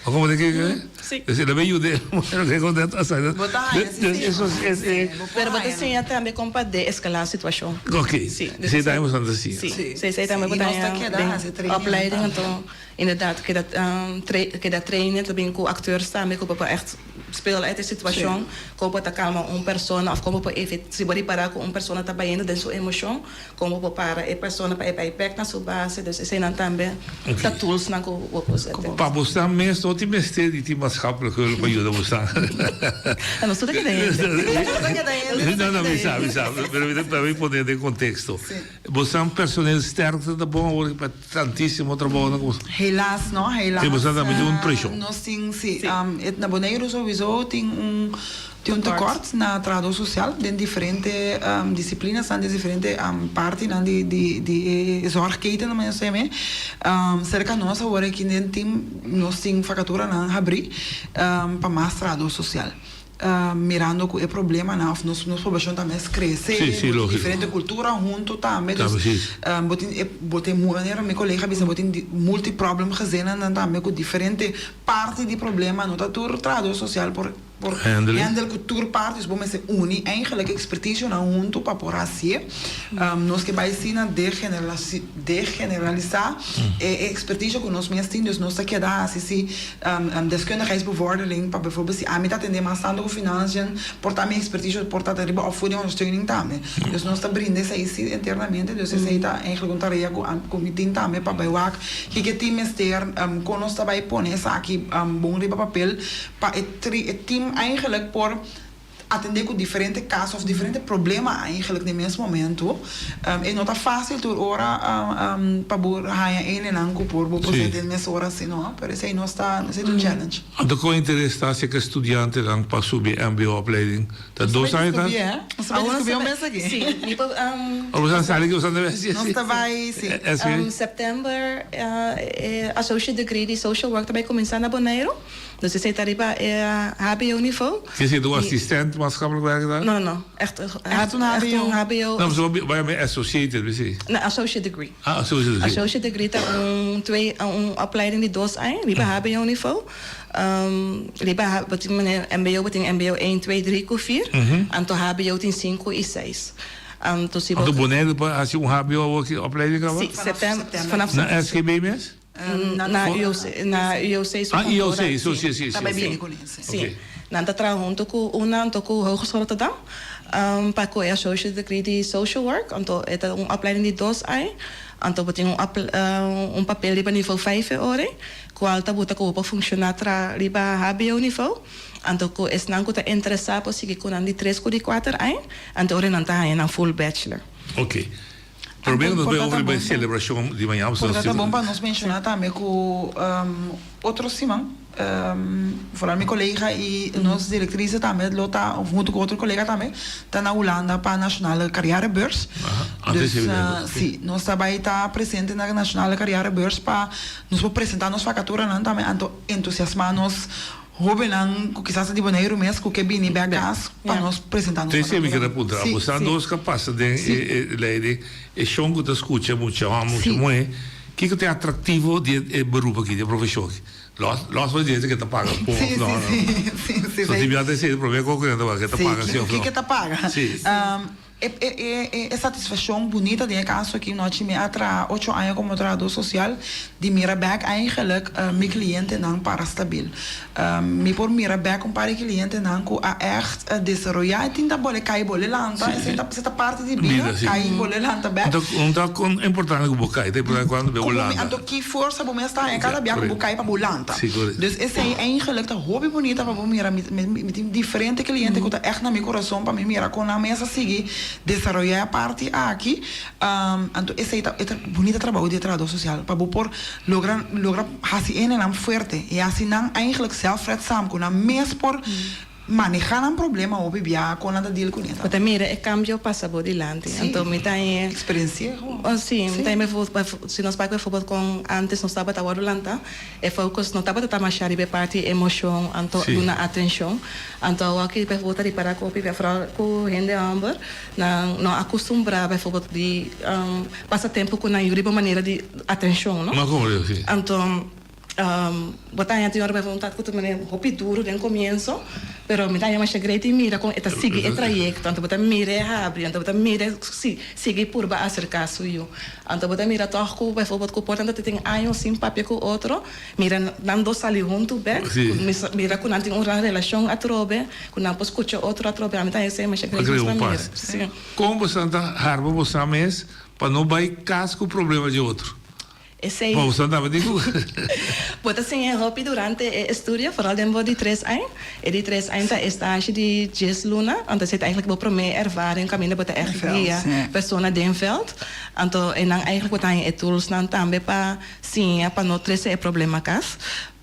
Bo komo ta kere? Dus el a bai yuda e muher ke konta a sa. Bo ta haña si si. Eso es e. Pero bo ta siña tambe kon pa deeskalá situashon. Ok. Esei tambe bo ta siña. Si. Esei tambe bo ta haña den opleiding anto inderdaad keda keda trainen ta bin ku akteurs tambe ku bo por ègt speel uit e situashon kon bo ta kalma un persona òf kon bo por si bo ripará ku un persona ta bayendo den su emoshon Kon bo por para e persona pa e bai bek na su base, dus eseinan tambe ta toolsnan ku bo por sete. Pa bosnan mes no tin mester di tin maatschappelijke hulp pa yuda bosnan. Nos tur ta keda hende. No, no, mi sa, mi sa, pero mi ta pa mi pone den konteksto. Bosnan personeel sterkte ta bon awor pa tantisimo trabounan ku. Helaas no, helaas. Sí, bosnan tambe tin un preshon. Nos tin, si. Na Boneiru sowieso tin un. Tin un tekort na trahadó sosial den diferente disiplinanan, den diferente partinan di di e zorgketen, nan manera esei me. Serka nos awor aki den tim nos tin vakaturanan habrí pa mas trahadó sosial. Mirando ku e problemanan òf nos nos poblashon ta mes krese, bo tin diferente kultura huntu tambe, dus bo tin e bo tin manera mi kolega a bisa bo tin multi-problem gezinnennan tambe ku diferente parti di problema, no ta tur trahadó sosial por. Por handle ku tur parti, dus bo mester uni eigenlijk expertisionan huntu pa por hasié. Nos ke bai asina degeneralisá e expertisio ku nos mes tin, dus nos ta keda hasi si deskundigheidsbevordering pa bijvoorbeeld si ami ta atendé mas tantu ku financiën, por ta mi expertisio por ta riba opvoedingondersteuning tambe. Dus nos ta brinda esei si internamente, dus esei ta eigenlijk un tarea ku mi tin tambe pa bai wak kiko e tin mester, kon nos ta bai pone esaki bon riba papel. Pa e tri e team eigenlijk por atende ku diferente kaso of diferente problema eigenlijk den mes momento. E no ta fácil tur ora pa bo haña enenan ku por bo por den mes ora así no, pero esei nos ta esei ta un challenge. Anto kon interes ta acerca studiantenan pa subi mbo opleiding? Ta dos aña ta? Nos ta bai descubrí un mes aki. Sí, mi por. O boso a sali ki boso a debe haci? Nos ta bai, sí. September e associate degree di social work ta bai cuminsa na Boneiru. Dus esei ta riba e hbo niveau. Ke si un asistent maatschappelijk werker ta? No, no, no. Echt, echt un hbo. No, pasobra bo bai met associated, besi? No, associate degree. Ah, associate degree. Associate degree ta un twee, un opleiding di dos aña riba hbo niveau. Riba, bo tin manera mbo, bo tin mbo één, twee, drie ku vier. Anto hbo tin sinku i seis. Anto si bo. Anto Boneiru por hasi un hbo awor ki opleiding kaba? Si, september, vanaf Na SGB mes? Na UOC, na UOC su Ah, kantoor. UOC, so si, si, si. Ta bai bini kuné, si. Si. Nan ta traha huntu ku una anto ku Hogeschool Rotterdam pa ku e associate degree di social work. Anto e ta un opleiding di dos aña. Anto bo tin un un papel riba nivo vijf e ora ei, kual ta buta ku bo por funshoná tra riba hbo nivo. Anto ku esnan ku ta interesá por sigui ku nan di tres ku di kuater aña. Anto ora nan ta haña nan full bachelor. Oké. Promé nos bai over riba e selebrashon di mañana. Por ta bon pa nos menshoná tambe ku otro siman vooral mi kolega i nos direktrise tambe lo ta huntu ku otro kolega tambe ta na Hulanda pa Nationale Carrièrebeurs. Dus si nos ta bai ta presente na Nationale Carrièrebeurs pa nos por presentá nos vakaturanan tambe anto entusiasmá nos Hobennan ku kisas ta di Boneiru mes ku ke bini bek kas pa nos presentá nos Esei mi vakatura. keda puntra. Sí, Bo sa sí. nos ka pasa den Sí. e lei di e shon ku ta skucha mucha hòmber, mucha Sí. muhé. Kiko ta e atraktivo di e beroep aki, di e profeshon aki? Lòs, lòs for di e ke ta paga poko Sí, òf no, sí, no. sí, sí, sí, So sí. tin bia ta esei e promé kos ku nan ta wak, ke ta Sí, paga sí kiko, òf no. kiko ta paga. Sí. E e e satisfaccion bunita den e caso aki nochi mi a traha ocho aña como trahador social di mira bek eigenlijk mi clientenan para stabil. Mi por mira bek un par di clientenan cu a echt desaroya e tin ta bole cay bole lanta esey ta esey ta parti di bida cay bole lanta bek. Anto un ta con importante cu bo cay ta importante cuando bo lanta. Anto ki forsa bo mes ta haña cada bia cu bo cay pa bo lanta. Dus esey eigenlijk ta hopi bunita pa bo mira mi mi tin diferente cliente cu ta echt na mi corazon pa mi mira con nan mes a sigui desaroyá e parti aki, anto esei ta e bunita trabou di e trahadó sosial, pa bo por logra logra hasi hendenan fuerte i hasi nan eigenlijk zelfredzaam ku nan mes por. Maneha nan problema hopi bia kon nan ta deal kuné Bo ta mira e kambio pasa bo dilanti. Sí. Anto mi ta e. Eksperensi'é gewoon. Sí, mi ta e bijvoorbeeld, si nos bai bijvoorbeeld kon antes nos tabata wòrdu lanta, e focus no tabata ta masha riba e parti emoshon, anto duna atenshon. Anto awor bijvoorbeeld ta ripará ku hopi bia, vooral ku hende hòmber, nan no a kustumbrá bijvoorbeeld di pasa tempu ku nan yu riba un manera di atenshon, no. Ma komo sí. Anto. Bo ta haña tin ora bo ta ku ta manera hopi duru den komienso, pero mi ta haña masha great di mira kon e ta sigui e trayekto, anto bo ta mira e habri, anto bo ta mira e sigui purba aserká su yu. Anto bo ta mira tòg ku baivorbot ku por tantu ta tin años sin papia ku otro, mira nan dos sali huntu bèk, mira ku nan tin un gran relashon atrobe, ku nan por skucha otro atrobe, ami ta haña esei masha great pa mira. Kon bo ta harba bo sa mes pa no bai kas ku problema di otro? Esei. Bo sa tabata di ku. Bo ta siña hopi durante e estudio, foral den bo di tres aña. E di tres aña ta e stage di djes luna, anto esei ta eigenlijk bo promé ervaring kaminda bo ta ègt guia persona den vèlt. Anto einan eigenlijk bo ta haña e toolsnan tambe pa siña pa no trese e problema kas.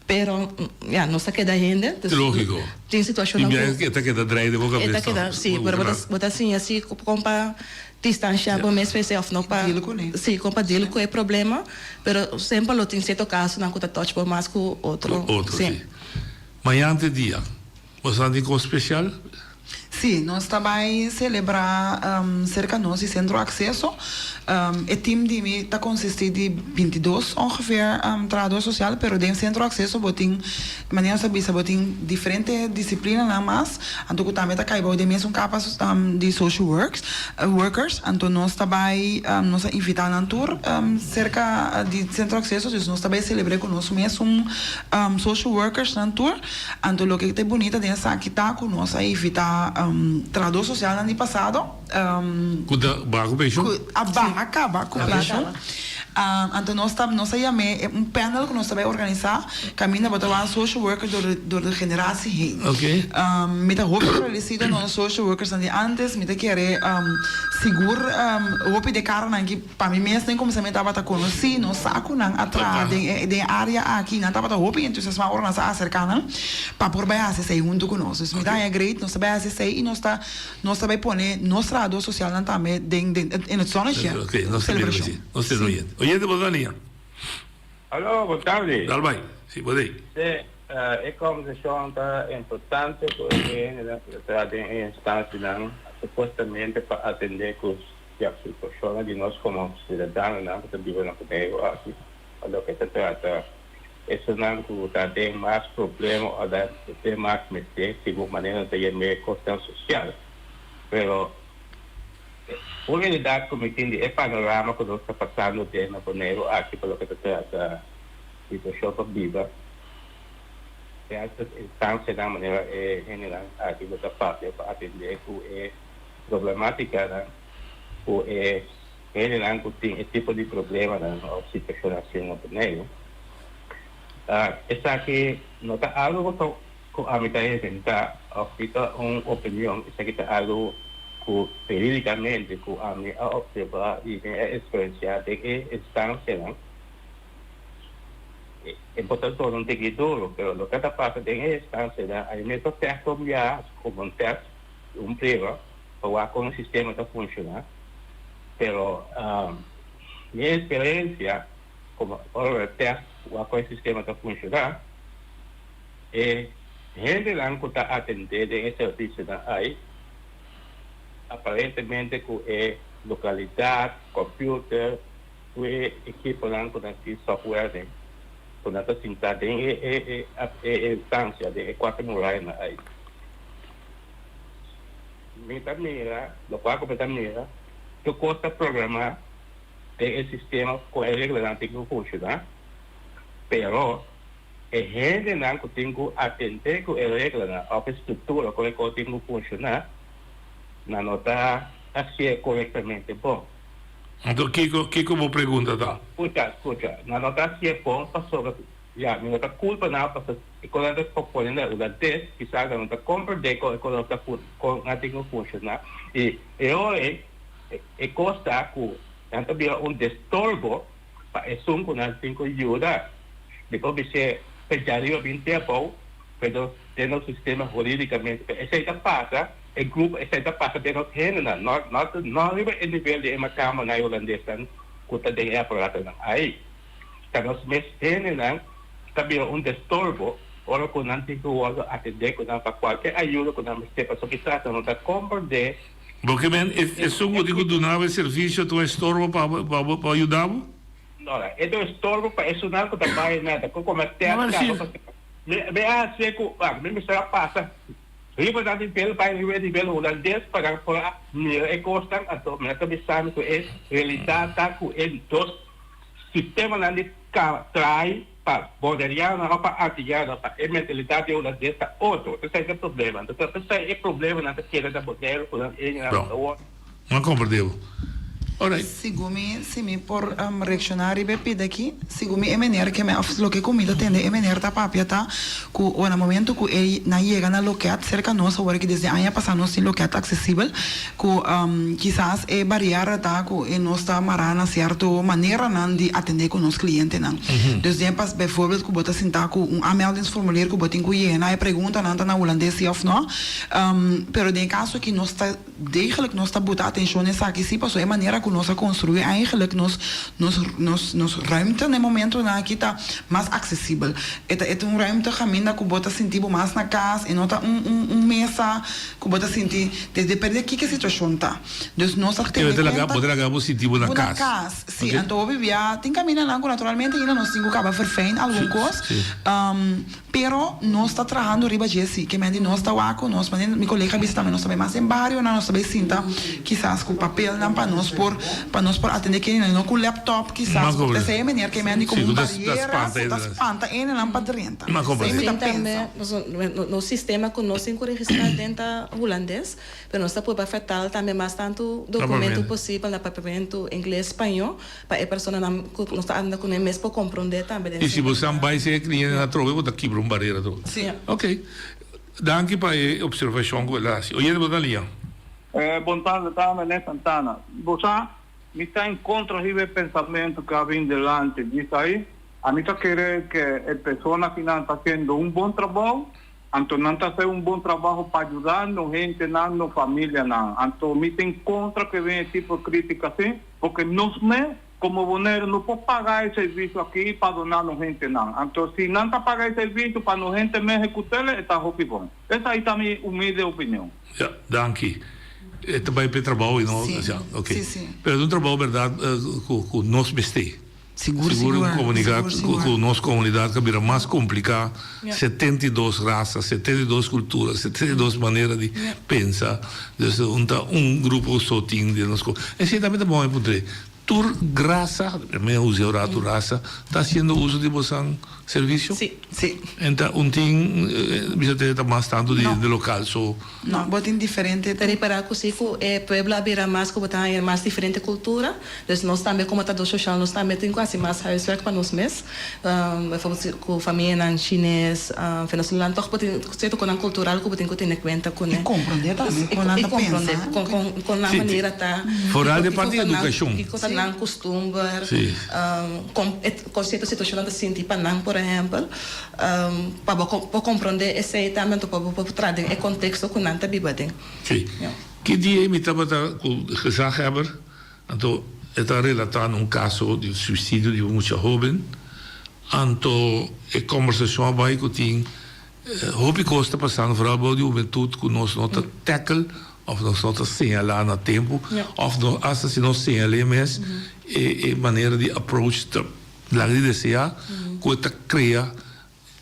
Pero, ya, nos ta keda hende, dus Lógiko. tin situashonnan Tin biaha ku e ta keda drei den bo E ta kabes keda, tòg. sí, pero bo ta bo ta siña si kon pa distanshá bo mes p'esei òf no pa Deal kuné. Sí, kon pa deal ku e problema, pero semper lo tin sierto kasonan ku ta touch bo mas ku otro. Ku otro, sí. Mañan t'e dia. Bo sa tin kos spesial? Sí, nos ta bai selebrá serka nos di Sentro Akseso. E tim di mi ta konsistí di bintidos ongeveer trahador sosial, pero den Sentro Akseso bo tin, manera nos ta bisa, bo tin diferente disiplinanan mas, anto ku tambe ta kai bou den mesun kapa di social works, workers. Anto nos ta bai, nos a invitá nan tur serka di Sentro Akseso, dus nos ta bai selebr'é ku nos mesun social workersnan tur. Anto loke ta bunita den esaki ta ku nos a evitá trahadó sosialnan di pasado. Ku ta baha ku penshon? Ku a baha kaba ku penshon. Anto nos ta nos a yam'é un panel ku nos ta bai organisá kaminda bo ta wak social worker dor dor de generatie heen. Mi ta hopi agradesido na nos social workersnan di antes. Mi ta kere sigur hopi di e karanan ki. Pa mi mes den kuminsamentu tabata konosí, nos sa ku nan a traha den e den e área aki, nan tabata hopi entusiasmá ora nos a aserká nan pa por bai hasi esei huntu ku nos. Dus mi ta haña great, nos ta bai hasi esei i nos ta nos ta bai pone nos trahadó sosialnan tambe den den in het zonnetje. Oké, nos ta mira Selebrashon. Nos ta oyente. Oyente bo ta liña. Aló, bon tardi. Dal bai. Si, bo dei. Sí, e conversacion ta importante cu e hendenan cu ta traha den e instancianan supuestamente pa atende cu Ya, situashonnan di nos komo siudadanonan ku ta biba na Boneiru aki, pa loke ta trata esunnan ku ta den mas problema o ta den mas mester, segun manera nan ta yam'é kosnan sosial. Pero un realidat ku mi tin di e panorama ku nos ta pasando den na Boneiru aki pa loke ta trata situashon pa biba, sierto instansianan manera e hendenan aki ku ta papia pa atendé ku e Problemátikanan ku e hendenan ku tin e tipo di problemanan òf situashon asina na Boneiru. Esaki no ta algu ku ta ku ami ta inventá òf mi ta un opinion, esaki ta algu ku verídikamente ku ami a opservá i mi a eksperensiá den e instansianan. E por ta dor un tiki duru, pero loke ta pasa den e instansianan, ami mes ta tèst un biaha komo un tèst. Un prueba pa wak kon e sistema ta funciona, pero mi experiencia como ora mi test wak kon e sistema ta funciona, e hendenan cu ta atende den e servicionan ay aparentemente cu e localidad, computer, cu e equiponan cu nan tin software den, cu nan ta sinta den e instancia, den e cuatro murayanan ay. Mi ta mira, lokual ku mi ta mira, tur kos ta programá den e sistema ku e reglanan tin ku funshoná, pero e hendenan ku tin ku atendé ku e reglanan òf e struktura ku e kos tin ku funshoná, nan no ta hasié korektamente bon. Anto kiko kiko bo pregunta ta? Skucha, skucha, nan no ta hasié bon pasobra. Ya, mi no ta culpa nan pasobra e con nan ta propone na hulandes, kisas nan no ta comprende con e con nan ta con nan tin cu funciona y e ora ey e cos ta cu nan ta bira un destorbo pa esun cu nan tin cu yuda. Mi por bis'e pe djariba bin te abou. Pero den nos sistema huridicamente pero esey ta pasa e grupo esey ta pasa den nos hendenan no no no riba e nivel di e macambonan y holandesnan cu ta den e aparatonan ayi. Ta nos mes hendenan ta bira un destorbo ora cu nan tin cu wordo atende cu nan pa cualkier ayuda cu nan mester pasobra kisas nan no ta comprende. Bo ke men esun cu tin cu duna bo e servicio ta un estorbo pa bo pa yuda bo? No, e ta un estorbo pa esunnan cu ta bay na ta cu come test caba pasobra Mi mi a hacié cu wak mi mester a pasa riba nan nivel bay riba e nivel hulandes pa nan por a mira e cosnan anto mi a ta bisa mi cu e realidad ta cu e dos sistemanan di traai pa boneriano of pa antillano pa e mentalidad di hulandes ta otro esey ta e problema anto ta esey e problemanan ta keda na Boneiru cu nan eña nan awor. Mi a comprende bo. Alright. Sigun mi, si mi por reacciona riba e pida aki, sigun mi e meneer ke mi of loke ku mi ta tende e meneer ta papia ta ku ora momento ku e nan yega na loket serka nos awor aki desde aña pasa nos tin loket aksesibel ku kisas e bariera ta ku e nos ta mará na sierto maneranan di atende ku nos klientenan. Dus den pas bijvoorbeeld ku bo ta sinta ku un aanmeldingsformulier ku bo tin ku yena e preguntanan ta na hulandes si of no pero den e kaso aki nos ta Degelijk nos ta buta atencion na esaki si, pasobra e manera cu nos a construi eigenlijk nos nos nos nos ruimte na e momentonan aki ta mas accesibel. E ta e ta un ruimte caminda cu bo ta sinti bo mas na cas, e no ta un un un mesa cu bo ta sinti des depende kiko e situacion ta. Dus nos ta tene cuenta. Bo ta laga bo sinti bo na cas. Bo na cas, si. Anto hopi bia tin camindanan cu naturalmente ainda nos tin cu caba verfijn algun cos. Pero nos ta trahando riba dje si, ke men di nos ta wak ku nos, manera mi kolega a bisa tambe nos ta bai mas den barionan, nos ta bai sinta kisas ku papelnan pa nos por pa nos por atende kendenan, no ku laptop kisas, ku ta esei e meneer ke men di komo un bariera ku ta spanta endenan pa drenta. Esei mi ta pensa. Nos sistema ku nos tin ku registrá den ta hulandes, pero nos ta purba vertaal tambe mas tantu dokumento posibel na papiamentu, ingles, spañó. Pa e personanan ku nos ta anda kuné mes por komprondé tambe den I si bo san bai si e klientenan atrobe bo ta kibra un barera atrobe. Sí. Ok. Danki pa e opservashon ku el a hasi. Oyente bo ta lia. Bon tarde ta Meneer Santana. Bo sa, mi ta en kontra riba e pensamentu ku a bin delante bisa ei. Ami ta kere ke e persona kinan ta hasiendo un bon trabou, anto nan ta hasi un bon trabaho pa yuda no hentenan, no familianan. Anto mi ta en kontra ke bin e tipo kritika asin. Porque nos mes, como Boneiru, no por paga e servicio aki pa duna nos hentenan. Anto, si nan ta paga e servicio pa nos hente mes ejecutele, e ta hopi bon. Esai ta mi humilde opinion. Ja, danki. E ta bai p'e trabou y no, ja, ok. Pero ta un trabou berdad cu nos mester. Sigur, sigur. Un comunidad cu nos comunidad ta bira mas complica, 72 rasa, 72 cultura, 72 manera di pensa, dus un ta un grupo so tin den nos Esey tambe ta bon e puntra, tur grasa, mi a usa e rato rasa, ta haciendo uso di bosan servicio? Si. Si. En ta un tin, bisa te ta mas tanto di local so. No, bo tin diferente. Ta ripará ku si ku e pueblo a bira mas ku bo ta haña mas diferente kultura, dus nos tambe komo trabadó soshal nos tambe tin ku hasi mas huiswerk pa nos mes. Bijvoorbeeld si ku famianan chines, venezolano tòg bo tin sierto konan kultural ku bo tin ku tene kuenta kuné. I komprondé tambe kon nan I ta komprondé pensa. kon kon kon nan manera ta. Foral den parti di edukashon. Kiko ta nan kustumber, kon e kon sierto situashonnan ta sinti pa nan por ehèmpel. Pa bo por komprondé esei tambe anto pa bo por traha den e konteksto ku nan ta biba den. Sí. Ki dia mi tabata ku gezaghebber, anto e ta relatá na un kaso di suisidio di un mucha hóben, anto e kòmbersashon a bai ku tin hopi kos ta pasando foral bou di hubentut ku nos no ta tackle òf nos no ta señalá na tempu òf no asta si nos señal'é mes e manera di approach ta Laga di deseá ku e ta krea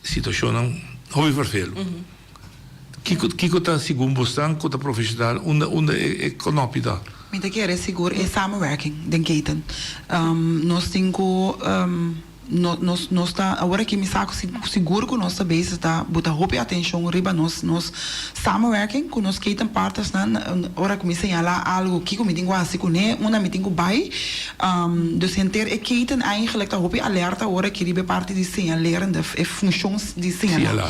situashonnan hopi ferfelu. Kiko kiko ta segun bosnan ku ta profeshonal unda unda e kònòpi ta? Mi ta kere sigur e samenwerking den keten. Nos tin ku nos nos ta awor aki mi sa ku sigur ku nos ta bezig ta buta hopi atenshon riba nos nos samenwerking ku nos ketenpartnersnan ora ku mi señalá algu kiko mi tin ku hasi kuné unda mi tin ku bai. Dus henter e keten eigenlijk ta hopi alerta ora ki riba e parti di señalerende, e funcion di señala.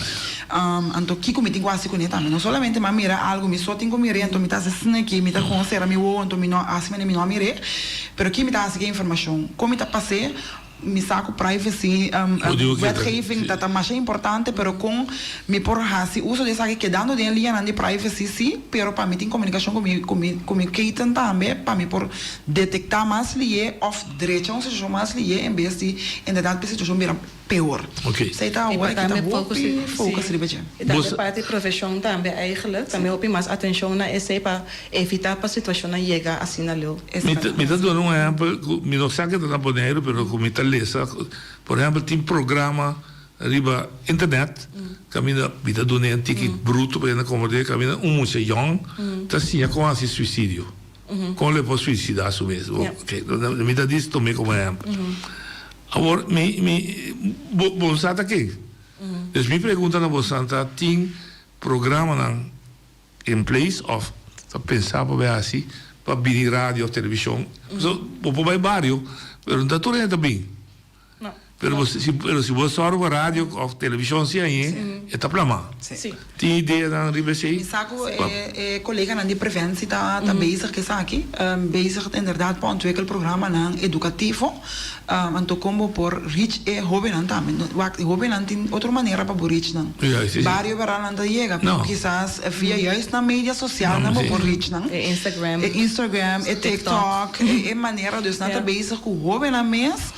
Anto kiko mi tin ku hasi kuné tambe? No solamente mi a mira algu, mi so tin ku mir'é, anto mi ta hasi sneki, mi ta gewoon sera mi wowo, anto mi no hasi manera mi no a mir'é. Pero ki mi ta hasi ku e informashon? Kon mi ta pas'é? Mi sa ku privacy wetgeving ta ta masha importante pero kon mi por hasi uso di esaki kedando den e liñanan di privacy si pero pa mi tin komunikashon ku mi ku mi ku mi keten tambe pa mi por detektá mas lié òf drecha un situashon mas lié en bes di inderdat pa e situashon bira peor. Esei ta I awor pa ki ta tambe focus hopi focus si riba dje. I tambe parti profeshon tambe eigenlijk tambe hopi mas atenshon na esei pa Evitá pa situashonnan yega asina leu. Mi ta mi ta duna un ehèmpel ku mi no sa ke ta na Boneiru pero ku mi ta lesa. Por ehèmpel tin programa riba internet kaminda mi ta duna e tiki bruto pa hende komprendé kaminda un mucha yòn ta siña kon hasi suisidio. Kon lo e por suisidá su mes. Oke mi ta dis tom'é komo ehèmpel. Awor mi mi bo bo sa ta ken. Dus mi pregunta na boso ta tin programanan In place of ta pensa pa bay haci pa bini radio of television so bo por bay bario pero no ta tur hende ta bin pero bo si pero si bo sòru pa radio of television si añe e ta plama tin ideanan riba esey Mi sa cu e e coleganan di preventie ta ta bezig cu esaki bezig inderdaad pa ontwikkel programanan educativo Anto kon bo por reach e hobennan tambe? Wak, e hobennan tin otro manera pa bo reach nan. Bario bera nan ta yega, pero kisas via juist nan media sosialnan bo por reach nan. E Instagram. E Instagram, e TikTok, e manera. Dus nan ta bezig ku hobennan mes.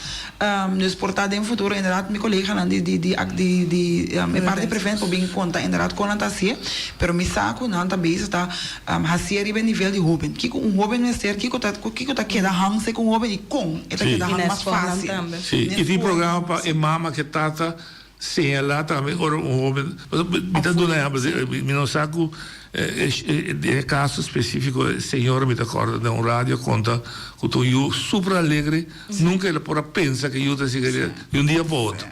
Dus por ta den futuro inderdaad mi koleganan di di di di di e parti prevent por bin konta inderdaad kon nan ta hasié. Pero mi sa ku nan ta bezig ta Hasié riba e nivel di hóben. Kiko un hóben mester, kiko ta kiko ta keda hang serka un hóben i kon e ta keda hang mas fásil. Sí, i tin programa pa e mama ku e tata señalá tambe ora un hóben, pasobra mi ta duna ehèmpel, mi no sa ku den e kaso spesífiko e señora mi ta kòrda den un radio a konta ku ta un yu super alegre, nunka el a por a pensa ku e yu ta sigui di un dia pa otro.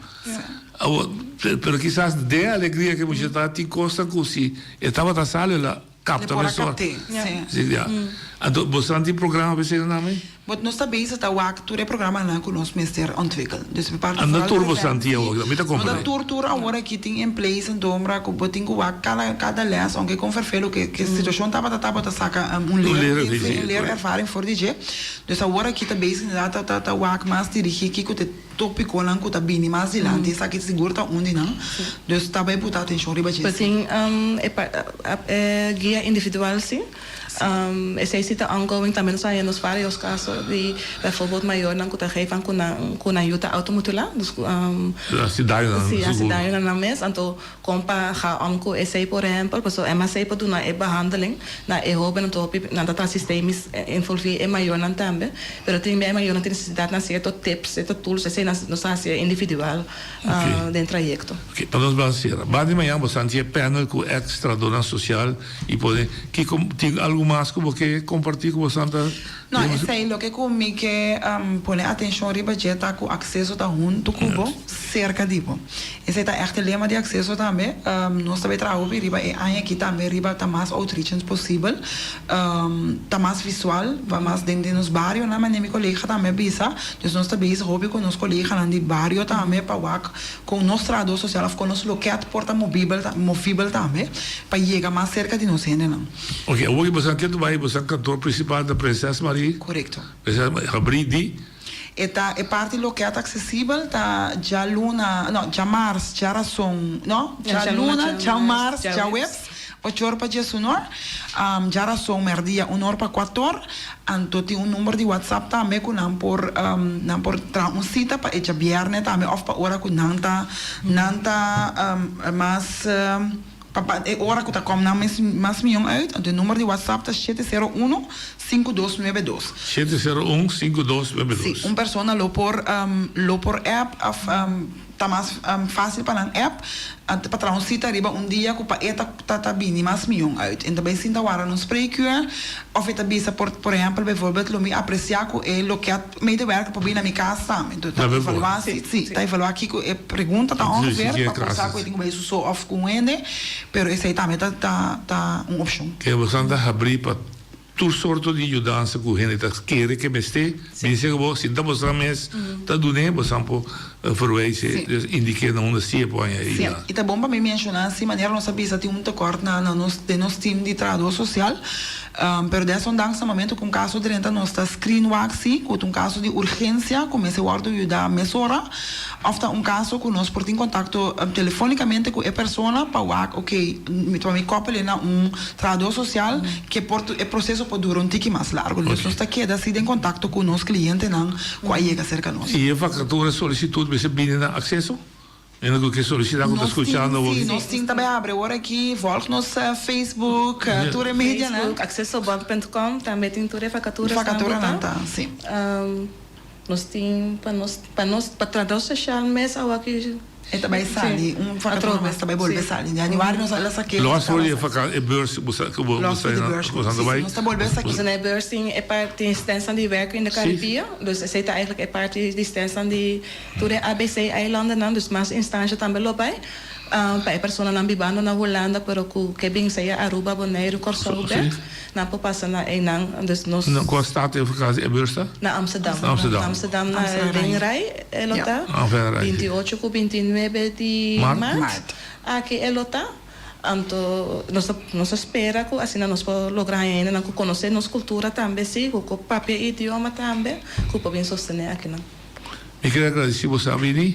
Awor, pero kisas den e alegria ku e mucha ta tin kosnan ku si e tabata sali el a kapta por a mesora. kapt'é, sí. Sí, ya. Anto, boso tin programa pa esei nan tambe? Bot nos ta bezig ta wak tur e programanan ku nos mester ontwikkel. Dus mi parti Ah, no vooral tur boso preventie. tin awor, mi ta No ta komprendé. tur tur awor aki tin in place anto mra ku bo tin ku wak kada kada les, ounke kon ferfelu ke ke situashon tabata ta bo ta saka un Un leer leer, un sí, sí. leerervaring for di dje. Dus awor aki ta bezig inderdaad ta ta ta wak mas dirigí kiko ta e Tópikonan ku ta bini mas dilanti, esaki sigur ta un di nan, dus ta bai buta atenshon riba dje. Pues tin e e guia individual si, esei si ta ongoing, tambe nos a haña nos varios kaso di bijvoorbeeld mayornan ku ta geef an ku nan ku nan yu ta automutilá, dus ku Hasi daño na nan si hasi sigur. daño na nan mes, anto kon pa ga om ku esei por ehèmpel, pasobra MHC por duna e behandeling na e hóben, anto hopi nan ta traha sistemisch envolví e mayornan tambe. Pero tin bia e mayornan tin nesesidat na sierto tips, sierto tools, esei nan nos ta hasi individual den trayekto. Oke, pa nos ban sera. Ban di mañan bo santi e panel ku ex trahadornan sosial i pone kiko tin algu mas ku bo ke kompartí ku bo santa? No, esei loke ku mi ke pone atenshon riba dje ta ku akseso ta huntu ku bo, serka di bo. Esei ta ègt e lema di akseso tambe. Nos ta bay traha hopi riba e aña aki tambe riba ta mas outreachens posibel. Ta mas visual, va mas den den nos barionan, manera mi colega tambe a bisa. Dus nos ta bezig hopi cu nos coleganan di bario tambe pa wak con nos trahador social of con nos loket por ta movibel movibel tambe pa yega mas cerca di nos hendenan. Ok, awor ki boso a bai boso kantoor principal ta Prinses Marie? Corecto. Prinses Marie, habri di? E ta e parti loket accesibel ta djaluna, no, djamars, djarason, no, djaluna, djamars, djaweps, ochor pa djesunor, djarason merdia unor pa kuator, anto tin un number di whatsapp tambe ku nan por nan por traha un sita pa e djabierne tambe òf pa ora ku nan ta nan ta mas. Pa pa e ora ku ta kom nan mes mas mion uit, anto e number di WhatsApp ta 701 5292. 701 5292. Si, un persona lo por lo por app of ta mas fácil pa nan app anto pa traha un sita riba un dia ku pa e ta ta ta bini mas mion uit. En ta bai sinta wara na un spreekuur of e ta bisa por por ehèmpel bijvoorbeeld lo mi apresiá ku e loket Medewerker por bin na mi kas tambe. Enton ta evaluá si, si, ta evaluá kiko e pregunta ta ongeveer pa por sa ku e tin ku bai su so òf ku un hende, pero esei tambe ta ta ta un opshon. Ke bosan ta habrí pa tur sorto di yudansa ku hende ta kere ke mester, bin sega bo, sinta bosan mes ta dun'é, bosan por. verwijzen, dus indiké na unda si e por haña Sí, ayuda. i ta bon pa mi menshoná si manera nos a bisa tin un tekort na na nos den nos team di trahadó sosial, pero desondanks na momento ku un kaso drenta nos ta screen wak si ku ta un kaso di urgensia ku mester wòrdu yuda mesora òf ta un kaso ku nos por tin kontakto telefónikamente ku e persona pa wak oke mi ta mi kòpel'é na un trahadó sosial ke por e proseso por dura un tiki mas largu. Dus nos ta keda si den kontakto ku nos klientenan ku a yega serka nos. I e vakatura solisitut mester bini na akseso? Hende ku ke solisitá ku ta Nos tin, skuchando si, awor. nos tin ta bai abri awor aki, volg nos Facebook, tur e medianan. Facebook, accesobond.com, tambe tin tur e vakaturasnan ku ta. Vakaturanan ta, si. Nos tin pa nos, pa nos, pa trabou sosial mes awor aki. E ta bai sali, un vakatura mes ta bai bolbe sali. Den januari nos a la sak'é. Los for di e vaka, e beurs ku bo, ku bo Los for di sa beurs, ku bo si, bai. nos ta bolbe sak'é. Nos na e beurs tin e par, tin standsnan di werken in de Caribbean, dus esei ta eigenlijk e parti di standsnan di tur e ABC eilandennan, dus mas instansha tambe lo bai. Pa e personanan bibando na Hulanda pero ku ke bin sea Aruba, Boneiru, Kòrsou bèk, nan por pasa na einan. Dus nos. Na kua stad e vakantie e beurs ta? Na Amsterdam. Na Amsterdam. Na Amsterdam na Venray e lo ta. Ah, Venray. Binti ocho ku 29 di mart aki e lo ta. Anto nos ta nos ta spera ku asina nos por logra haña hendenan ku konosé nos kultura tambe si, ku por papia e idioma tambe, ku por bin sostené akinan. Mi kere agradesí boso a bini.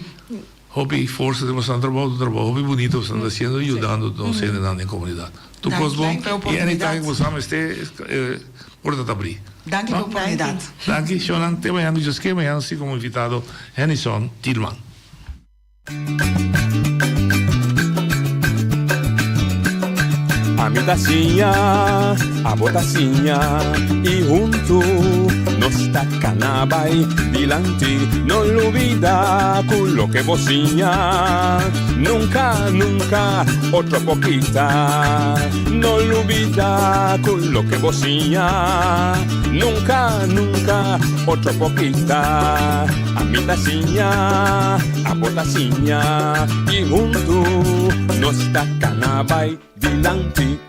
Hopi forsa den boso trabou, un trabou hopi bunito boso ta haciendo yudando nos hendenan den comunidad. Tur cos bon y anytime cu boso mester e porta ta abri. Danki pa e oportunidad. Danki shownan te mañana cu Dios kier mañana nos tin como invitado Hennyson Tielman. Ami ta siña, abo ta siña y huntu nos ta cana bay dilanti. No lubida cu loke bo siña nunca, nunca otro por kita. No lubida cu loke bo siña nunca, nunca otro por kita. Ami ta siña, abo ta siña y huntu nos ta cana bay dilanti.